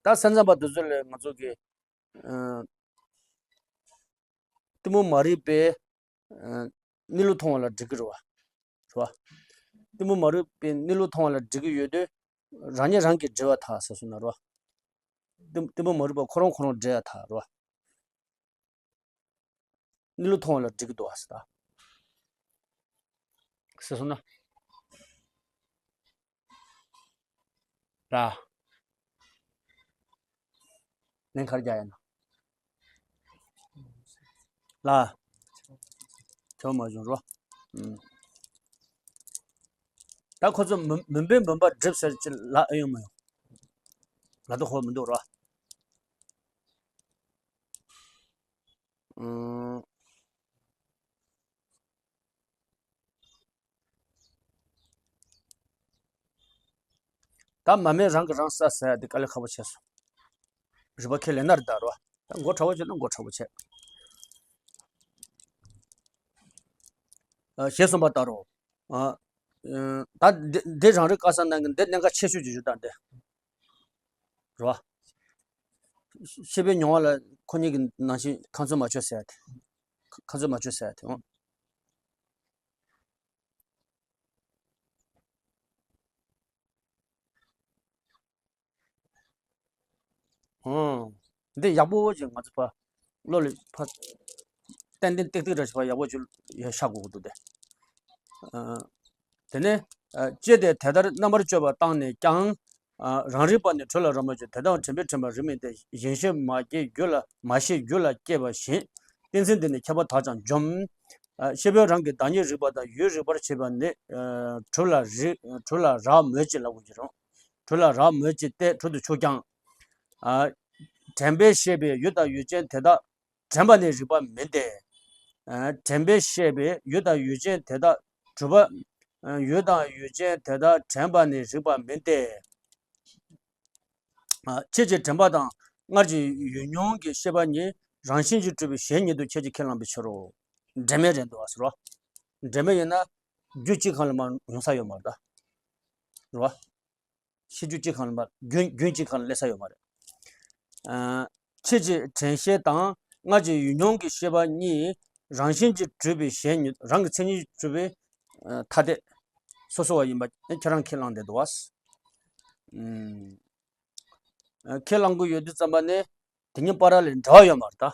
ད་ས་མཚམས་པ་དེ་ཚོ་ལས་ང་ཚོ་གི་ཨ་གཏི་མུག་མ་རིག་པས་ཨ་གནས་ལུགས་མཐོང་བ་ལ་སྒྲིབ་ཀྱི་རེད་བ། རེད་བ། གཏི་མུག་མ་རིག་པས་གནས་ལུགས་མཐོང་བ་ལ་སྒྲིབ་ཀྱི་ཡོད་དུས་རང་ཉིད་རང་གིས་སྒྲིབ་པར་ཐལ་ཟེར་སོང་ན་རེད་བ། གཏི་གཏི་མུག་མ་རིག་པ་ཁོ་རང་ཁོ་རང་སྒྲིབ་པར་ཐལ་རེད་བ། གནས་ལུགས་མཐོང་བ་ལ་སྒྲིབ་ཀྱི་འདུག་ཨ་ཟེར་ད། ཟེར་སོང་ན། ར། ལན་ག་རེ་རྒྱག་ཡ་ན། ལ། དྲི་བ་མ་བྱུང་རོ། ཨུམ། ད་ཁོ་ཚོ་མུན་མུན་པས་མུན་པ་སྒྲིབ་ཟེར་ཅིག་ལབ་ཨེ་ཡོང་མ་ཡོང་། ལབ་ད་ཁོ་མི་འདུག་རོ། ཨུམ། ད་མར་མེ་རང་གིས་རང་གསལ་ཟེར་ཡ་དེ་དཀའ་ལས་ཁག་པོ་བྱས་སོང་། རིག་པ་ཁས་ལེན་ན་རེད་ད་རོ། ད་མགོ་ཁྲ་བོ་བྱས་ན་མགོ་ཁྲ་བོ་བྱས། ཨ་ཞེས་གསུངས་པ་ལྟར་རོ། ཨ་ཨ་ད་འདི་འདི་རང་རིག་དཀའ་ས་ནང་གི་འདི་གནད་འགག་ཆེ་ཤོས་ཅིག་ཞུ་ད་འདི། རོ། ཤེས་པའི་མྱོང་བ་ལ་ཁོ་གཉིས་ཀྱི་ནང་བཞིན་ཁ་ཚོན་མ་ཆོད་ཟེར་ཡ་དེ། ཁ་ཚོན་མ་ཆོད་ཟེར་ཡ་དེ་འོ། ཨང་། འདི་ཡག་པོ་ཅིག་ང་ཚོ་ཕ་བློ་ལ་ཕ་ཏན་ཏན་ཏིག་ཏིག་འདྲ་ཞིག་ཕ་ཡག་པོ་ཅིག་ཡ་ཤ་དགོས་ཀྱི་འདུག་སྟེ། ཨ། དེ་ནས་ཨ་ཅེས་དེ་དེ་ལྟར་རྣམ་པར་དཔྱོད་པ་བཏང་ནས་ཀྱང་། ཨ་རང་རིག་པ་ནི་དྲོད་ལ་རག་མོད་ཀྱི། དེ་དག་དྲན་པས་དྲན་པར་རིག་མིན་ཏེ། གཞན་ཤེས་མ་སྐྱེས་རྒྱུད་ལ་མ་ཤེས་རྒྱུད་ལ་སྐྱེས་པ་བཞིན། གཏན་ཚིགས་འདི་ནི་ཁྱད་པར་དག་ཀྱང་འཇོམས། ཨ་ཤེས་པས་རང་གི་བདག་ཉིད་རིག་པ་དང་ཡུལ་རིག་པར་བྱེད་པ་ནི། ཨ་དྲོད་ལ་རིག་དྲོད་ལ་རག་མོད་ཀྱི་ལབ་དགོས་ཀྱི་རེད། དྲོད་ལ་རག་མོད་ཀྱི་སྟེ་དྲོད་དུ་ཆུག་ཀྱང་། ཨ་དྲན་པས་ཤེས་པའི་ཡུལ་དང་ཡུལ་ཅན་དེ་དག་དྲན་པ་ནི་རིག་པ་མིན་ཏེ། ཨ་དྲན་པས་ཤེས་པའི་ཡུལ་དང་ཡུལ་ཅན་དེ་དག་གྲུབ་པ། ཨ་ཡུལ་དང་ཡུལ་ཅན་དེ་དག་དྲན་པ་ནི་རིག་པ་མིན་ཏེ། ཨ་ཁྱེད་ཀྱི་དྲན་པ་དང་སྔར་གྱི་ཡུལ་མྱོང་གི་ཤེས་པ་གཉིས་རང་བཞིན་གྱིས་གྲུབ་པའི་གཞན་ཉིད་དུ་ཁྱེད་ཀྱིས་ཁས་བླངས་པའི་ཕྱིར་རོ། འབྲེལ་མེད་རེད་འདུག་བ་ཟེར་རོ། འབྲེལ་མེད་ཡིན་ན་རྒྱུ་གཅིག་སྒང་ལ་མར་ཡོང་ས་ཡོད་མ་རེད་ད། རེད་བ། ཤེས་རྒྱུ་གཅིག་སྒང་ལ་མར་རྒྱུན་རྒྱུན་གཅིག་སྒང་ལ་སླེབས་ས་ཡོད་མ་རེད། ཨ་ཁྱེད་ཀྱི་དྲན་ཤེས་དང་སྔར་གྱི་ཡུལ་མྱོང་གི་ཤེས་པ་གཉིས་རང་བཞིན་གྱིས་གྲུབ་པའི་གཞན་ཉིད། རང་གི་མཚན་ཉིད་ཀྱིས་གྲུབ་པའི་ཨ་ཐ་དད་སོ་སོ་བ་ཡིན་པ་ཁྱེད་རང་ཁས་བླངས་བསྡད་འདུག་བ། ཨུམ། ཨ་ཁས་བླངས་ཀྱི་ཡོད་དུས་ཙམ་པ་ནས་དེ་གཉིས་བར་ལ་འབྲེལ་བ་ཡོད་མ་རེད་ད།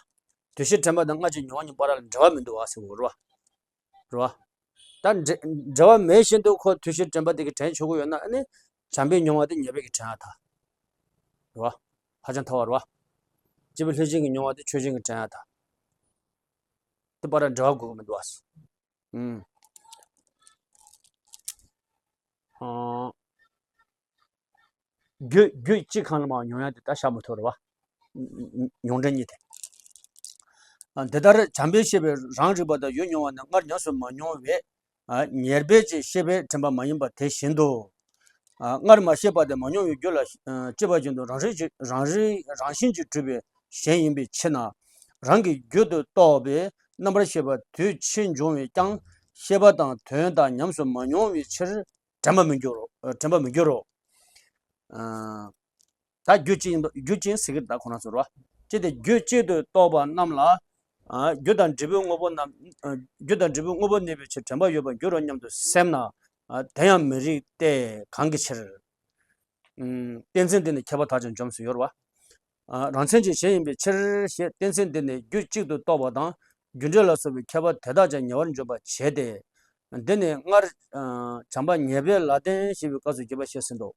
དུས་ཕྱིས་དྲན་པ་དང་སྔར་གྱི་མྱོང་བ་གཉིས་བར་ལ་འབྲེལ་བ་མི་འདུག་བ་ཟེར་བ་རེད་བ། རེད་བ། ད་འབྲེལ་འབྲེལ་བ་མེད་བཞིན་དུ་ཁོ་དུས་ཕྱིས་དྲན་པ་དེ་གིས་དྲན་ཆོག་གི་ཡོད་ན། ཨ་ནི་བྱམས་པས་མྱོང་བ་དེ་ཉེས་པས་ཀྱིས་དྲན་ཡ་ད། རེད་བ། ཧ་ཅང་ཐལ་བ་རེད་བ། སྐྱེས་བུ་ལྷས་བྱིན་གྱིས་མྱོང་བ་དེ་ཆོས་བཞིན་གྱིས་དྲན་ཡ་ད། དེ་བར་འབྲེལ་བ་དགོས་ཀྱི་མི་འདུག་བ། ཨུམ། ཨང་། རྒྱུད་རྒྱུད་གཅིག་སྒང་ལ་མར་མྱོང་ཡ་དེ་ད་བཞག་མི་ཐུབ་རེད་བ། མྱོང་འབྲེལ་གཉིས་དེ། ཨ་འདི་ལྟར་བྱམས་པས་ཤེས་པའི་རང་རིག་པ་དང་ཡུལ་མྱོང་བ་ནི་སྔར་ཉམས་སུ་མ་མྱོང་བས། ཨ་ཉེར་སྦས་ཀྱི་ཤེས་པས་དྲན་པ་མ་ཡིན་པ་དེ་བཞིན་དུ། ཨ་སྔར་མ་ཤེས་པ་དེ་མ་མྱོང་བའི་རྒྱུད་ལ་ཨ་སྐྱེས་པ་བཞིན་དུ་རང་རིག་རང་རིག་རང་བཞིན་གྱིས་གྲུབ་པའི་གཞན་ཡིན་པའི་ཕྱིར་ན། རང་གི་རྒྱུད་དུ་གཏོགས་པའི་རྣམ་པར་ཤེས་པ་དུས་ཕྱིས་འབྱུང་བས་ཀྱང་ཤེས་པ་དང་དོན་དག་ཉམས་སུ་མ་མྱོང་བའི་ཕྱིར། དྲན་པ་མི་འགྱུར་རོ། ཨ་དྲན་པ་མི་འགྱུར་རོ། ཨ་ད་རྒྱུད་གཅིག་ཡིན་པ་རྒྱུད་གཅིག་ཟེར་གི་རེད་ད་ཁོ་རང་ཚོ་རོ། ཅི་སྟེ་རྒྱུད་གཅིག་ཏུ་གཏོགས་པ་རྣམས་ལ། ཨ་རྒྱུ་དང་འབྲས་བུའི་དངོས་པོ་རྣམས། ཨ་རྒྱུ་དང་འབྲས་བུའི་དངོས་པོ་གནས་པའི་ཕྱིར་དྲན་པ་ཡོད་པར་འགྱུར་རོ་སྙམ་དུ་སེམས་ན། ཨ་དེ་ཡང་མི་རིགས་ཏེ་གང་གི་ཕྱིར། ཨུམ། གཏན་ཚིགས་འདི་ནི་ཁྱད་པར་དག་ཀྱང་འཇོམས་སུ་ཡོད་རེད་བ། ཨ་རང་མཚན་གྱི་གཞན་ཡིན་པའི་ཕྱིར་ཞེས་གཏན་ཚིགས་འདི་ནི་རྒྱུད་གཅིག་ཏུ་གཏོགས་པ་དང་རྒྱུ་འབྲས་ལ་སོགས་པའི་ཁྱད་པར་དེ་དག་ཀྱང་ཉེ་བར་འཇོམས་པར་བྱེད་དེ། འདི་ནི་སྔར་ཨ་བྱམས་པ་ཉེར་སྦས་ལ་བརྟེན་ཞེས་པའི་སྐབས་སུ་རྒྱས་པར་བཤད་ཟིན་ཏོ།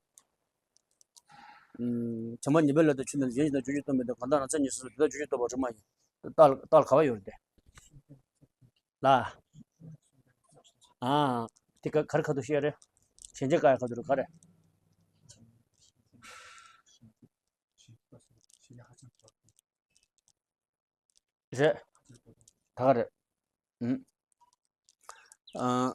ཨུམ། བྱམས་པ་ཉེར་སྦས་ལ་བརྟེན་ཆོས་ནི་གཞན་གཞན་དང་རྒྱུ་གཅིག་སྟོང་མིན་ཏེ། གང་དག་རང་མཚན་ཉིད་སོ་སོར་དེ་དག་རྒྱུ་གཅིག་རྟོགས་པ་རིག་མ་ཡིན། རྟགས་རྟགས་ག་བ་ཡོད་རེད་དེ། ལ། ཨ། དེ་ག་ག་རེ་ཁ་ཐུག་བཤད་རེད། གཞན་གཅེས་བཀག་ཡ་ཁ་ཐུག་རེད་ག་རེ། རེད། ད་ག་རེད། ཨུམ། ཨ།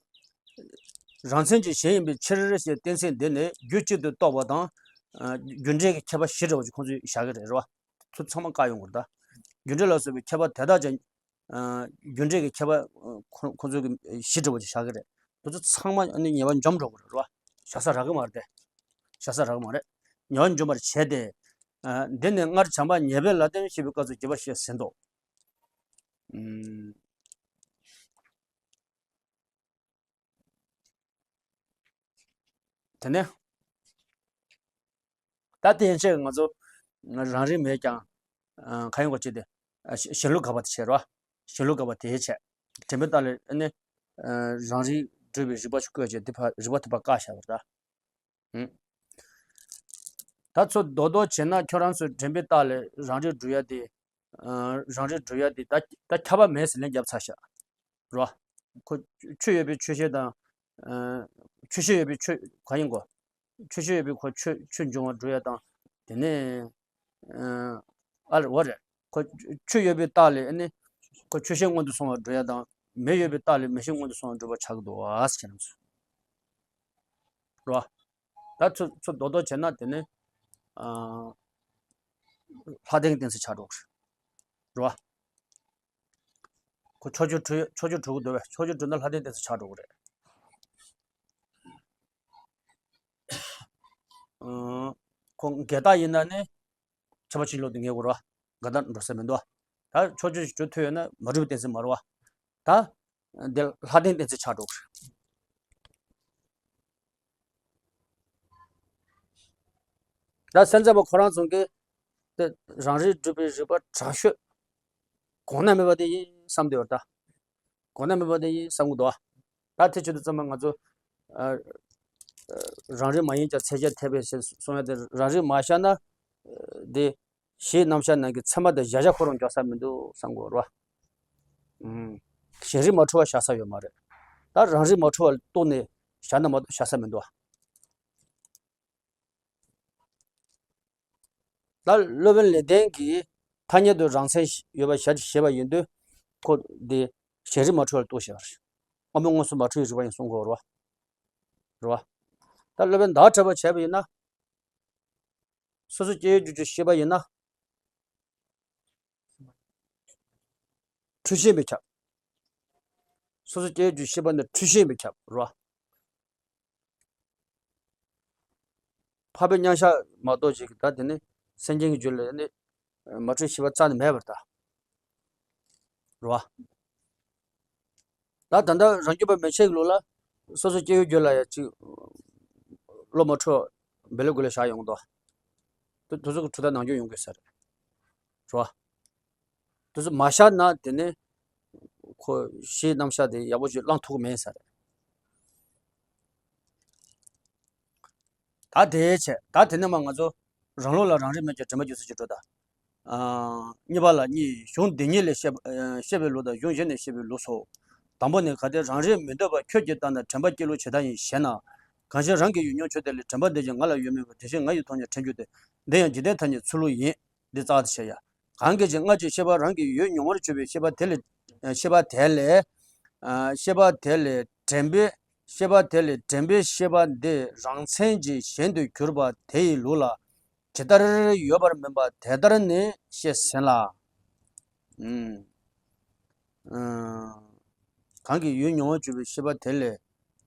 རང་མཚན་གྱི་གཞན་ཡིན་པའི་ཕྱིར་ཞེས་གཏན་ཚིགས་འདི་ནི་རྒྱུད་གཅིག་ཏུ་གཏོགས་པ་དང་། ཨ་རྒྱུ་འབྲས་ཀྱི་ཁྱད་པར་བཞི་འདྲ་བ་ཞིག་ཁོང་ཚོས་བཞག་གི་རེད། རེད་བ། ཚོ་ཚང་མ་བཀག་ཡོང་དགོས་རེད་ད། རྒྱུ་འབྲས་ལ་སོགས་པའི་ཁྱད་པར་དེ་དག་ཀྱང་། ཨ་རྒྱུ་འབྲས་ཀྱི་ཁྱད་པར་ཁོ་ཁོ་ཚོ་གི་བཞི་འདྲ་བོ་ཅིག་བཞག་གི་རེད། དེ་ཚོ་ཚང་མ་ཨ་ནི་ཉེ་བར་འཇོམས་འགྲོ་དགོས་རེད་རེད་བ། བཞག་ས་རག་གི་མ་རེད་དེ། བཞག་ས་རག་གི་མ་རེད། ཉེ་བར་འཇོམས་པར་བྱས་ཏེ། ཨ་འདི་ནི་སྔར་བྱམས་པ་ཉེར་སྦས་ལ་བརྟེན་ཞེས་པའི་སྐབས་སུ་རྒྱས་པར་བཤད་ཟིན་ཏོ། ཨུམ། དེ་ནས། ད་དེ་ཡན་ཆད་ང་ཚོ་རང་རིག་མེད་ཀྱང་། ཨ་གང་ཡིན་གོ་ཅི་སྟེ། ཨ་གཞན་ལུགས་དགག་པ་དེ་བྱས་རོ། གཞན་ལུགས་དགག་པ་དེ་བྱས། དྲན་པའི་རྟགས་ལས་ནི། ཨ་རང་རིག་སྒྲུབ་པའི་རིགས་པ་ཞིག་བཀོད་བྱས་དེ་ཕ་རིགས་པ་དེ་ཕར་བཀག་བཞག་པ་རེད་ད། ཨུམ། ད་ཚོ་རྡོག་རྡོག་བྱས་ན་ཁྱོད་རང་ཚོའི་དྲན་པའི་རྟགས་ལས་རང་རིག་སྒྲུབ་ཡ་དེ། ཨ་རང་རིག་སྒྲུབ་ཡ་དེ་ད་ད་ཁྱབ་པ་མེད་ཟེར་ལན་བརྒྱབ་ཚར་བཞག་རོ། ཁོ་ཆོས་ཡོད་པའི་ཆོས་ཤེས་དང་། ཨ་ཆོས་ཤེས་ཡོད་པའི་ཆོས་གང་ཡིན་གོ། ཆོས་ཤེས་ཡོད་པའི་ཁོ་ཆོས་ཆོས་འབྱུང་བར་འགྲོ་ཡ་དང་། དེ་ནས་ཨ་ཨ་རེ་འོ་རེད། ཁོ་ཆོས་ཡོད་པའི་རྟགས་ལས་ཨ་ནི་ཁོ་ཆོས་ཤེས་མངོན་དུ་སོང་བར་འགྲོ་ཡ་དང་། མེ་ཡོད་པའི་རྟགས་ལས་མེ་ཤེས་མངོན་དུ་སོང་བར་འགྲོ་བ་ཆགས་ཀྱི་འདུག་ཨ་ཟེར་ཁྱེད་རང་ཚོ། རོ། ད་ཚོ་ཚོ་རྡོག་རྡོག་བྱས་ན་དེ་ནི་ཨ་ལྷ་ལྡན་གཏན་ཚིགས་ཆགས་འགྲོ་གི་རེད། རོ། ཁོ་ཕྱོགས་ཆོས་གྲུབ་ཕྱོགས་ཆོས་གྲུབ་ཀྱི་འདུག་བས། ཕྱོགས་ཆོས་གྲུབ་ན་ལྷ་ལྡན་གཏན་ཚིགས་ཆགས་འགྲོ་གི་རེད། ཨང་། ཁོ་འགལ་རྟགས་ཡིན་ན་ནི་ཁྱབ་པ་ཕྱིན་ལོག་ཏུ་ངེས་དགོས་རེད་བ། འགལ་རྟགས་འགྲོ་ས་མི་འདུག་བ། ད་ཕྱོགས་ཆོས་གྲུབ་ཐུབ་ཡོད་ན་མ་གྲུབ་པའི་གཏན་ཚིགས་མ་རེད་བ། ད་འདི་ལྷ་ལྡན་གཏན་ཚིགས་ཆགས་འགྲོ་གི་རེད། ད་སེམས་ཙམ་པ་ཁོ་རང་ཚོ་གིས། རང་རིག་སྒྲུབ་པའི་རིགས་པ་དྲག་ཤོས་གོང་ན་མེད་པ་དེ་ཡིན་བསམ་བསྡད་ཡོད་ད། གོང་ན་མེད་པ་དེ་ཡིན་བསམ་གི་འདུག་ད་དེ་བྱེད་དུས་ཙམ་པ་ང་ཚོ་ཨ། རང་རིག་མ་ཡིན་ཀྱང་ཚད་གཞལ་འཐད་པས་ཞེས་གསུང་ཡ་དེ་རང་རིག་མ་བཞག་ན་དེ་གཞིའི་རྣམ་གཞག་ནང་གི་ཚད་མ་དང་གཞལ་བྱ་ཁོ་རང་འཇོག་ས་མི་འདུག་བསམ་གི་ཡོད་རེད་བ། ཨུམ། གཞན་རིག་མ་འཁྲུལ་བ་བཞག་ས་ཡོད་མ་རེད། ད་རང་རིག་མ་འཁྲུལ་བ་རྟོགས་ནས་བཞག་ན་མ་གཏོགས་བཞག་ས་མི་འདུག་བ། ད་སློབ་དཔོན་ལེགས་ལྡན་གྱིས་ཐ་སྙད་དུ་རང་མཚན་ཡོད་པར་བཞག་ཅེས་བཤད་པ་ཡིན་དུས་ཁོ་དེ་གཞན་རིག་མ་འཁྲུལ་བར་གཏོགས་བཞག་པ་རེད། དངོས་པོ་མངོན་སུམ་མ་འཁྲུལ་བའི་རིགས་པ་ཡིན་གསུང་གི་ཡོད་རེད་བ། རེད་བ། ད་སློབ་དཔོན་བདག་བྲལ་བར་བྱས་པ་ཡིན་ན། སོ་སོ་སྐྱེ་བོའི་རྒྱུད་ཀྱི་ཤེས་པ་ཡིན་ན། འཁྲུལ་ཤེས་མི་ཁྱབ། སོ་སོ་སྐྱེ་བོའི་རྒྱུད་ཤེས་པ་ནི་འཁྲུལ་ཤེས་མི་ཁྱབ་རེད་བ། འཕགས་པའི་མཉམ་གཞག་མ་གཏོགས་ཅིག་ད་དེ་ནི་སེམས་ཅན་གྱི་རྒྱུད་ལ་ནི་མ་འཁྲུལ་ཤེས་པ་རྩ་ནས་མེད་པར་ཐལ། རེད་བ། ད་ད་ལྟ་རང་རྒྱུད་པ་མན་ཆད་ཀྱི་ལུགས་ལ་སོ་སོ་སྐྱེ་བོའི་རྒྱུད་ལ་ཡང་ཅིག་བློ་མ་འཁྲུལ་བ་བེ་ལེ་གུ་ལེ་བཞག་ཡོང་གི་འདུག་དེ་དེ་ཚོ་གི་འཁྲུལ་རྟགས་ནང་རྒྱུན་ཡོང་གི་ས་རེད། རེད་བ། དེ་ཚོ་མ་བཞག་ན་དེ་ནི་ཁོ་གཞིའི་རྣམ་གཞག་དེ་ཡག་པོ་ཞིག་བླང་ཐུབ་ཀྱི་མེད་ས་རེད། ད་དེའི་ཆེད་ད་དེ་ནས་མ་ང་ཚོ་རང་ལུགས་ལ་རང་རིག་མེད་ཀྱང་དྲན་པ་རྒྱུ་ཟེར་གྱི་འགྲོ་ད། ཨ། གཉིས་པ་ལ་གཉིས། གཞུང་འདི་ཉིད་ལས་བཤད་པ་ཨ། བཤད་པའི་ལུགས་དང་གཞུང་གཞན་ནས་བཤད་པའི་ལུགས་སོ། དང་པོ་ནི་གལ་ཏེ་རང་རིག་མི་འདོད་པ་ཁྱོད་ཀྱིས་བལྟ་ན་དྲན་པ་སྐྱེ་ལུགས་ཇི་ལྟར་ཡིན་ཞེ་ན། གང་ཕྱིར་རང་གི་ཡུལ་མྱོང་ཆོས་དེ་ལས་དྲན་པ་འདི་བཞིན་ང་ལ་ཡོད་མིན་པ་དེ་བཞིན་ང་ཡི་མཐོང་ཉིད་དྲན་རྒྱུ་སྟེ། འདི་ཡང་འཇིག་རྟེན་ཐ་སྙད་ཚུལ་ལུགས་ཡིན། འདི་རྩ་བ་དེ་བཤད་ཡ། གང་གི་ཕྱིར་སྔར་གྱི་ཤེས་པ་རང་གི་ཡུལ་མྱོང་བར་གྱུར་པའི་ཤེས་པ་དེ་ལས་ཤེས་པ་དེ་ལས། ཨ། ཤེས་པ་དེ་ལས་དྲན་པའི་ཤེས་པ་དེ་ལས་དྲན་པའི་ཤེས་པ་འདི་རང་མཚན་གྱིས་གཞན་དུ་གྱུར་པ་དེ་ཡི་ལུགས་ལ་ཇི་ལྟར་ཡོད་པར་མིན་པ་དེ་ལྟར་ནི་བཤད་ཟིན་ལ། ཨུམ། ཨ། གང་གི་ཡུལ་མྱོང་བར་གྱུར་པའི་ཤེས་པ་དེ་ལས།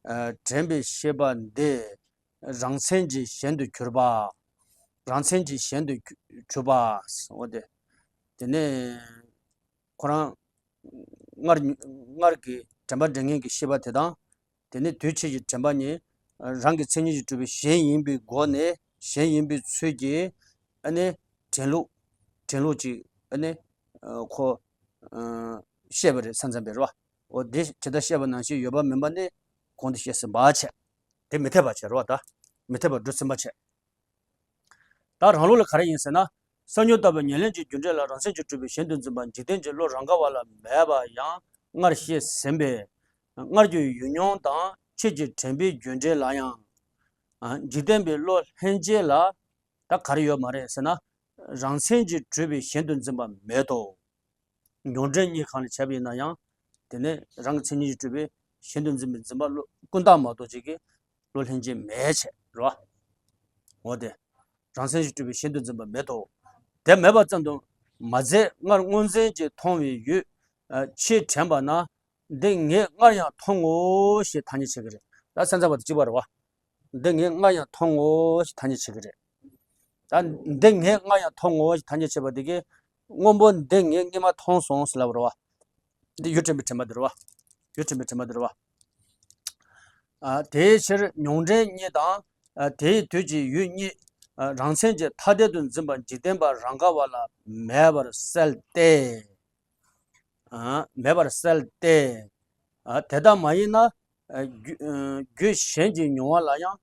ཨ། དྲན་པའི་ཤེས་པ་འདི་རང་མཚན་གྱིས་གཞན་དུ་གྱུར་པ། རང་མཚན་གྱིས་གཞན་དུ་གྱུར་པ། འོ་དེ། དེ་ནས་ཁོ་རང་སྔར་སྔར་གྱི་དྲན་པ་འདྲེན་མཁན་གྱི་ཤེས་པ་དེ་དང་། དེ་ནས་དུས་ཕྱིས་ཀྱི་དྲན་པ་གཉིས་རང་གི་མཚན་ཉིད་ཀྱིས་གྲུབ་པའི་གཞན་ཡིན་པའི་སྒོ་ནས་གཞན་ཡིན་པའི་ཚུལ་གྱིས་ཨ་ནི་དྲན་ལུགས་དྲན་ལུགས་ཀྱིས་ཨ་ནི་ཁོ་བཤད་པ་རེད་ས་མཚམས་པས་རེད་བ། འོ་དེ་ཇི་ལྟར་བཤད་པ་ནང་བཞིན་ཡོད་པ་མིན་པ་ནི་གོང་དུ་བཤད་ཟིན་པ་བྱས། དེ་མི་འཐད་པ་བྱས་རེད་བ་ད། མི་འཐད་པར་སྒྲུབ་ཟིན་པ་བྱས། ད་རང་ལུགས་ལ་ག་རེ་ཡིན་ཟེར་ན། སང་ཉིན་ལྟ་བུའི་ཉེར་ལེན་གྱི་རྒྱུ་འབྲས་ལ་རང་མཚན་གྱིས་གྲུབ་པའི་གཞན་དུ་འཛིན་པ་འཇིག་རྟེན་གྱི་བློ་རང་ག་བ་ལ་མེད་པ་ཡང་སྔར་བཤད་ཟིན་པས། སྔར་གྱི་ཡུལ་མྱོང་དང་ཕྱིས་ཀྱི་དྲན་པའི་རྒྱུ་འབྲས་ལ་ཡང་། འཇིག་རྟེན་པའི་བློ་ལྷན་སྐྱེས་ལ་ད་ག་རེ་ཡོད་མ་རེད་ཟེར་ན། རང་མཚན་གྱིས་གྲུབ་པའི་གཞན་དུ་འཛིན་པ་མེད་དོ། མྱོང་འབྲེལ་གཉིས་སྒང་ལ་བྱས་པ་ཡིན་ན་ཡང་། དེ་ནས་རང་གི་མཚན་ཉིད་ཀྱིས་གྲུབ་པའི་གཞན་དུ་འཛིན་པའི་འཛིན་པ་བློ་ཀུན་བརྟགས་མ་གཏོགས་ཅིག་གི་བློ་ལྷན་སྐྱེས་མེད་བྱས་རོ། འོ་དེ། རང་མཚན་གྱིས་གྲུབ་པའི་གཞན་དུ་འཛིན་པ་མེད་དོ། དེ་མེད་པ་ཙམ་དུ་མ་ཟད་སྔར་སྔོ་འཛིན་གྱིས་མཐོང་བའི་ཡུལ། ཕྱིས་དྲན་པ་ན། འདི་ངས་སྔར་ཡང་མཐོང་ངོ་ཞེས་ཐ་སྙད་བྱེད་ཀྱི་རེད། ད་སེམས་ཙམ་པ་དེ་གཅིག་པ་རེད་བ། འདི་ངས་སྔར་ཡང་མཐོང་ངོ་ཞེས་ཐ་སྙད་བྱེད་ཀྱི་རེད། ད་འདི་ངས་སྔར་ཡང་མཐོང་ངོ་ཞེས་ཐ་སྙད་བྱེད་པ་འདི་གིས་སྔོན་པོ་འདི་ངས་སྔོན་མ་མཐོང་སོང་ཟེར་ལབ་རེད་བ། འདི་ཡུལ་དྲན་པའི་དྲན་པ་འདི་རེད་བ། ཡུལ་དྲན་པའི་དྲན་པ་འདི་རེད་བ། ཨ། དེའི་ཕྱིར་མྱོང་འབྲེལ་གཉིས་དང་། ཨ། དེའི་དུས་ཀྱི་ཡུལ་གཉིས། ཨ། རང་མཚན་གྱིས་ཐ་དད་དུ་འཛིན་པ་འཇིག་རྟེན་པ་རང་ག་བ་ལ་མེད་པར་གསལ་ཏེ། ཨ། མེད་པར་གསལ་ཏེ། ཨ། དེ་ལྟ་མ་ཡིན་ན། ཨ། རྒྱུ་ཨ། རྒྱུད་གཞན་གྱི་མྱོང་བ་ལ་ཡང་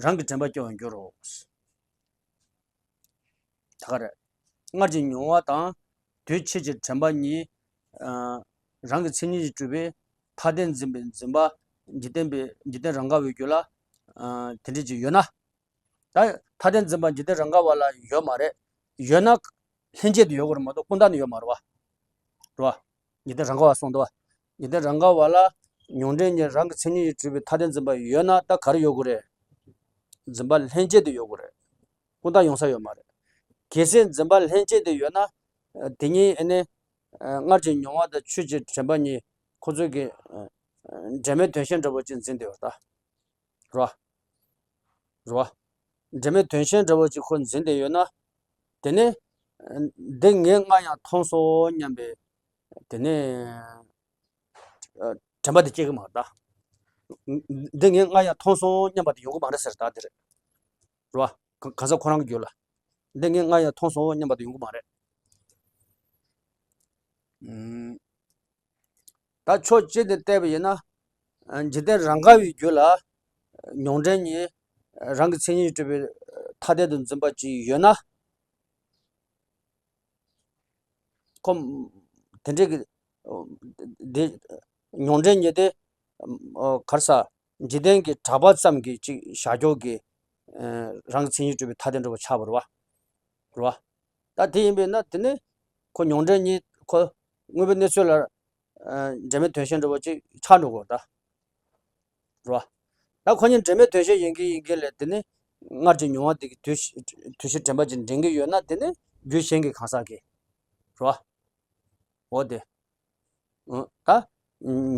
རང་གི་དྲན་པ་སྐྱེ་བར་འགྱུར་རོ། ད་ག་རེ། སྔར་གྱི་མྱོང་བ་དང་དུས་ཕྱིས་ཀྱི་དྲན་པ་གཉིས། ཨ། རང་གི་མཚན་ཉིད་ཀྱིས་གྲུབ་པའི་ཐ་དད་འཛིན་པའི་འཛིན་པ་འཇིག་རྟེན་པའི་འཇིག་རྟེན་རང་ག་བའི་རྒྱུད་ལ། ཨ། དེ་འདྲ་ཅིག་ཡོད་ན། ད་ཐ་དད་འཛིན་པ་འཇིག་རྟེན་རང་ག་བ་ལ་ཡོད་མ་རེད། ཡོད་ན་ལྷན་སྐྱེས་དུ་ཡོད་དགོས་རེད་མ་གཏོགས་ཀུན་བརྟགས་ནི་ཡོད་མ་རེད་བ། རེད་བ། འཇིག་རྟེན་རང་ག་བ་གསུངས་འདུག་བ། འཇིག་རྟེན་རང་ག་བ་ལ་མྱོང་འབྲེལ་གཉིས་རང་གི་མཚན་ཉིད་ཀྱིས་གྲུབ་པའི་ཐ་དད་འཛིན་པ་ཡོད་ན་ད་ག་རེ་ཡོད་དགོས་རེད། འཛིན་པ་ལྷན་སྐྱེས་དུ་ཡོད་དགོས་རེད། ཀུན་བརྟགས་ཡོང་ས་ཡོད་མ་རེད། གལ་སྲིད་འཛིན་པ་ལྷན་སྐྱེས་དུ་ཡོད་ན། དེ་གཉིས་ཨ་ནི། སྔར་གྱི་མྱོང་བ་དང་ཕྱིས་ཀྱི་དྲན་པ་གཉིས་ཁོ་ཚོ་གི་འབྲེལ་མེད་དོན་ཤེས་འདྲ་པོ་ཅིག་འཛིན་བསྡད་ཡོད་ད། རོ། རོ། འབྲེལ་མེད་དོན་ཤེས་འདྲ་པོ་ཅིག་ཁོ་འཛིན་བསྡད་ཡོད་ན། དེ་ནི། འདི་ངས་སྔར་ཡང་མཐོང་སོང་སྙམ་པའི། དེ་ནི། དྲན་པ་དེ་སྐྱེ་གི་མ་རེད་ད། འདི་ངས་སྔར་ཡང་མཐོང་སོང་སྙམ་པ་དེ་ཡོང་གི་མ་རེད་ཟེར་ད་དེ་རེད། རོ། གང་ཟག་ཁོ་རང་གི་རྒྱུད་ལ། འདི་ངས་སྔར་ཡང་མཐོང་སོང་སྙམ་པ་དེ་ཡོང་གི་མ་རེད། ཨུམ། ད་ཕྱོགས་གཅིག་ནས་བལྟས་པ་ཡིན་ན། ཨ། འཇིག་རྟེན་རང་དགའ་བའི་རྒྱུད་ལ་མྱོང་འབྲེལ་གཉིས་རང་གི་མཚན་ཉིད་གྲུབ་པའི་ཐ་དད་དུ་འཛིན་པ་ཅིག་ཡོད་ན། ཁོ་དེ་འདྲའི་གི་དེ་མྱོང་འབྲེལ་གཉིས་དེ། ཨ། ག་རེ་ཟ། འཇིག་རྟེན་གྱི་གྲགས་པ་ཙམ་གྱི་ཅིག་བཞག་ཕྱོགས་ཀྱི། ཨ། རང་གི་མཚན་ཉིད་གྲུབ་པའི་ཐ་དད་འདྲ་བོ་ཆགས་པ་རེད་བ། རེད་བ། ད་དེ་ཡིན་པས་ན་དེ་ནི་ཁོ་མྱོང་འབྲེལ་གཉིས་ཁོ་དངོས་པོའི་གནས་ཚུལ་ལ། ཨ། འབྲེལ་མེད་དོན་བཤད་འདྲ་བོ་ཅིག་ཆགས་འགྲོ་གི་རེད་ད། རེད་བ། ད་ཁོ་གཉིས་འབྲེལ་མེད་དོན་བཤད་ཡིན་གྱི་ཡིན་གྱི་ལས་དེ་ནི་སྔར་གྱི་མྱོང་བ་དེ་གི་དུས་དུས་གཞི་དྲན་པ་ཅིག་འདྲེན་གྱི་ཡོད་ན་དེ་ནི་རྒྱུད་གཞན་གྱི་གང་ཟག་གི། རེད་བ། འོ་དེ། ཨང་། ད་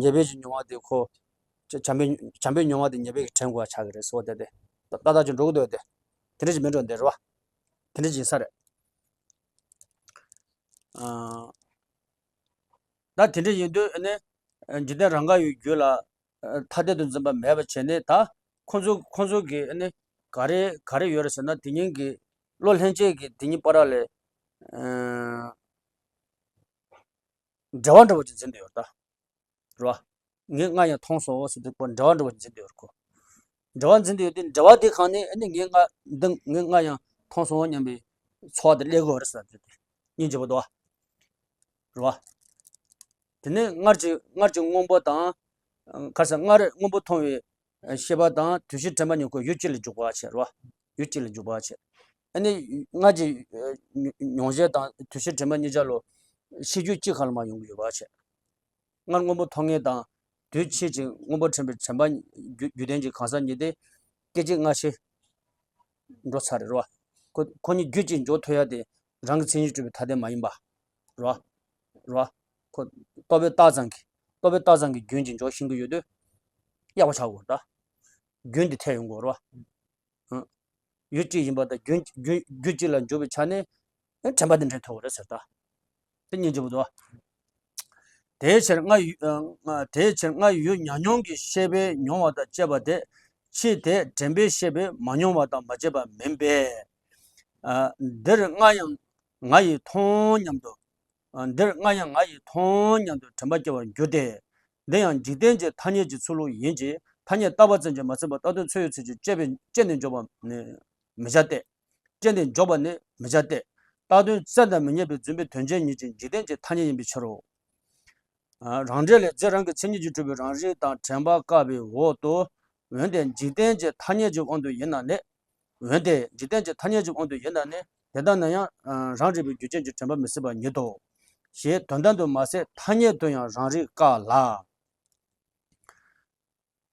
ཉེས་པའི་གི་མྱོང་བ་དེ་ཁོ། བྱམས་པའི་བྱམས་པའི་མྱོང་བ་དེ་ཉེས་པའི་གི་དྲན་དགོས་པ་ཆགས་ཀྱི་རེད་ཟེར་བ་དེ་དེ། ད་ཏག་ཏག་ཅིག་འགྲོ་གི་འདུག་དེ། དེ་འདྲ་ཞིག་མིན་འགྲོ་འདི་རེད་བ། དེ་འདྲ་ཞིག་ཡིན་ས་རེད། ཨང་། ད་དེ་འདྲ་ཡིན་དུས་ནི་འཇིག་རྟེན་རང་དགའ་བའི་རྒྱུད་ལ་ཐ་དད་དུ་འཛིན་པ་མེད་པ་བྱས་ནས་ད་ཁོ་ཚོ་ཁོ་ཚོ་གི་ནི་ག་རེ་ག་རེ་ཡོད་རེད་ཟེར་ན། དེ་གཉིས་ཀྱི་བློ་ལྷན་སྐྱེས་ཀྱི་དེ་གཉིས་བར་ལ་འབྲེལ་བ་འདྲ་བོ་ཅིག་འཛིན་བསྡད་ཡོད་ད། རེད་བ། ངས་སྔར་ཡང་མཐོང་སོང་ཟེར་དུས་ཁོ་འབྲེལ་བ་འདྲ་བོ་འཛིན་བསྡད་ཡོད་ཁོ། འབྲེལ་བ་འཛིན་བསྡད་ཡོད་དུས་འབྲེལ་བ་དེ་གང་ནས་ཨ་ནི་ངས་སྔར་འདི་ངས་སྔར་ཡང་མཐོང་སོང་སྙམ་པའི་ཚོར་བ་དེ་སླེབས་དགོས་རེད་ཟེར་དུས་སྙིང་རྗེ་པོ་འདུག་བ། རེད་བ། དེ་ནས་སྔར་གྱི་སྔར་གྱི་སྔོན་པོ་དང་། ག་རེ་ཟེར། སྔར་སྔོན་པོ་མཐོང་བའི་ཤེས་པ་དང་དུས་གཞི་དྲན་པ་གཉིས་ཁོ་ཡུལ་གཅིག་ལ་འཇུག་པ་བྱེད་རོ། ཡུལ་གཅིག་ལ་འཇུག་པ་བྱེད། ཨ་ནི་སྔར་གྱི་མྱོང་བྱེད་དང་དུས་གཞི་དྲན་པ་གཉིས་ཆ་ལོ་ཤེས་རྒྱུད་གཅིག་ཁ་ལ་མ་ཡོང་གི་ཡོད་པ་བྱེད། སྔར་སྔོན་པོ་མཐོང་མཁན་དང་དུས་ཕྱིས་ཀྱི་སྔོན་པོ་དྲན་པའི་དྲན་པ་རྒྱུ་རྒྱུད་ལྡན་གྱི་གང་ཟག་གཉིས་དེ་སྐད་ཅིག་སྔ་ཕྱི་འགྲོ་ཚར་རེད་རོ། ཁོ་ཁོ་གཉིས་རྒྱུད་གཅིག་འཇོག་ཐུབ་ཡ་དེ་རང་གི་མཚན་ཉིད་གྲུབ་པའི་ཐ་དད་མ་ཡིན་པ་རོ། རོ། ཁོ་རྟོག་པས་བཏགས་ཙམ་གྱི་རྟོག་པས་བཏགས་ཙམ་གྱི་རྒྱུན་གྱིས་འཇོག་ཤེས་ཀྱི་ཡོད་དུས་ཡག་པོ་ཆགས་དགོས་ད། རྒྱུན་དེ་འཐད་ཡོང་དགོས་རོ། ཡུལ་གཅིག་ཡིན་པ་དང་རྒྱུན་རྒྱུན་རྒྱུད་གཅིག་ལ་འཇུག་པའི་ཆ་ནས་དྲན་པ་དེ་འདྲེན་ཐུབ་པ་རེད་ཟེར་ད། དེ་སྙིང་རྗེ་པོ་འདུག་དེའི་ཕྱིར་སྔར་ཡུལ་དེའི་ཕྱིར་སྔར་ཡུལ་ཉམས་མྱོང་གི་ཤེས་པས་མྱོང་བ་དང་བཅས་པ་དེ་ཕྱིས་དེ་དྲན་པའི་ཤེས་པས་མ་མྱོང་བ་དང་མ་བཅས་པ་མིན་པས། འདིར་སྔར་ཡང་ང་ཡིས་མཐོང་སྙམ་དུ། འདིར་སྔར་ཡང་ང་ཡིས་མཐོང་སྙམ་དུ་དྲན་པ་སྐྱེ་བར་འགྱུར་ཏེ། འདི་ཡང་འཇིག་རྟེན་གྱི་ཐ་སྙད་ཀྱི་ཚུལ་ལུགས་ཡིན་གྱི། ཐ་སྙད་བཏགས་པ་ཙམ་གྱིས་མ་ཚིམ་པར་བཏགས་དོན་ཚུལ་ཡོད་ཚུལ་གྱིས་དཔྱད་པའི་དཔྱད་ནས་འཇོག་པ་ནི་མི་བྱ་སྟེ། དཔྱད་ནས་འཇོག་པ་ནི་མི་བྱ་སྟེ། བཏགས་དོན་བཙལ་དང་མི་རྙེད་པའི་རྫུན་པའི་དོན་ཅན་ཉིད་ཀྱང་འཇིག་རྟེན་གྱི་ཐ་སྙད་ཡིན་པའི་ཕྱིར་རོ། རང་འབྲས་ལས་རྫས་རང་གི་མཚན་ཉིད་ཀྱིས་གྲུབ་པའི་རང་རིག་དང་དྲན་པ་བཀག་པའི་འོག་ཏུ། འོན་ཏེ་འཇིག་རྟེན་གྱི་ཐ་སྙད་ཀྱི་དབང་དུ་ཡིན་ན་ནི། འོན་ཏེ་འཇིག་རྟེན་གྱི་ཐ་སྙད་ཀྱི་དབང་དུ་ཡིན་ན་ནི་དེ་ལྟ་ན་ཡང་རང་རིག་པའི་རྒྱུ་རྐྱེན་གྱིས་དྲན་པ་མི་སྲིད་པ་ཉིད་དོ། ཞེས་དོན་དམ་དུ་མ་ཟད་ཐ་སྙད་དུ་ཡང་རང་རིག་བཀག་ལ།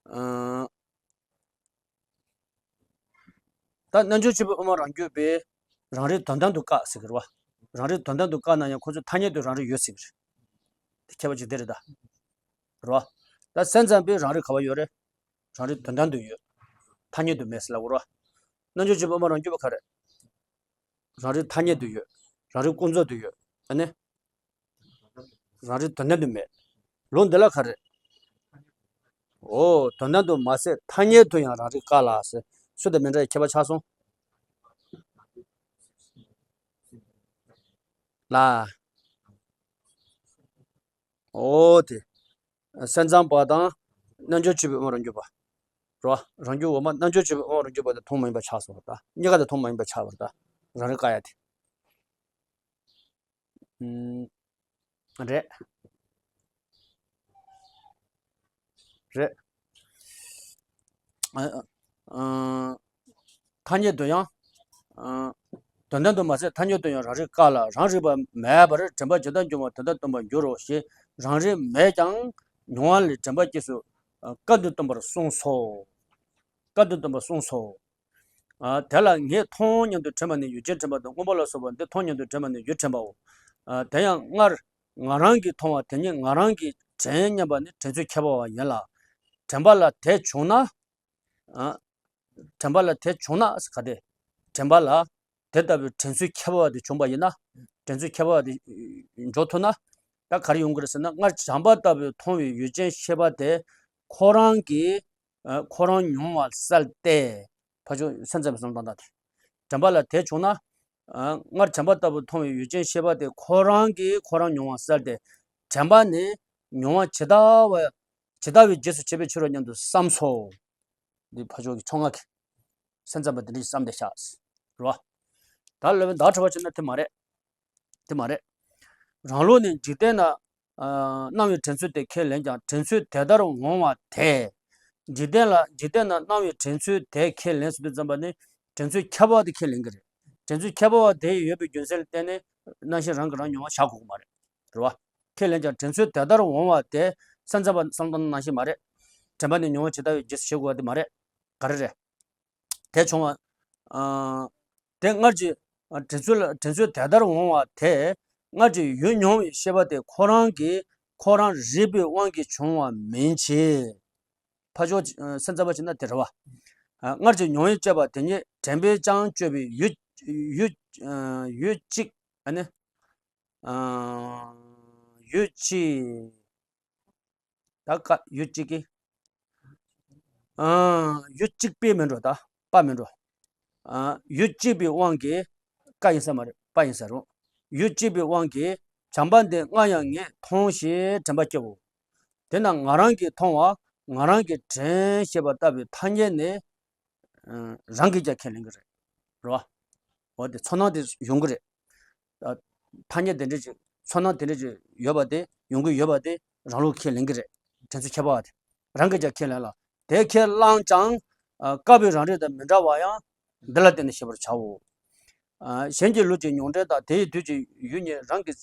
ཨ། ད་རྣལ་འབྱོར་སྤྱོད་པའི་དབུ་མ་རང་རྒྱུད་པས་རང་རིག་དོན་དམ་དུ་བཀག་ཟེར་གི་རེད་བ། རང་རིག་དོན་དམ་དུ་བཀག་ན་ཡང་ཁོ་ཚོས་ཐ་སྙད་དུ་རང་རིག་ཡོད་ཟེར་གི་རེད། དེ་ཁྱད་པར་ཅིག་དེ་རེད་ད། རེད་བ། ད་སེམས་ཙམ་པས་རང་རིག་ག་བ་ཡོད་རེད། རང་རིག་དོན་དམ་དུ་ཡོད། ཐ་སྙད་དུ་མེད་ཟེར་ལབ་དགོས་རེད་བ། རྣལ་འབྱོར་སྤྱོད་པའི་དབུ་མ་རང་རྒྱུད་པ་ག་རེད། རང་རིག་ཐ་སྙད་དུ་ཡོད། རང་རིག་ཀུན་རྫོབ་ཏུ་ཡོད། ཨ་ནི། རང་རིག་དོན་དམ་དུ་མེད། ལུགས་འདི་ལ་ག་རེ། འོ། དོན་དམ་དུ་མ་ཟད་ཐ་སྙད་དུ་ཡང་རང་རིག་བཀག་ལ་ཟེར། སུ་དང་མི་འདྲ་བའི་ཁྱད་པར་ཆགས་སོང་། ལ། འོ་དེ། སེམས་ཙམ་པ་དང་རྣལ་འབྱོར་སྤྱོད་པའི་དབུ་མ་རང་རྒྱུད་པ། རོ། རང་རྒྱུད་འོག་མ་རྣལ་འབྱོར་སྤྱོད་པའི་དབུ་མ་རང་རྒྱུད་པ་དེ་མཐོང་མ་ཡིན་པ་ཆགས་སོང་བ་ད། གཉིས་ཀ་དེ་མཐོང་མ་ཡིན་པ་ཆགས་པ་ད། རང་རིག་བཀག་ཡ་དེ། ཨུམ། རེད། རེད། ཨ། ཨ། ཐ་སྙད་དུ་ཡང་། ཨ། དོན་དམ་དུ་མ་ཟད་ཐ་སྙད་དུ་ཡང་རང་རིག་བཀག་ལ། རང་རིག་པ་མེད་པར་དྲན་པ་ཇི་ལྟར་འབྱུང་བ་དེ་ལྟར་སྟོན་པར་འགྱུར་རོ་ཞེས་རང་རིག་མེད་ཀྱང་མྱོང་བ་ལས་དྲན་པ་སྐྱེས་སོ། ཨ། སྐབས་འདིར་སྟོན་པར་གསུངས་སོ། སྐབས་འདིར་སྟོན་པར་གསུངས་སོ། ཨ། དེ་ལ་ངས་མཐོང་སྙམ་དུ་དྲན་པ་ནི་ཡུལ་ཅན་དྲན་པ་དང་། སྔོན་པོ་ལ་སོགས་པ་འདི་མཐོང་སྙམ་དུ་དྲན་པ་ནི་ཡུལ་དྲན་པའོ། ཨ། དེ་ཡང་སྔར་ང་རང་གིས་མཐོང་བ་དེ་ཉིད་ང་རང་གིས་དྲན་སྙམ་པ་ནི་དྲན་ཚུལ་ཁྱད་པར་བ་ཡིན་ལ། དྲན་པ་ལ་དེ་བྱུང་ན། ཨ། དྲན་པ་ལ་དེ་བྱུང་ན་ག་དེ། དྲན་པ་ལ་དེ་ལྟ་བུའི་དྲན་ཚུལ་ཁྱད་པར་བ་དེ་བྱུང་བ་ཡིན་ན། དྲན་ཚུལ་ཁྱད་པར་བ་དེ་འཇོག་ཐུབ་ན། ད་ག་རེ་ཡོང་གི་རེད་ཟེར་ན། སྔར་བྱམས་པ་ལྟ་བུའི་མཐོང་བའི་ཡུལ་ཅན་ཤེས་པ་དེ་ཁོ་རང་གིས། ཨ། ཁོ་རང་མྱོང་བ་བསལ་ཏེ། ཕར་ཕྱོགས་སེམས་ཙམ་པའི་བསམ་བློ་བཏང་སྟངས་དེ། དྲན་པ་ལ་དེ་བྱུང་ན། སྔར་དྲན་པ་ལྟ་བུ་མཐོང་བའི་ཡུལ་ཅན་ཤེས་པ་དེ་ཁོ་རང་གིས་ཁོ་རང་མྱོང་བ་བསལ་ཏེ། དྲན་པ་ནི་མྱོང་བ་ཇི་ལྟ་བ་ཇི་ལྟ་བའི་རྗེས་སུ་བྱེད་པའི་ཕྱིར་རོ་སྙམ་དུ་བསམས་སོ། འདི་ཕ་ཕྱོགས་ཀྱི་ཕྱོགས་སྔ་གི་སེམས་ཙམ་པ་འདི་འདྲ་ཞིག་བསམ་བསྡད་ཤག་རེད་བ། ད་ལོས་བདག་ཁྲོ་བ་བྱེད་ན་དེ་མ་རེད། དེ་མ་རེད། རང་ལུགས་ནི་འཇིག་རྟེན་ན་སྣང་བའི་དྲན་ཚུལ་དེ་ཁས་ལེན་ཀྱང་དྲན་ཚུལ་དེ་ལྟར་འོང་བ་དེ། འཇིག་རྟེན་ལ་འཇིག་རྟེན་ན་སྣང་བའི་དྲན་ཚུལ་དེ་ཁས་ལེན་ཟེར་དུས་ཙམ་པ་ནི་དྲན་ཚུལ་ཁྱབ་པ་དེ་ཁས་ལེན་གྱི་རེད། དྲན་ཚུལ་ཁྱབ་པ་དེ་ཡོད་པའི་རྒྱུ་མཚན་ལ་བརྟེན་ནས་རྣམ་ཤེས་རང་གིས་རང་མྱོང་བ་བཞག་དགོས་ཀྱི་མ་རེད། རེད་བ། ཁས་ལེན་ཀྱང་དྲན་ཚུལ་དེ་ལྟར་འོང་བ་དེ་སེམས་ཙམ་པ་བསམ་བློ་བཏང་ན་རྣམ་ཤེས་མ་རེད། དྲན་པ་ནི་མྱོང་བ་ཇི་ལྟ་བའི་རྗེས་སུ་བྱེད་དགོས་པ་དེ་མ་རེད། ག་རེ་རེད། དེ་བྱུང་བ། དེ་སྔར་གྱི་དྲན་ཚུལ་དྲན་ཚུལ་དེ་ལྟར་འོང་བ་དེ་སྔར་གྱི་ཡུལ་མྱོང་བའི་ཤེས་པ་དེ་ཁོ་རང་གིས་ཁོ་རང་རིག་པའི་དབང་གིས་བྱུང་བ་མིན་ཕྱིར། ཕ་ཕྱོགས་སེམས་ཙམ་པ་བྱས་ན་དེ་རེད་བ། སྔར་གྱི་མྱོང་བས་བསྐྱེད་པ་དེ་ཉིད་དྲན་པས་ཀྱང་བསྐྱེད་པའི་ཡུལ་ཡུལ་ཡུལ་གཅིག་ཨ་ནི། ཡུལ་གཅིག་ད་ཀ་ཡུལ་གཅིག་གི། ཡུལ་གཅིག་པའི་མིན་འགྲོ་ད་པ་མིན་འགྲོ། ཡུལ་གཅིག་པའི་དབང་གིས་ཀ་ཡིན་ས་མ་རེད་པ་ཡིན་ས་རུང་། ཡུལ་གཅིག་པའི་དབང་གིས་བྱམས་པ་འདི་སྔར་ཡང་ངས་མཐོང་ཞེས་དྲན་པ་སྐྱེའོ། དེས་ན་ང་རང་གིས་མཐོང་བ་ང་རང་གིས་དྲན་ཞེས་པ་ལྟ་བུའི་ཐ་སྙད་ནི། རང་གིས་ཀྱང་ཁས་ལེན་གྱི་རེད། རེད་བ། འོ་དེ་ཚོར་སྣང་དེ་ཡོང་གི་རེད། ཐ་སྙད་དེ་འདྲ་ཅིག་ཚོར་སྣང་དེ་འདྲ་ཅིག་ཡོད་པ་དེ་ཡོང་གི་ཡོད་པ་དེ་རང་ལུགས་ཁས་ལེན་གྱི་རེད། དྲན་ཚུལ་ཁྱད་པར་བ་དེ་རང་གིས་ཀྱང་ཁས་ལེན་ལ་དེ་ཁས་བླངས་ཀྱང་། སྐབས་རང་རིག་དང་མི་འདྲ་བ་ཡང་འདི་ལ་བརྟེན་ནས་ཤེས་པར་བྱའོ། གཞན་གྱི་ལུས་ཀྱི་མྱོང་འདྲེན་དང་དེ་ཡི་དུས་ཀྱི་ཡུལ་ཉིད་རང་གི་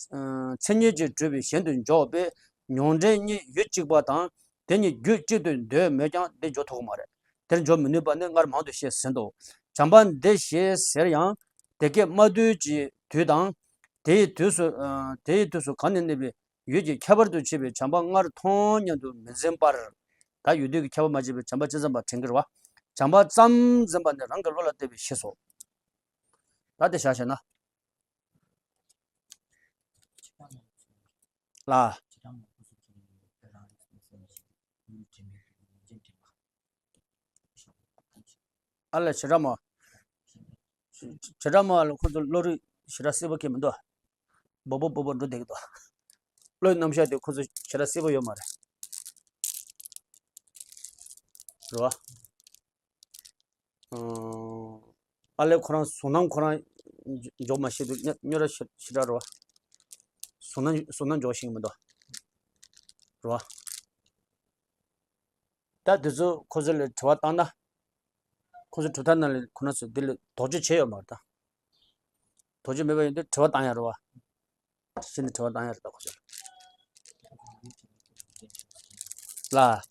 མཚན་ཉིད་ཀྱིས་གྲུབ་པའི་གཞན་དུ་འཇོག་པས་མྱོང་འདྲེན་གཉིས་ཡུལ་གཅིག་པ་དང་དེ་གཉིས་རྒྱུད་གཅིག་ཏུ་འདོད་མོད་ཀྱང་འདི་འཇོག་ཐུབ་ཀྱི་མ་རེད། དེར་འཇོག་མི་ནུས་པ་ནི་སྔར་མང་དུ་བཤད་ཟིན་ཏོ། བྱམས་པ་འདི་ཞེས་ཟེར་ཡང་དེ་སྐད་མ་ཐོས་ཀྱི་དུས་དང་། དེའི་དུས་སུ་དེའི་དུས་སུ་གང་ནས་གནས་པའི་ཡུལ་གྱི་ཁྱད་པར་དུ་ཕྱེ་བའི་བྱམས་པ་སྔར་མཐོང་སྙམ་དུ་མི་འཛིན་པར། ད་ཡུལ་དུས་ཀྱི་ཁྱད་པར་མ་ཕྱེ་བའི་བྱམས་པ་ཅི་ཙམ་པ་དྲན་གྱི་རེད་བ། བྱམས་པ་ཙམ་འཛིན་པ་ནི་རང་གི་བློ་ལ་བལྟས་པའི་ཕྱིར་སོ། ད་དེ་བཞག་བྱས་ན། ལ། ཨ་ལ་བྱེ་བྲག་སྨྲ། བྱེ་བྲག་སྨྲ་ལ་ཁོ་ཚོ་བློ་རིག་ཞེ་དྲག་གསལ་པོ་སྐྱེ་མི་འདུག་སྦོ་སྦོ་སྦོ་སྦོ་འགྲོ་བསྡད་ཀྱི་འདུག་བློའི་རྣམ་གཞག་དེ་ཁོ་ཚོ་ཞེ་དྲག་གསལ་པོ་ཡོད་མ་རེད། རེད་བ། ཨ་ལས་ཁོ་རང་གཟུང་རྣམ་ཁོ་རང་འཇོག་མ་ཤེས་དུས་རྙོག་དྲ་ཞེ་དྲག་རེད་བ། གཟུང་རྣམ་གཟུང་རྣམ་འཇོག་ཤེས་ཀྱི་མི་འདུག་རེད་བ། ད་དེ་ཚོ་ཁོ་ཚོ་ལ་དྲི་བ་བཏང་ན། ཁོ་ཚོ་གྲུབ་མཐའ་ནང་ལ་ཁོ་རང་ཚོ་འདི་ལ་དོགས་གཅོད་བྱས་ཡོད་མ་རེད་ད། དོགས་གཅོད་མེད་པ་ཡིན་དུས་དྲི་བ་བཏང་ཡ་རེད་བ། ཕྱི་ནས་དྲི་བ་བཏང་ཡ་རེད་ད་ཁོ་ཚོ་ལ། ལ།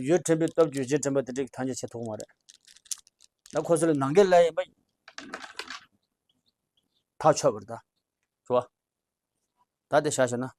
ཡུལ་དྲན་པའི་སྟོབས་ཀྱིས་གཞན་དྲན་པ་དེ་འདྲའི་ཐ་སྙད་བྱེད་ཐུབ་ཀྱི་མ་རེད། ད་ཁོ་ཚོ་ལ་ནང་འགལ་ལ་ཡིན་པ། ཐག་ཆོད་པ་རེད་ད། རེད་བ། ད་དེ་བཞག་བྱས་ན་